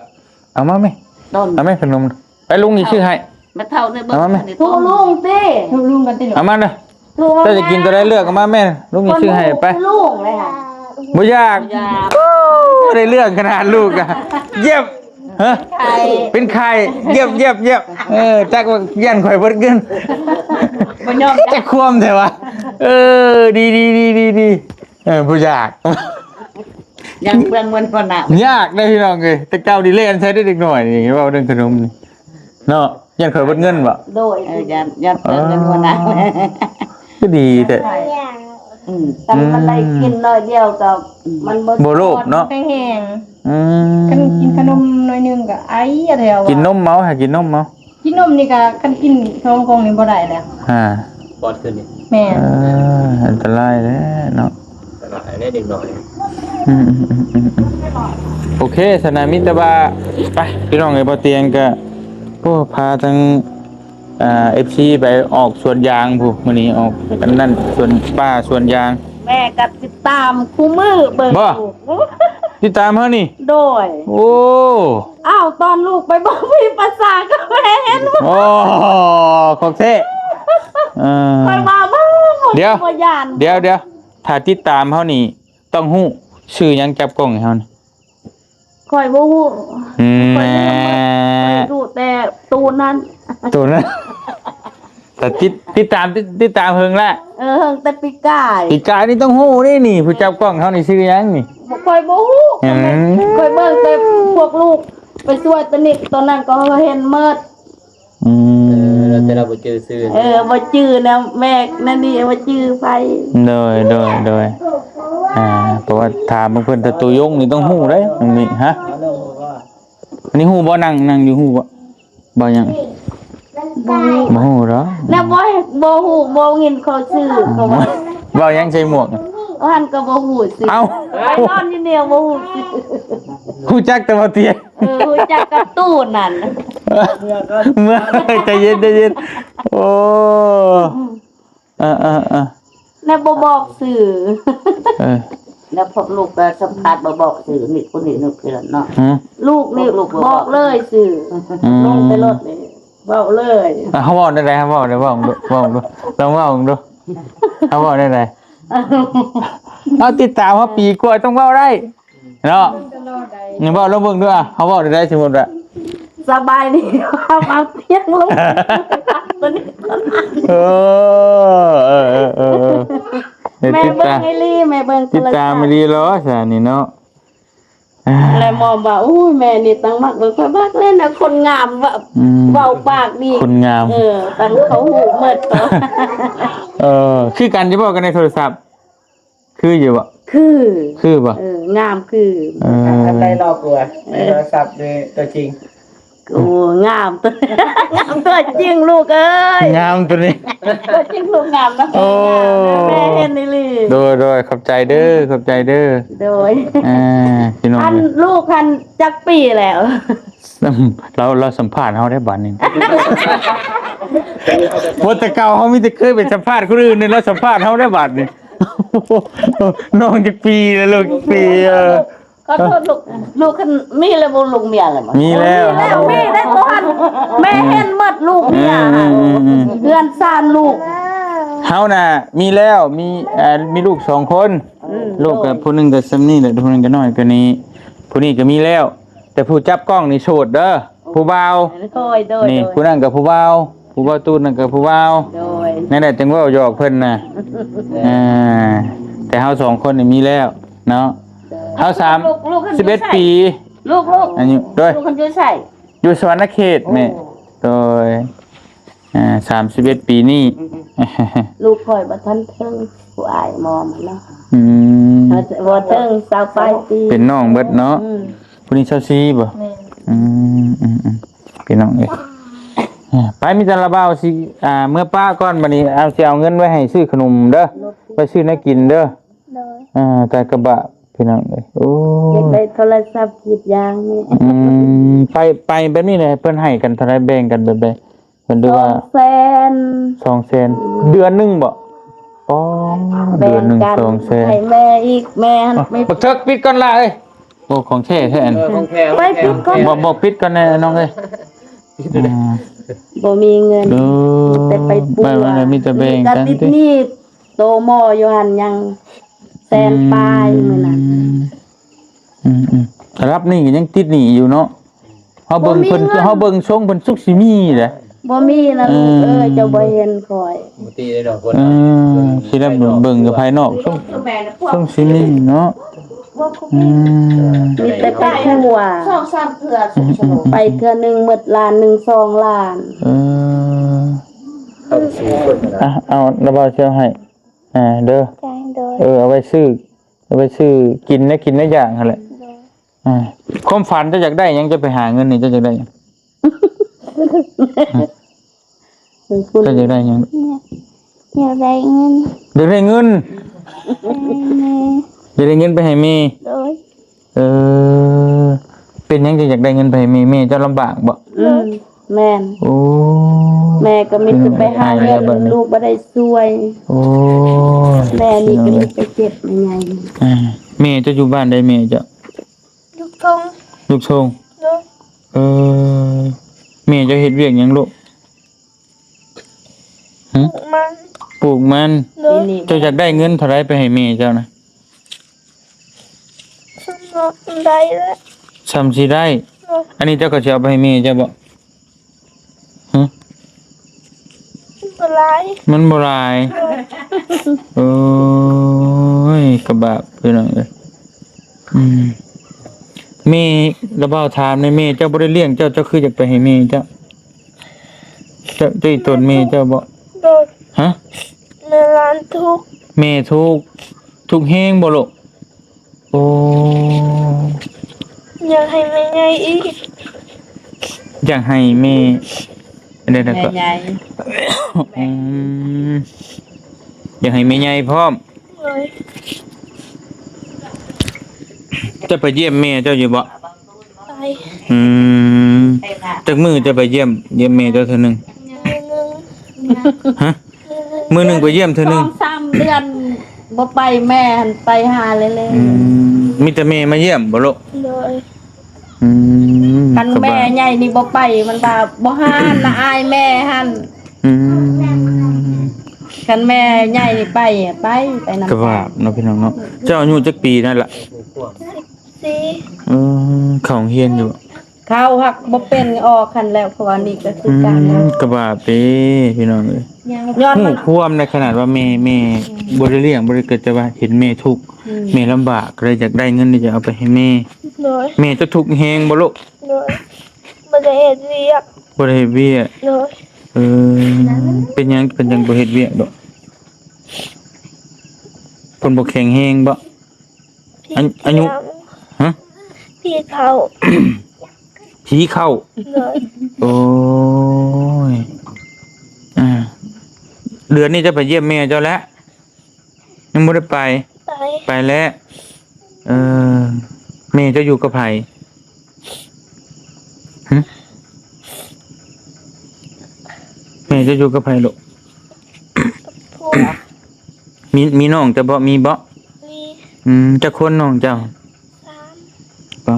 ເອົາມາແມ່ ຕົ້ນ ເອົາແມ່ຂະໜົມ ໄປ ລຸງຊິຊື້ໃຫ້ ແມ່ເຖົ້າໃນເບິ່ງ ເອົາມາແມ່ ນີ້ ທຸລຸງຕິ ທຸລຸງກັນຕິ ເອົາມາເດີ ທຸລຸງ ເຈົ້າຈະກິນຕົວໃດເລືອກເອົາມາແມ່ ລຸງຊິຊື້ໃຫ້ ໄປ ທຸລຸງເລີຍ ບໍ່ຢາກ ບໍ່ຢາກ ໂອ້ ໄດ້ເລື່ອງຂະໜາດລູກອະ ຢ້ຽມ ຮະ ເປັນໄຂ້ ເປັນໄຂ້ ຢ້ຽມ ຢ້ຽມ ຢ້ຽມ ເອີ ຈັກວ່າຢ້ານຂ້ອຍເບິດເງິນ ບໍ່ຍອມ ຈັກຄວາມແທ້ວະ ເອີ ດີໆ ເອີ ບໍ່ຢາກ ຍັງເບື້ອງເງິນບໍ່ນະ ຍາກເດ້ພີ່ນ້ອງເອີຍ ແຕ່ເກົ່ານີ້ແລ່ນໃສ່ເດ້ເດັກນ້ອຍນີ້ ເວົ້າເລື່ອງຂະໜົມນີ້ເນາະ ຢ້ານຂ້ອຍເບິດເງິນບໍ່ ໂດຍ ເອີ ຢ້ານ ຢ້ານເບີດເງິນ ເອີ ຫົວໜ້າ ຄືດີແທ້ ອືມ ແຕ່ມັນໄດ້ກິນໜ້ອຍດຽວກໍ ອືມ ມັນບໍ່ ບໍ່ໂລບເນາະ ແຮງ ອືມ ຄັນກິນຂະໜົມໜ້ອຍໜຶ່ງກໍໄອແລ້ວ ກິນນົມເອົາ ໃຫ້ກິນນົມເອົາ ກິນນົມນີ້ກໍ ຄັນກິນສອງກ່ອງນີ້ບໍ່ໄດ້ແລ້ວ ອ່າ ປອດຂຶ້ນນີ້ ແມ່ນ ເອີ ອັນຕະລາຍແຫຼະເນາະ ອັນຕະລາຍແຫຼະເດັກນ້ອຍ ອືມໆໆໆ ໂອເຄ ສະນະ ມີແຕ່ວ່າ ໄປ ພີ່ນ້ອງເອີຍ ບໍ່ຕຽງກໍ ໂອ້ ພາທັງ ອ່າ ເອັຟຊີ ໄປອອກສວນຢາງພຸ້ນ ມື້ນີ້ອອກອັນນັ້ນ ສວນປ່າສວນຢາງ ແມ່ກໍຕິດຕາມຄູ່ມື້ເບິ່ງ ບໍ່ ຢູ່ ຕິດຕາມເຮົານີ້ ໂດຍ ໂອ້ ອ້າວ ຕອນລູກໄປເບິ່ງວິວປາສາດກໍແມ່ເຫັນ ໂອ້ ຂອງແທ້ ເອີ ຂ້ອຍວ່າ ບໍ່ ດຽວ ບໍ່ຢ້ານ ດຽວ ດຽວ ຖ້າຕິດຕາມເຮົານີ້ຕ້ອງຮູ້ ຊື່ຫຍັງ ຈັບກ້ອງໃຫ້ເຮົານີ້ ຂ້ອຍບໍ່ຮູ້ ອືມ ຂ້ອຍລືມໝົດ ແມ່ ຂ້ອຍຮູ້ແຕ່ຕູ້ນັ້ນ ຕູ້ນັ້ນ ແຕ່ຕິດ ຕິດຕາມ ຕິດ ຕິດຕາມເຫິງແລ້ວ ເອີ ເຫິງແຕ່ປີກາຍ ປີກາຍນີ້ຕ້ອງຮູ້ເດ້ນີ້ ຜູ້ຈັບກ້ອງເຮົານີ້ຊື່ຫຍັງນີ້ ຂ້ອຍບໍ່ຮູ້ ອືມ ຂ້ອຍເບິ່ງແຕ່ພວກລູກໄປຊ່ວຍຕະນິກ ຕອນນັ້ນກໍເຫັນໝົດ ອືມ ເອີ ແຕ່ລາວບໍ່ຈື່ຊື່ ເອີ ບໍ່ຈື່ນະ ແມ່ນັ້ນນີ້ບໍ່ຈື່ໃຜ ໂດຍ ໂດຍ ໂດຍ ອ່າ ເພາະວ່າຖາມເພິ່ນ ແຕ່ໂຕຍົງນີ້ຕ້ອງຮູ້ເດ້ ນ້ອງມິ ຮະ ອັນນີ້ຮູ້ບໍ່? ນັ່ງ ນັ່ງຢູ່ ຮູ້ບໍ່? ບໍ່ຫຍັງ ບໍ່ຮູ້ ບໍ່ຮູ້ດອກ ແລ້ວບໍ່ ບໍ່ຮູ້ ບໍ່ຍິນເຂົາຊື່ ເຂົາວ່າ ເວົ້າຫຍັງໃສ່ໝວກ ອັນກໍບໍ່ຮູ້ຊື່ ເອົ້າ ໄປນອນຢູ່ແນວບໍ່ຮູ້ຊື່ ຮູ້ຈັກແຕ່ວ່າຕຽງ ເອີ ຮູ້ຈັກກັບຕູ້ນັ້ນ ເມື່ອ ໃຈເຢັນ ໃຈເຢັນ ໂອ້ ເອີໆ ແລ້ວບໍ່ບອກຊື່ ເອີ ແລ້ວພວກລູກກໍສຳພາດບໍ່ບອກຊື່ ນີ້ຄົນນີ້ ນີ້ເພື່ອນເນາະ ຫື ລູກນີ້ ລູກບໍ່ບອກ ບອກເລີຍຊື່ ອືມ ລົງໄປລົດນີ້ ເວົ້າເລີຍ ອ່ະ ເຮົາເວົ້າແນວໃດ ເຮົາເວົ້າ ເວົ້າເບິ່ງດູ ເວົ້າເບິ່ງດູ ລອງເວົ້າເບິ່ງດູ ເຮົາເວົ້າແນວໃດ ເຮົາຕິດຕາມເຮົາປີກວ່າ ຕ້ອງເວົ້າໄດ້ ເນາະ ຍັງເວົ້າລອງເບິ່ງດູ ອ່ະ ເຮົາເວົ້າໄດ້ ສົມມຸດວ່າ ສະບາຍດີ ເອົາຕຽງລົງ ເອີ ເອີ ເອີ ເອີ ແມ່ເບິ່ງອີ່ຫຼີ ແມ່ເບິ່ງ ຕິດຕາມອີ່ຫຼີເນາະ ຊະນີ້ເນາະ ແລະໝໍວ່າ ໂອ້ຍ ແມ່ນີ້ຕັ້ງມັກເບິ່ງ ຂ້ອຍມັກເລີຍນະ ຄົນງາມ ເວົ້າ ອືມ ເວົ້າປາກດີ ຄົນງາມ ເອີ ຕັ້ງເຂົາຮູ້ໝົດ ເອີ ຄືກັນຢູ່ບໍ່ກັນໃນໂທລະສັບ? ຄືຢູ່ບໍ່? ຄື ຄືບໍ່? ເອີ ງາມຄື ເອີ ອັນໃດຫຼອກກວ່າ ໃນໂທລະສັບ ຫຼື ຕົວຈິງ? ໂອ້ ງາມຕົວ ງາມຕົວຈິງລູກເອີຍ ງາມຕົວນີ້ ຕົວຈິງລູກງາມນະ ໂອ້ ແມ່ເຫັນອີ່ຫຼີ ໂດຍ ໂດຍ ຂອບໃຈເດີ ຂອບໃຈເດີ ໂດຍ ອ່າ ພີ່ນ້ອງ ອັນລູກຫັ້ນຈັກປີແລ້ວ? ລາວ ລາວສຳພາດເຮົາໄດ້ບາດນີ້ ວ່າແຕ່ເກົ່າເຮົາມີແຕ່ເຄີຍໄປສຳພາດຄົນອື່ນນີ້ ລາວສຳພາດເຮົາໄດ້ບາດນີ້ ນ້ອງຈັກປີແລ້ວ ລູກຈັກປີ ເອີ ຂໍໂທດລູກ ລູກຄັນມີແລ້ວບໍ່ ລູກເມຍແລ້ວບໍ່? ມີແລ້ວ ມີແລ້ວ ມີໄດ້ກ່ອນ ແມ່ເຫັນໝົດລູກເມຍ ອືມໆໆ ເຮືອນຊານລູກ ເຮົານະມີແລ້ວ ມີ ເອີ ມີລູກສອງຄົນ ອືມ ລູກກໍ ໂດຍ ຜູ້ໜຶ່ງກໍສ່ຳນີ້ແຫຼະ ຜູ້ໜຶ່ງກໍນ້ອຍກວ່ານີ້ ຜູ້ນີ້ກໍມີແລ້ວ ແຕ່ຜູ້ຈັບກ້ອງນີ້ໂສດເດີ ຜູ້ບ່າວ ໂດຍ ໂດຍ ນີ້ ໂດຍ ຜູ້ນັ້ນກໍຜູ້ບ່າວ ຜູ້ບ່າວຕູນນັ້ນກໍຜູ້ບ່າວ ໂດຍ ນັ້ນແຫຼະຈຶ່ງເວົ້າຫຍອກເພິ່ນນະ ອ່າ ແຕ່ເຮົາສອງຄົນນີ້ມີແລ້ວເນາະ ໂດຍ ເຮົາສາມ ລູກ ລູກເພິ່ນ ສິບເອັດປີ ລູກ ລູກ ອາຍຸ ໂດຍ ລູກເພິ່ນຢູ່ໃສ? ຢູ່ສະຫວັນນະເຂດແມ່ ໂອ້ ໂດຍ ອ່າ ສາມສິບເອັດປີນີ້ ອືມໆ ລູກຂ້ອຍບໍ່ທັນເຖິງ ຜູ້ອ້າຍມອມເນາະ ອືມ ເອີ ບໍ່ເຖິງຊາວປາຍປີ ເປັນນ້ອງເບິດເນາະ ອືມ ຜູ້ນີ້ຊາວສີ່ບໍ່? ແມ່ນ ອືມໆໆ ພີ່ນ້ອງເອີຍ ອ່າ ໄປ ມີແຕ່ລະບ່າວຊິ ອ່າ ເມືອປ້າກ່ອນ ບັດນີ້ເອົາ ຊິເອົາເງິນໄວ້ໃຫ້ຊື້ຂະໜົມເດີ ໄວ້ຊື້ແນວກິນເດີ ໂດຍ ອ່າ ຕາຍກະບະ ພີ່ນ້ອງເອີຍ ໂອ້ ຢາກໄດ້ໂທລະສັບກຣີດຢາງນີ້ ອືມ ໄປ ໄປແບບນີ້ແຫຼະ ເພິ່ນໃຫ້ກັນເທົ່າໃດ ແບ່ງກັນແບບໃດ? ເພິ່ນຖືວ່າ ສອງແສນ ສອງແສນ ອືມ ເດືອນໜຶ່ງບໍ່? ອໍ ແບ່ງກັນ ເດືອນໜຶ່ງສອງແສນ ໃຫ້ແມ່ອີກ ແມ່ຫັ້ນ ບັກເຖິກ ປິດກ່ອນລະເອີຍ ໂອ້ ຂອງແທ້ແທ້ອັນ ເອີ ຂອງແທ້ ໄປປິດກ່ອນ ບໍ່ ບໍ່ ປິດກ່ອນແນ່ນ້ອງເອີຍ ອືມ ບໍ່ມີເງິນ ເອີ ມີແຕ່ໄປປົວ ໄປ ໄປ ມີແຕ່ແບ່ງກັນ ມີແຕ່ຕິດໜີ້ ໂຕໝໍຢູ່ຫັ້ນຍັງແສນປາຍ ອືມ ມື້ນັ້ນ ອືມໆ ລະດັບນີ້ກໍຍັງຕິດໜີ້ຢູ່ເນາະ ເຮົາເບິ່ງເພິ່ນ ບໍ່ມີເງິນ ເຮົາເບິ່ງຊົງເພິ່ນສຸກຊິມີເດ້ ບໍ່ມີນະ ເອີ ເອີ ເຈົ້າບໍ່ເຫັນຂ້ອຍ ບໍ່ຕິເດ້ດອກຄົນ ເອີ ຊິໄດ້ເບິ່ງ ເບິ່ງກັບພາຍນອກ ຊົງ ຊົງຊິມີເນາະ ອືມ ມີແຕ່ໄປຄົວ ສອງສາມເທື່ອ ອືມໆໆ ໄປເທື່ອໜຶ່ງໝົດລ້ານໜຶ່ງ ສອງລ້ານ ເອີ ເອົາລະບ່າວຊິເອົາໃຫ້ ອ່າ ເດີ ໃຊ່ ໂດຍ ເອີ ເອົາໄວ້ຊື້ ເອົາໄວ້ຊື້ກິນ ແນວກິນແນວຢາກຫັ້ນແຫຼະ ໂດຍ ອ່າ ຄວາມຝັນເຈົ້າຢາກໄດ້ຫຍັງ? ເຈົ້າໄປຫາເງິນນີ້ ເຈົ້າຢາກໄດ້ຫຍັງ? ເຈົ້າຢາກໄດ້ຫຍັງ? ຢາກ ຢາກໄດ້ເງິນ ຢາກໄດ້ເງິນ ຢາກໄດ້ເງິນໄປໃຫ້ແມ່ ໂດຍ ເອີ ເປັນຫຍັງຈຶ່ງຢາກໄດ້ເງິນໄປໃຫ້ແມ່? ແມ່ເຈົ້າລຳບາກບໍ່? ອືມ ແມ່ນ ໂອ້ ແມ່ກໍມີແຕ່ໄປຫາເງິນ ລູກບໍ່ໄດ້ຊ່ວຍ ໂອ້ ແມ່ນີ້ກໍມີແຕ່ເຈັບແມ່ໃຫຍ່ ອ່າ ແມ່ເຈົ້າຢູ່ບ້ານໃດແມ່ເຈົ້າ? ລູກທົ່ງ ລູກທົ່ງ ໂດຍ ເອີ ແມ່ເຈົ້າເຮັດວຽກຫຍັງລູກ? ຫຶ? ປູກມັນ ປູກມັນ ໂດຍ ເຈົ້າຢາກໄດ້ເງິນເທົ່າໃດໄປໃຫ້ແມ່ເຈົ້ານະ? ສ່ຳໄດ້ແຫຼະ ສ່ຳຊິໄດ້ ໂດຍ ອັນນີ້ເຈົ້າກໍຊິເອົາໄປໃຫ້ແມ່ເຈົ້າບໍ່? ຫຶ? ມັນບໍ່ຫຼາຍ ມັນບໍ່ຫຼາຍ ໂດຍ ໂອ້ຍ ກະບາບ ພີ່ນ້ອງເອີຍ ອືມ ແມ່ ລະບ່າວຖາມແດ່ ແມ່ເຈົ້າບໍ່ໄດ້ລ້ຽງເຈົ້າ ເຈົ້າຄືຢາກໄປໃຫ້ແມ່ເຈົ້າ? ເຈົ້າ ເຈົ້າອີ່ຕົນແມ່ເຈົ້າບໍ່? ໂດຍ ຮະ? ແມ່ຫຼານທຸກ ແມ່ທຸກ ທຸກແຮງບໍ່ລູກ? ໂອ້ ຢາກໃຫ້ແມ່ໃຫຍ່ອີກ ຢາກໃຫ້ແມ່ ອັນໃດນະ ແມ່ໃຫຍ່ ອືມ ຢາກໃຫ້ແມ່ໃຫຍ່ພ້ອມ ໂດຍ ເຈົ້າໄປຢ້ຽມແມ່ເຈົ້າຢູ່ບໍ່? ໄປ ອືມ ຈັກມື້ເຈົ້າໄປຢ້ຽມ ຢ້ຽມແມ່ເຈົ້າເທື່ອໜຶ່ງ? ມື້ໜຶ່ງ ຮະ? ມື້ໜຶ່ງ ມື້ໜຶ່ງໄປຢ້ຽມເທື່ອໜຶ່ງ ສອງສາມເດືອນບໍ່ໄປ ແມ່ຫັ້ນໄປຫາເລື້ອຍໆ ອືມ ມີແຕ່ແມ່ມາຢ້ຽມບໍ່ລູກ? ໂດຍ ອືມ ຄັນແມ່ໃຫຍ່ນີ້ບໍ່ໄປ ມັນວ່າບໍ່ຫານນະ ອາຍແມ່ຫັ້ນ ອືມ ຄັນແມ່ໃຫຍ່ນີ້ໄປ ໄປ ໄປນຳ ກະບາບເນາະ ພີ່ນ້ອງເນາະ ເຈົ້າອາຍຸຈັກປີນັ້ນລະ? ສິບສີ່ ເອີ ເຂົ້າໂຮງຮຽນຢູ່ບໍ່? ເຂົ້າ ຫາກບໍ່ເປັນ ອອກຫັ້ນແລ້ວ ເພາະວ່ານີ້ກໍຄືກັນ ອືມ ກະບາບເດ້ ພີ່ນ້ອງເອີຍ ຍ້ອນມັນ ຮູ້ຄວາມໃນຂະໜາດວ່າແມ່ ແມ່ ອືມ ບໍ່ໄດ້ລ້ຽງ ບໍ່ໄດ້ເກີດ ແຕ່ວ່າເຫັນແມ່ທຸກ ອືມ ແມ່ລຳບາກ ກໍເລີຍຢາກໄດ້ເງິນນີ້ຈະເອົາໄປໃຫ້ແມ່ ໂດຍ ແມ່ເຈົ້າທຸກແຮງບໍ່ລູກ? ໂດຍ ບໍ່ໄດ້ເຮັດວຽກ ບໍ່ໄດ້ເຮັດວຽກ ໂດຍ ເອີ ເປັນຫຍັງ ເປັນຫຍັງບໍ່ເຮັດວຽກດອກ? ພິນບໍ່ແຂງແຮງບໍ່? ອາ ອາຍຸ ຮະ? ຜີເຂົ້າ ຜີເຂົ້າ. ໂດຍ. ໂອ້ຍ ອ່າ ເດືອນນີ້ຈະໄປຢ້ຽມແມ່ເຈົ້າແລ້ວ? ຍັງບໍ່ໄດ້ໄປ. ໄປ ໄປແລ້ວ. ເອີ ແມ່ເຈົ້າຢູ່ກັບໃຜ? ຫຶ? ແມ່ເຈົ້າຢູ່ກັບໃຜລູກ? ກັບຜົວ. ມີ ມີນ້ອງເຈົ້າບໍ່? ມີບໍ່? ມີ. ອືມ ຈັກຄົນນ້ອງເຈົ້າ? ສາມ. ອໍ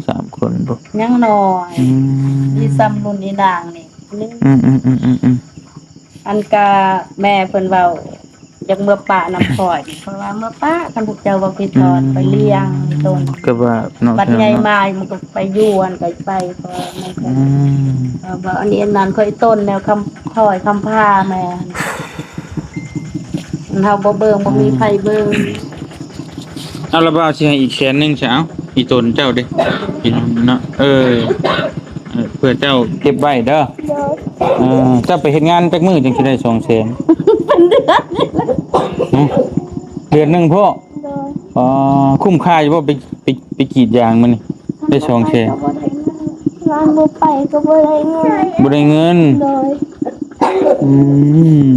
ສາມຄົນພຸ້ນ. ຍັງນ້ອຍ. ອືມ ມີສ່ຳລຸ້ນອີນາງນີ້ໜຶ່ງ. ອືມໆໆໆໆ. ອັນກະແມ່ເພິ່ນເວົ້າ ຢາກເມືອປະນຳຂ້ອຍ ເພາະວ່າເມືອປະ ຄັນພວກເຈົ້າບໍ່ຜິດທອດ ອືມ ໄປລ້ຽງຕົນ ກໍວ່າເນາະ ບັດໃຫຍ່ມາມັນກໍໄປຢູ່ຫັ້ນກໍໄປ ເພາະວ່າມັນກໍ ອືມ ເອີ ວ່າອັນນີ້ອັນນັ້ນ ຂ້ອຍຕົນແນວຄຳ ຂ້ອຍຄຳພາແມ່ ເຮົາບໍ່ເບິ່ງ ບໍ່ມີໃຜເບິ່ງ. ເອົາລະ ບ່າວຊິໃຫ້ອີກແສນໜຶ່ງຊະ ເອົາ ອີຕົນເຈົ້າເດ້ ພີ່ນ້ອງເນາະ ເອີ ເອີ ເພື່ອເຈົ້າເກັບໄວ້ເດີ. ໂດຍ. ເອີ ເຈົ້າໄປເຮັດງານຈັກມື້ຈຶ່ງຊິໄດ້ສອງແສນ? ເປັນເດືອນນີ້ແຫຼະ. ຫຶ? ເດືອນໜຶ່ງພໍ້? ໂດຍ. ອໍ ຄຸ້ມຄ່າຢູ່ບໍ່? ໄປ ໄປ ໄປກຣີດຢາງມື້ນີ້ ໄດ້ສອງແສນ. ໄປກໍບໍ່ໄດ້ເງິນ ງານບໍ່ໄປກໍບໍ່ໄດ້ເງິນ. ບໍ່ໄດ້ເງິນ. ໂດຍ. ອື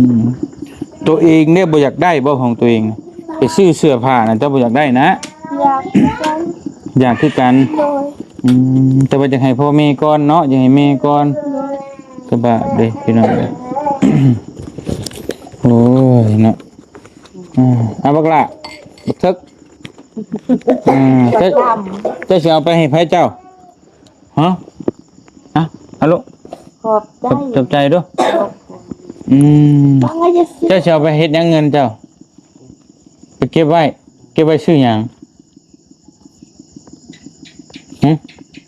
ມ ຕົວເອງເດ້ ບໍ່ຢາກໄດ້ບໍ່ຂອງຕົວເອງ? ໄປຊື້ເສື້ອຜ້ານະ ເຈົ້າບໍ່ຢາກໄດ້ນະ? ຢາກຄືກັນ. ຢາກຄືກັນ. ໂດຍ. ອືມ ແຕ່ວ່າຢາກໃຫ້ພໍ່ແມ່ກ່ອນເນາະ ຢາກໃຫ້ແມ່ກ່ອນ. ໂດຍ. ສະບາຍເດ້ພີ່ນ້ອງເອີຍ. ໂອ້ຍເນາະ. ອ່າ ເອົາບັກຫຼ້າ ບັກເຖິກ. ອ່າ ເຈົ້າ ເຈົ້າຊິເອົາໄປໃຫ້ໃຜເຈົ້າ? ຮະ? ອ່ະ ເອົາລູກ. ຂອບໃຈ. ຂອບ ຂອບໃຈເດີ້. ອືມ ເຈົ້າຊິເອົາໄປເຮັດຫຍັງເງິນເຈົ້າ? ໄປເກັບໄວ້. ເກັບໄວ້ຊື້ຫຍັງ? ຫຶ?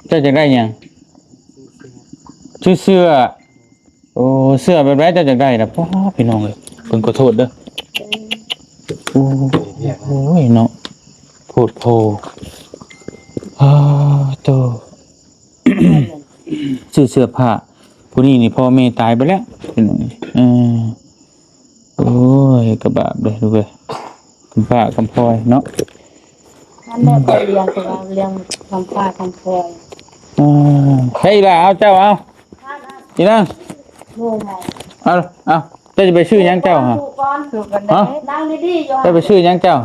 ເຈົ້າຢາກໄດ້ຫຍັງ? ຊື້ເສື້ອ. ໂອ້ ເສື້ອແບບໃດເຈົ້າຢາກໄດ້ນະ? ປ້າ ພີ່ນ້ອງເອີຍ ເພິ່ນຂໍໂທດເດີ້. ໂອ້ ໂອ້ຍເນາະ ໂພດໂພ. ອ້າໂຕ ຊື້ເສື້ອຜ້າ. ຜູ້ນີ້ນີ້ພໍ່ແມ່ຕາຍໄປແລ້ວ ພີ່ນ້ອງເອີຍ. ເອີ ໂອ້ຍ ກະບາບເດ້ລູກເອີຍ ຄຳພ້າຄຳພ້ອຍເນາະ. ອັນແມ່ໄປລ້ຽງ ແຕ່ວ່າລ້ຽງຄຳພ້າຄຳພ້ອຍ. ເອີ ໃຜອີ່ຫຼ້າ? ເອົາ ເຈົ້າເອົາ ອີນາງ. ເອົາ ເອົາ ເຈົ້າຈະໄປຊື້ຫຍັງເຈົ້າ? ຮະ? ນັ່ງດີໆ ເຈົ້າໄປຊື້ຫຍັງເຈົ້າ?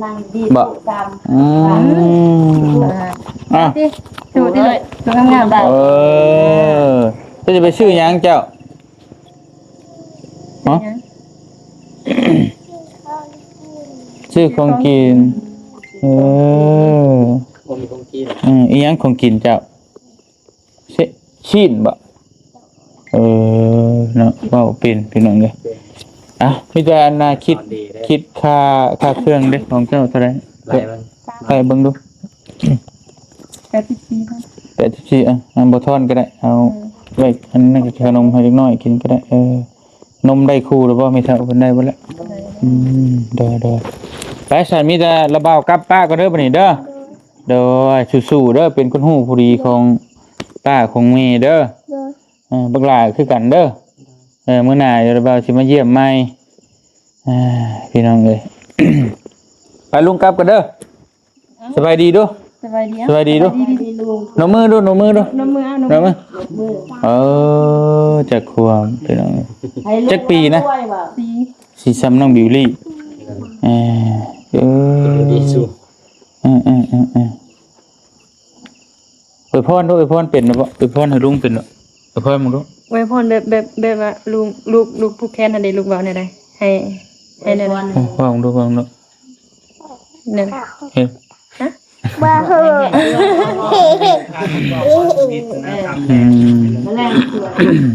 ນັ່ງດີໆ ບໍ່? ອືມ ອ່ະ ດູຕິ ດູງາມໆ ໄດ້. ເອີ ເຈົ້າຈະໄປຊື້ຫຍັງເຈົ້າ? ຮະ? ຊື້ຂອງກິນ. ເອີ ບໍ່ມີຂອງກິນ. ອືມ ອີຫຍັງຂອງກິນເຈົ້າ? ຊີ້ນບໍ່? ເອີ ເນາະ ເວົ້າເປັນ ພີ່ນ້ອງເອີຍ. ອ່ະ ມີແຕ່ອັນນ່າ ຄິດ ຄິດຄ່າ ຄ່າເຄື່ອງເດ້ ຂອງເຈົ້າເທົ່າໃດ? ໄລ່ເບິ່ງ ໄລ່ເບິ່ງດູ. ແປດສິບສີ່ ແປດສິບສີ່. ອ່ະ ບໍ່ທອນກໍໄດ້ ເອົາ ເອີ ໄວ້ອັນນັ້ນ ຂະໜົມໃຫ້ເດັກນ້ອຍກິນກໍໄດ້. ເອີ ນົມໄດ້ຄູ່ແລ້ວບໍ່? ແມ່ເຖົ້າເພິ່ນໄດ້ເບິດແລ້ວ. ໄດ້. ອືມ ໂດຍໆ ໄປ ຊັ້ນມີແຕ່ລະບ່າວກັບປ້າກ່ອນເດີ ບັດນີ້ເດີ. ໂດຍ ໂດຍ ສູ້ໆເດີ ເປັນຄົນຮູ້ຜູ້ດີຂອງປ້າຂອງແມ່ເດີ. ໂດຍ. ເອີ ບັກຫຼ້າຄືກັນເດີ. ເອີ ມື້ໜ້າລະບ່າວຊິມາຢ້ຽມໃໝ່. ອ່າ ພີ່ນ້ອງເອີຍ ໄປ ລຸງກັບກັນເດີ. ເອົ້າ ສະບາຍດີດູ ສະບາຍດີ ສະບາຍດີດູ ສະບາຍດີ ນົບມືດູ ນົບມືດູ ນົບມື ເອົາ ນົບມື ນົບມື. ເອີ ຈັກຂວບ ພີ່ນ້ອງເອີຍ ຈັກປີນະ? ສີ່ ສີ່ ສ່ຳນ້ອງບິວລີ. ເອີ ເອີ ເອີ ເອີ ອວຍພອນດູ ອວຍພອນເປັນບໍ່? ອວຍພອນໃຫ້ລຸງເປັນບໍ່? ອວຍພອນເບິ່ງດູ. ອວຍພອນແບບ ແບບ ແບບວ່າລຸງ ລູກ ລູກຜູກແຂນຫັ້ນເດ ລູກເວົ້າແນວໃດ? ໃຫ້ ໃຫ້ແນວໃດ? ເວົ້າເບິ່ງດູ ເວົ້າເບິ່ງດູ. ແນວ ເຮັດ ຮະ? ອືມ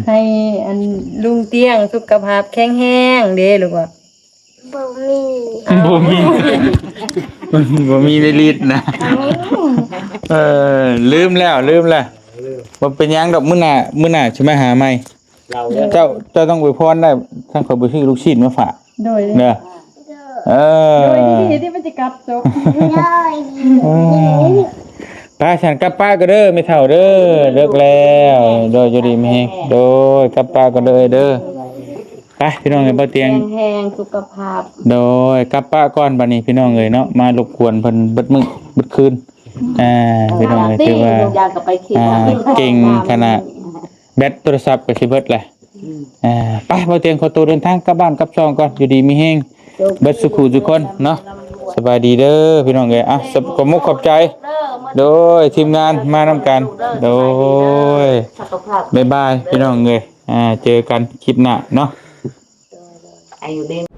ໃຫ້ອັນລຸງຕຽງສຸຂະພາບແຂງແຮງເດ້ ລູກວ່າ. ບໍ່ມີ ບໍ່ມີ ບໍ່ມີໃນລິດນະ. ເອີ ລືມແລ້ວ ລືມແລ້ວ. ບໍ່ເປັນຫຍັງດອກ ມື້ໜ້າ ມື້ໜ້າຊິມາຫາໃໝ່. ເຈົ້າ ເຈົ້າຕ້ອງອວຍພອນໄດ້ ຄັນຂ້ອຍບໍ່ຊື້ລູກຊີ້ນມາຝາກ. ໂດຍ ເດີ ເອີ ໂດຍ ທີ່ມັນຊິກັດຈົບ. ເອີ ໄປ ຊັ້ນກັບປ້າກໍເດີ ແມ່ເຖົ້າເດີ ເລິກແລ້ວ. ໂດຍ ຢູ່ດີມີແຮງ ໂດຍ ກັບປ້າກໍເດີ ເດີ. ໄປພີ່ນ້ອງເອີຍ ບໍ່ຕຽງ ແຂງແຮງສຸຂະພາບ ໂດຍ ກັບປະກ່ອນບັດນີ້ພີ່ນ້ອງເອີຍເນາະ ມາລົບກວນເພິ່ນເບິດມື້ເບິດຄືນ ອ່າ ພີ່ນ້ອງເອີຍ ຖືວ່າ ຢາກໄປຄິດ ອ່າ ວ່າ ເກັ່ງຂະໜາດ ແບັດໂທລະສັບກໍຊິເບິດແຫຼະ ອ່າ ໄປ ບໍ່ຕຽງຂໍໂຕເດີນທາງກັບບ້ານກັບຊ່ອງກ່ອນ ຢູ່ດີມີແຮງ ເບິດສຸຂູສຸຄົນເນາະ ສະບາຍດີເດີພີ່ນ້ອງເອີຍ ອ່ະ ຂອບມຸກຂອບໃຈ ໂດຍ ທີມງານມານຳກັນ ໂດຍ ບາຍບາຍພີ່ນ້ອງເອີຍ ອ່າ ເຈີກັນຄລິບໜ້າເນາະ ອາຍຸເດ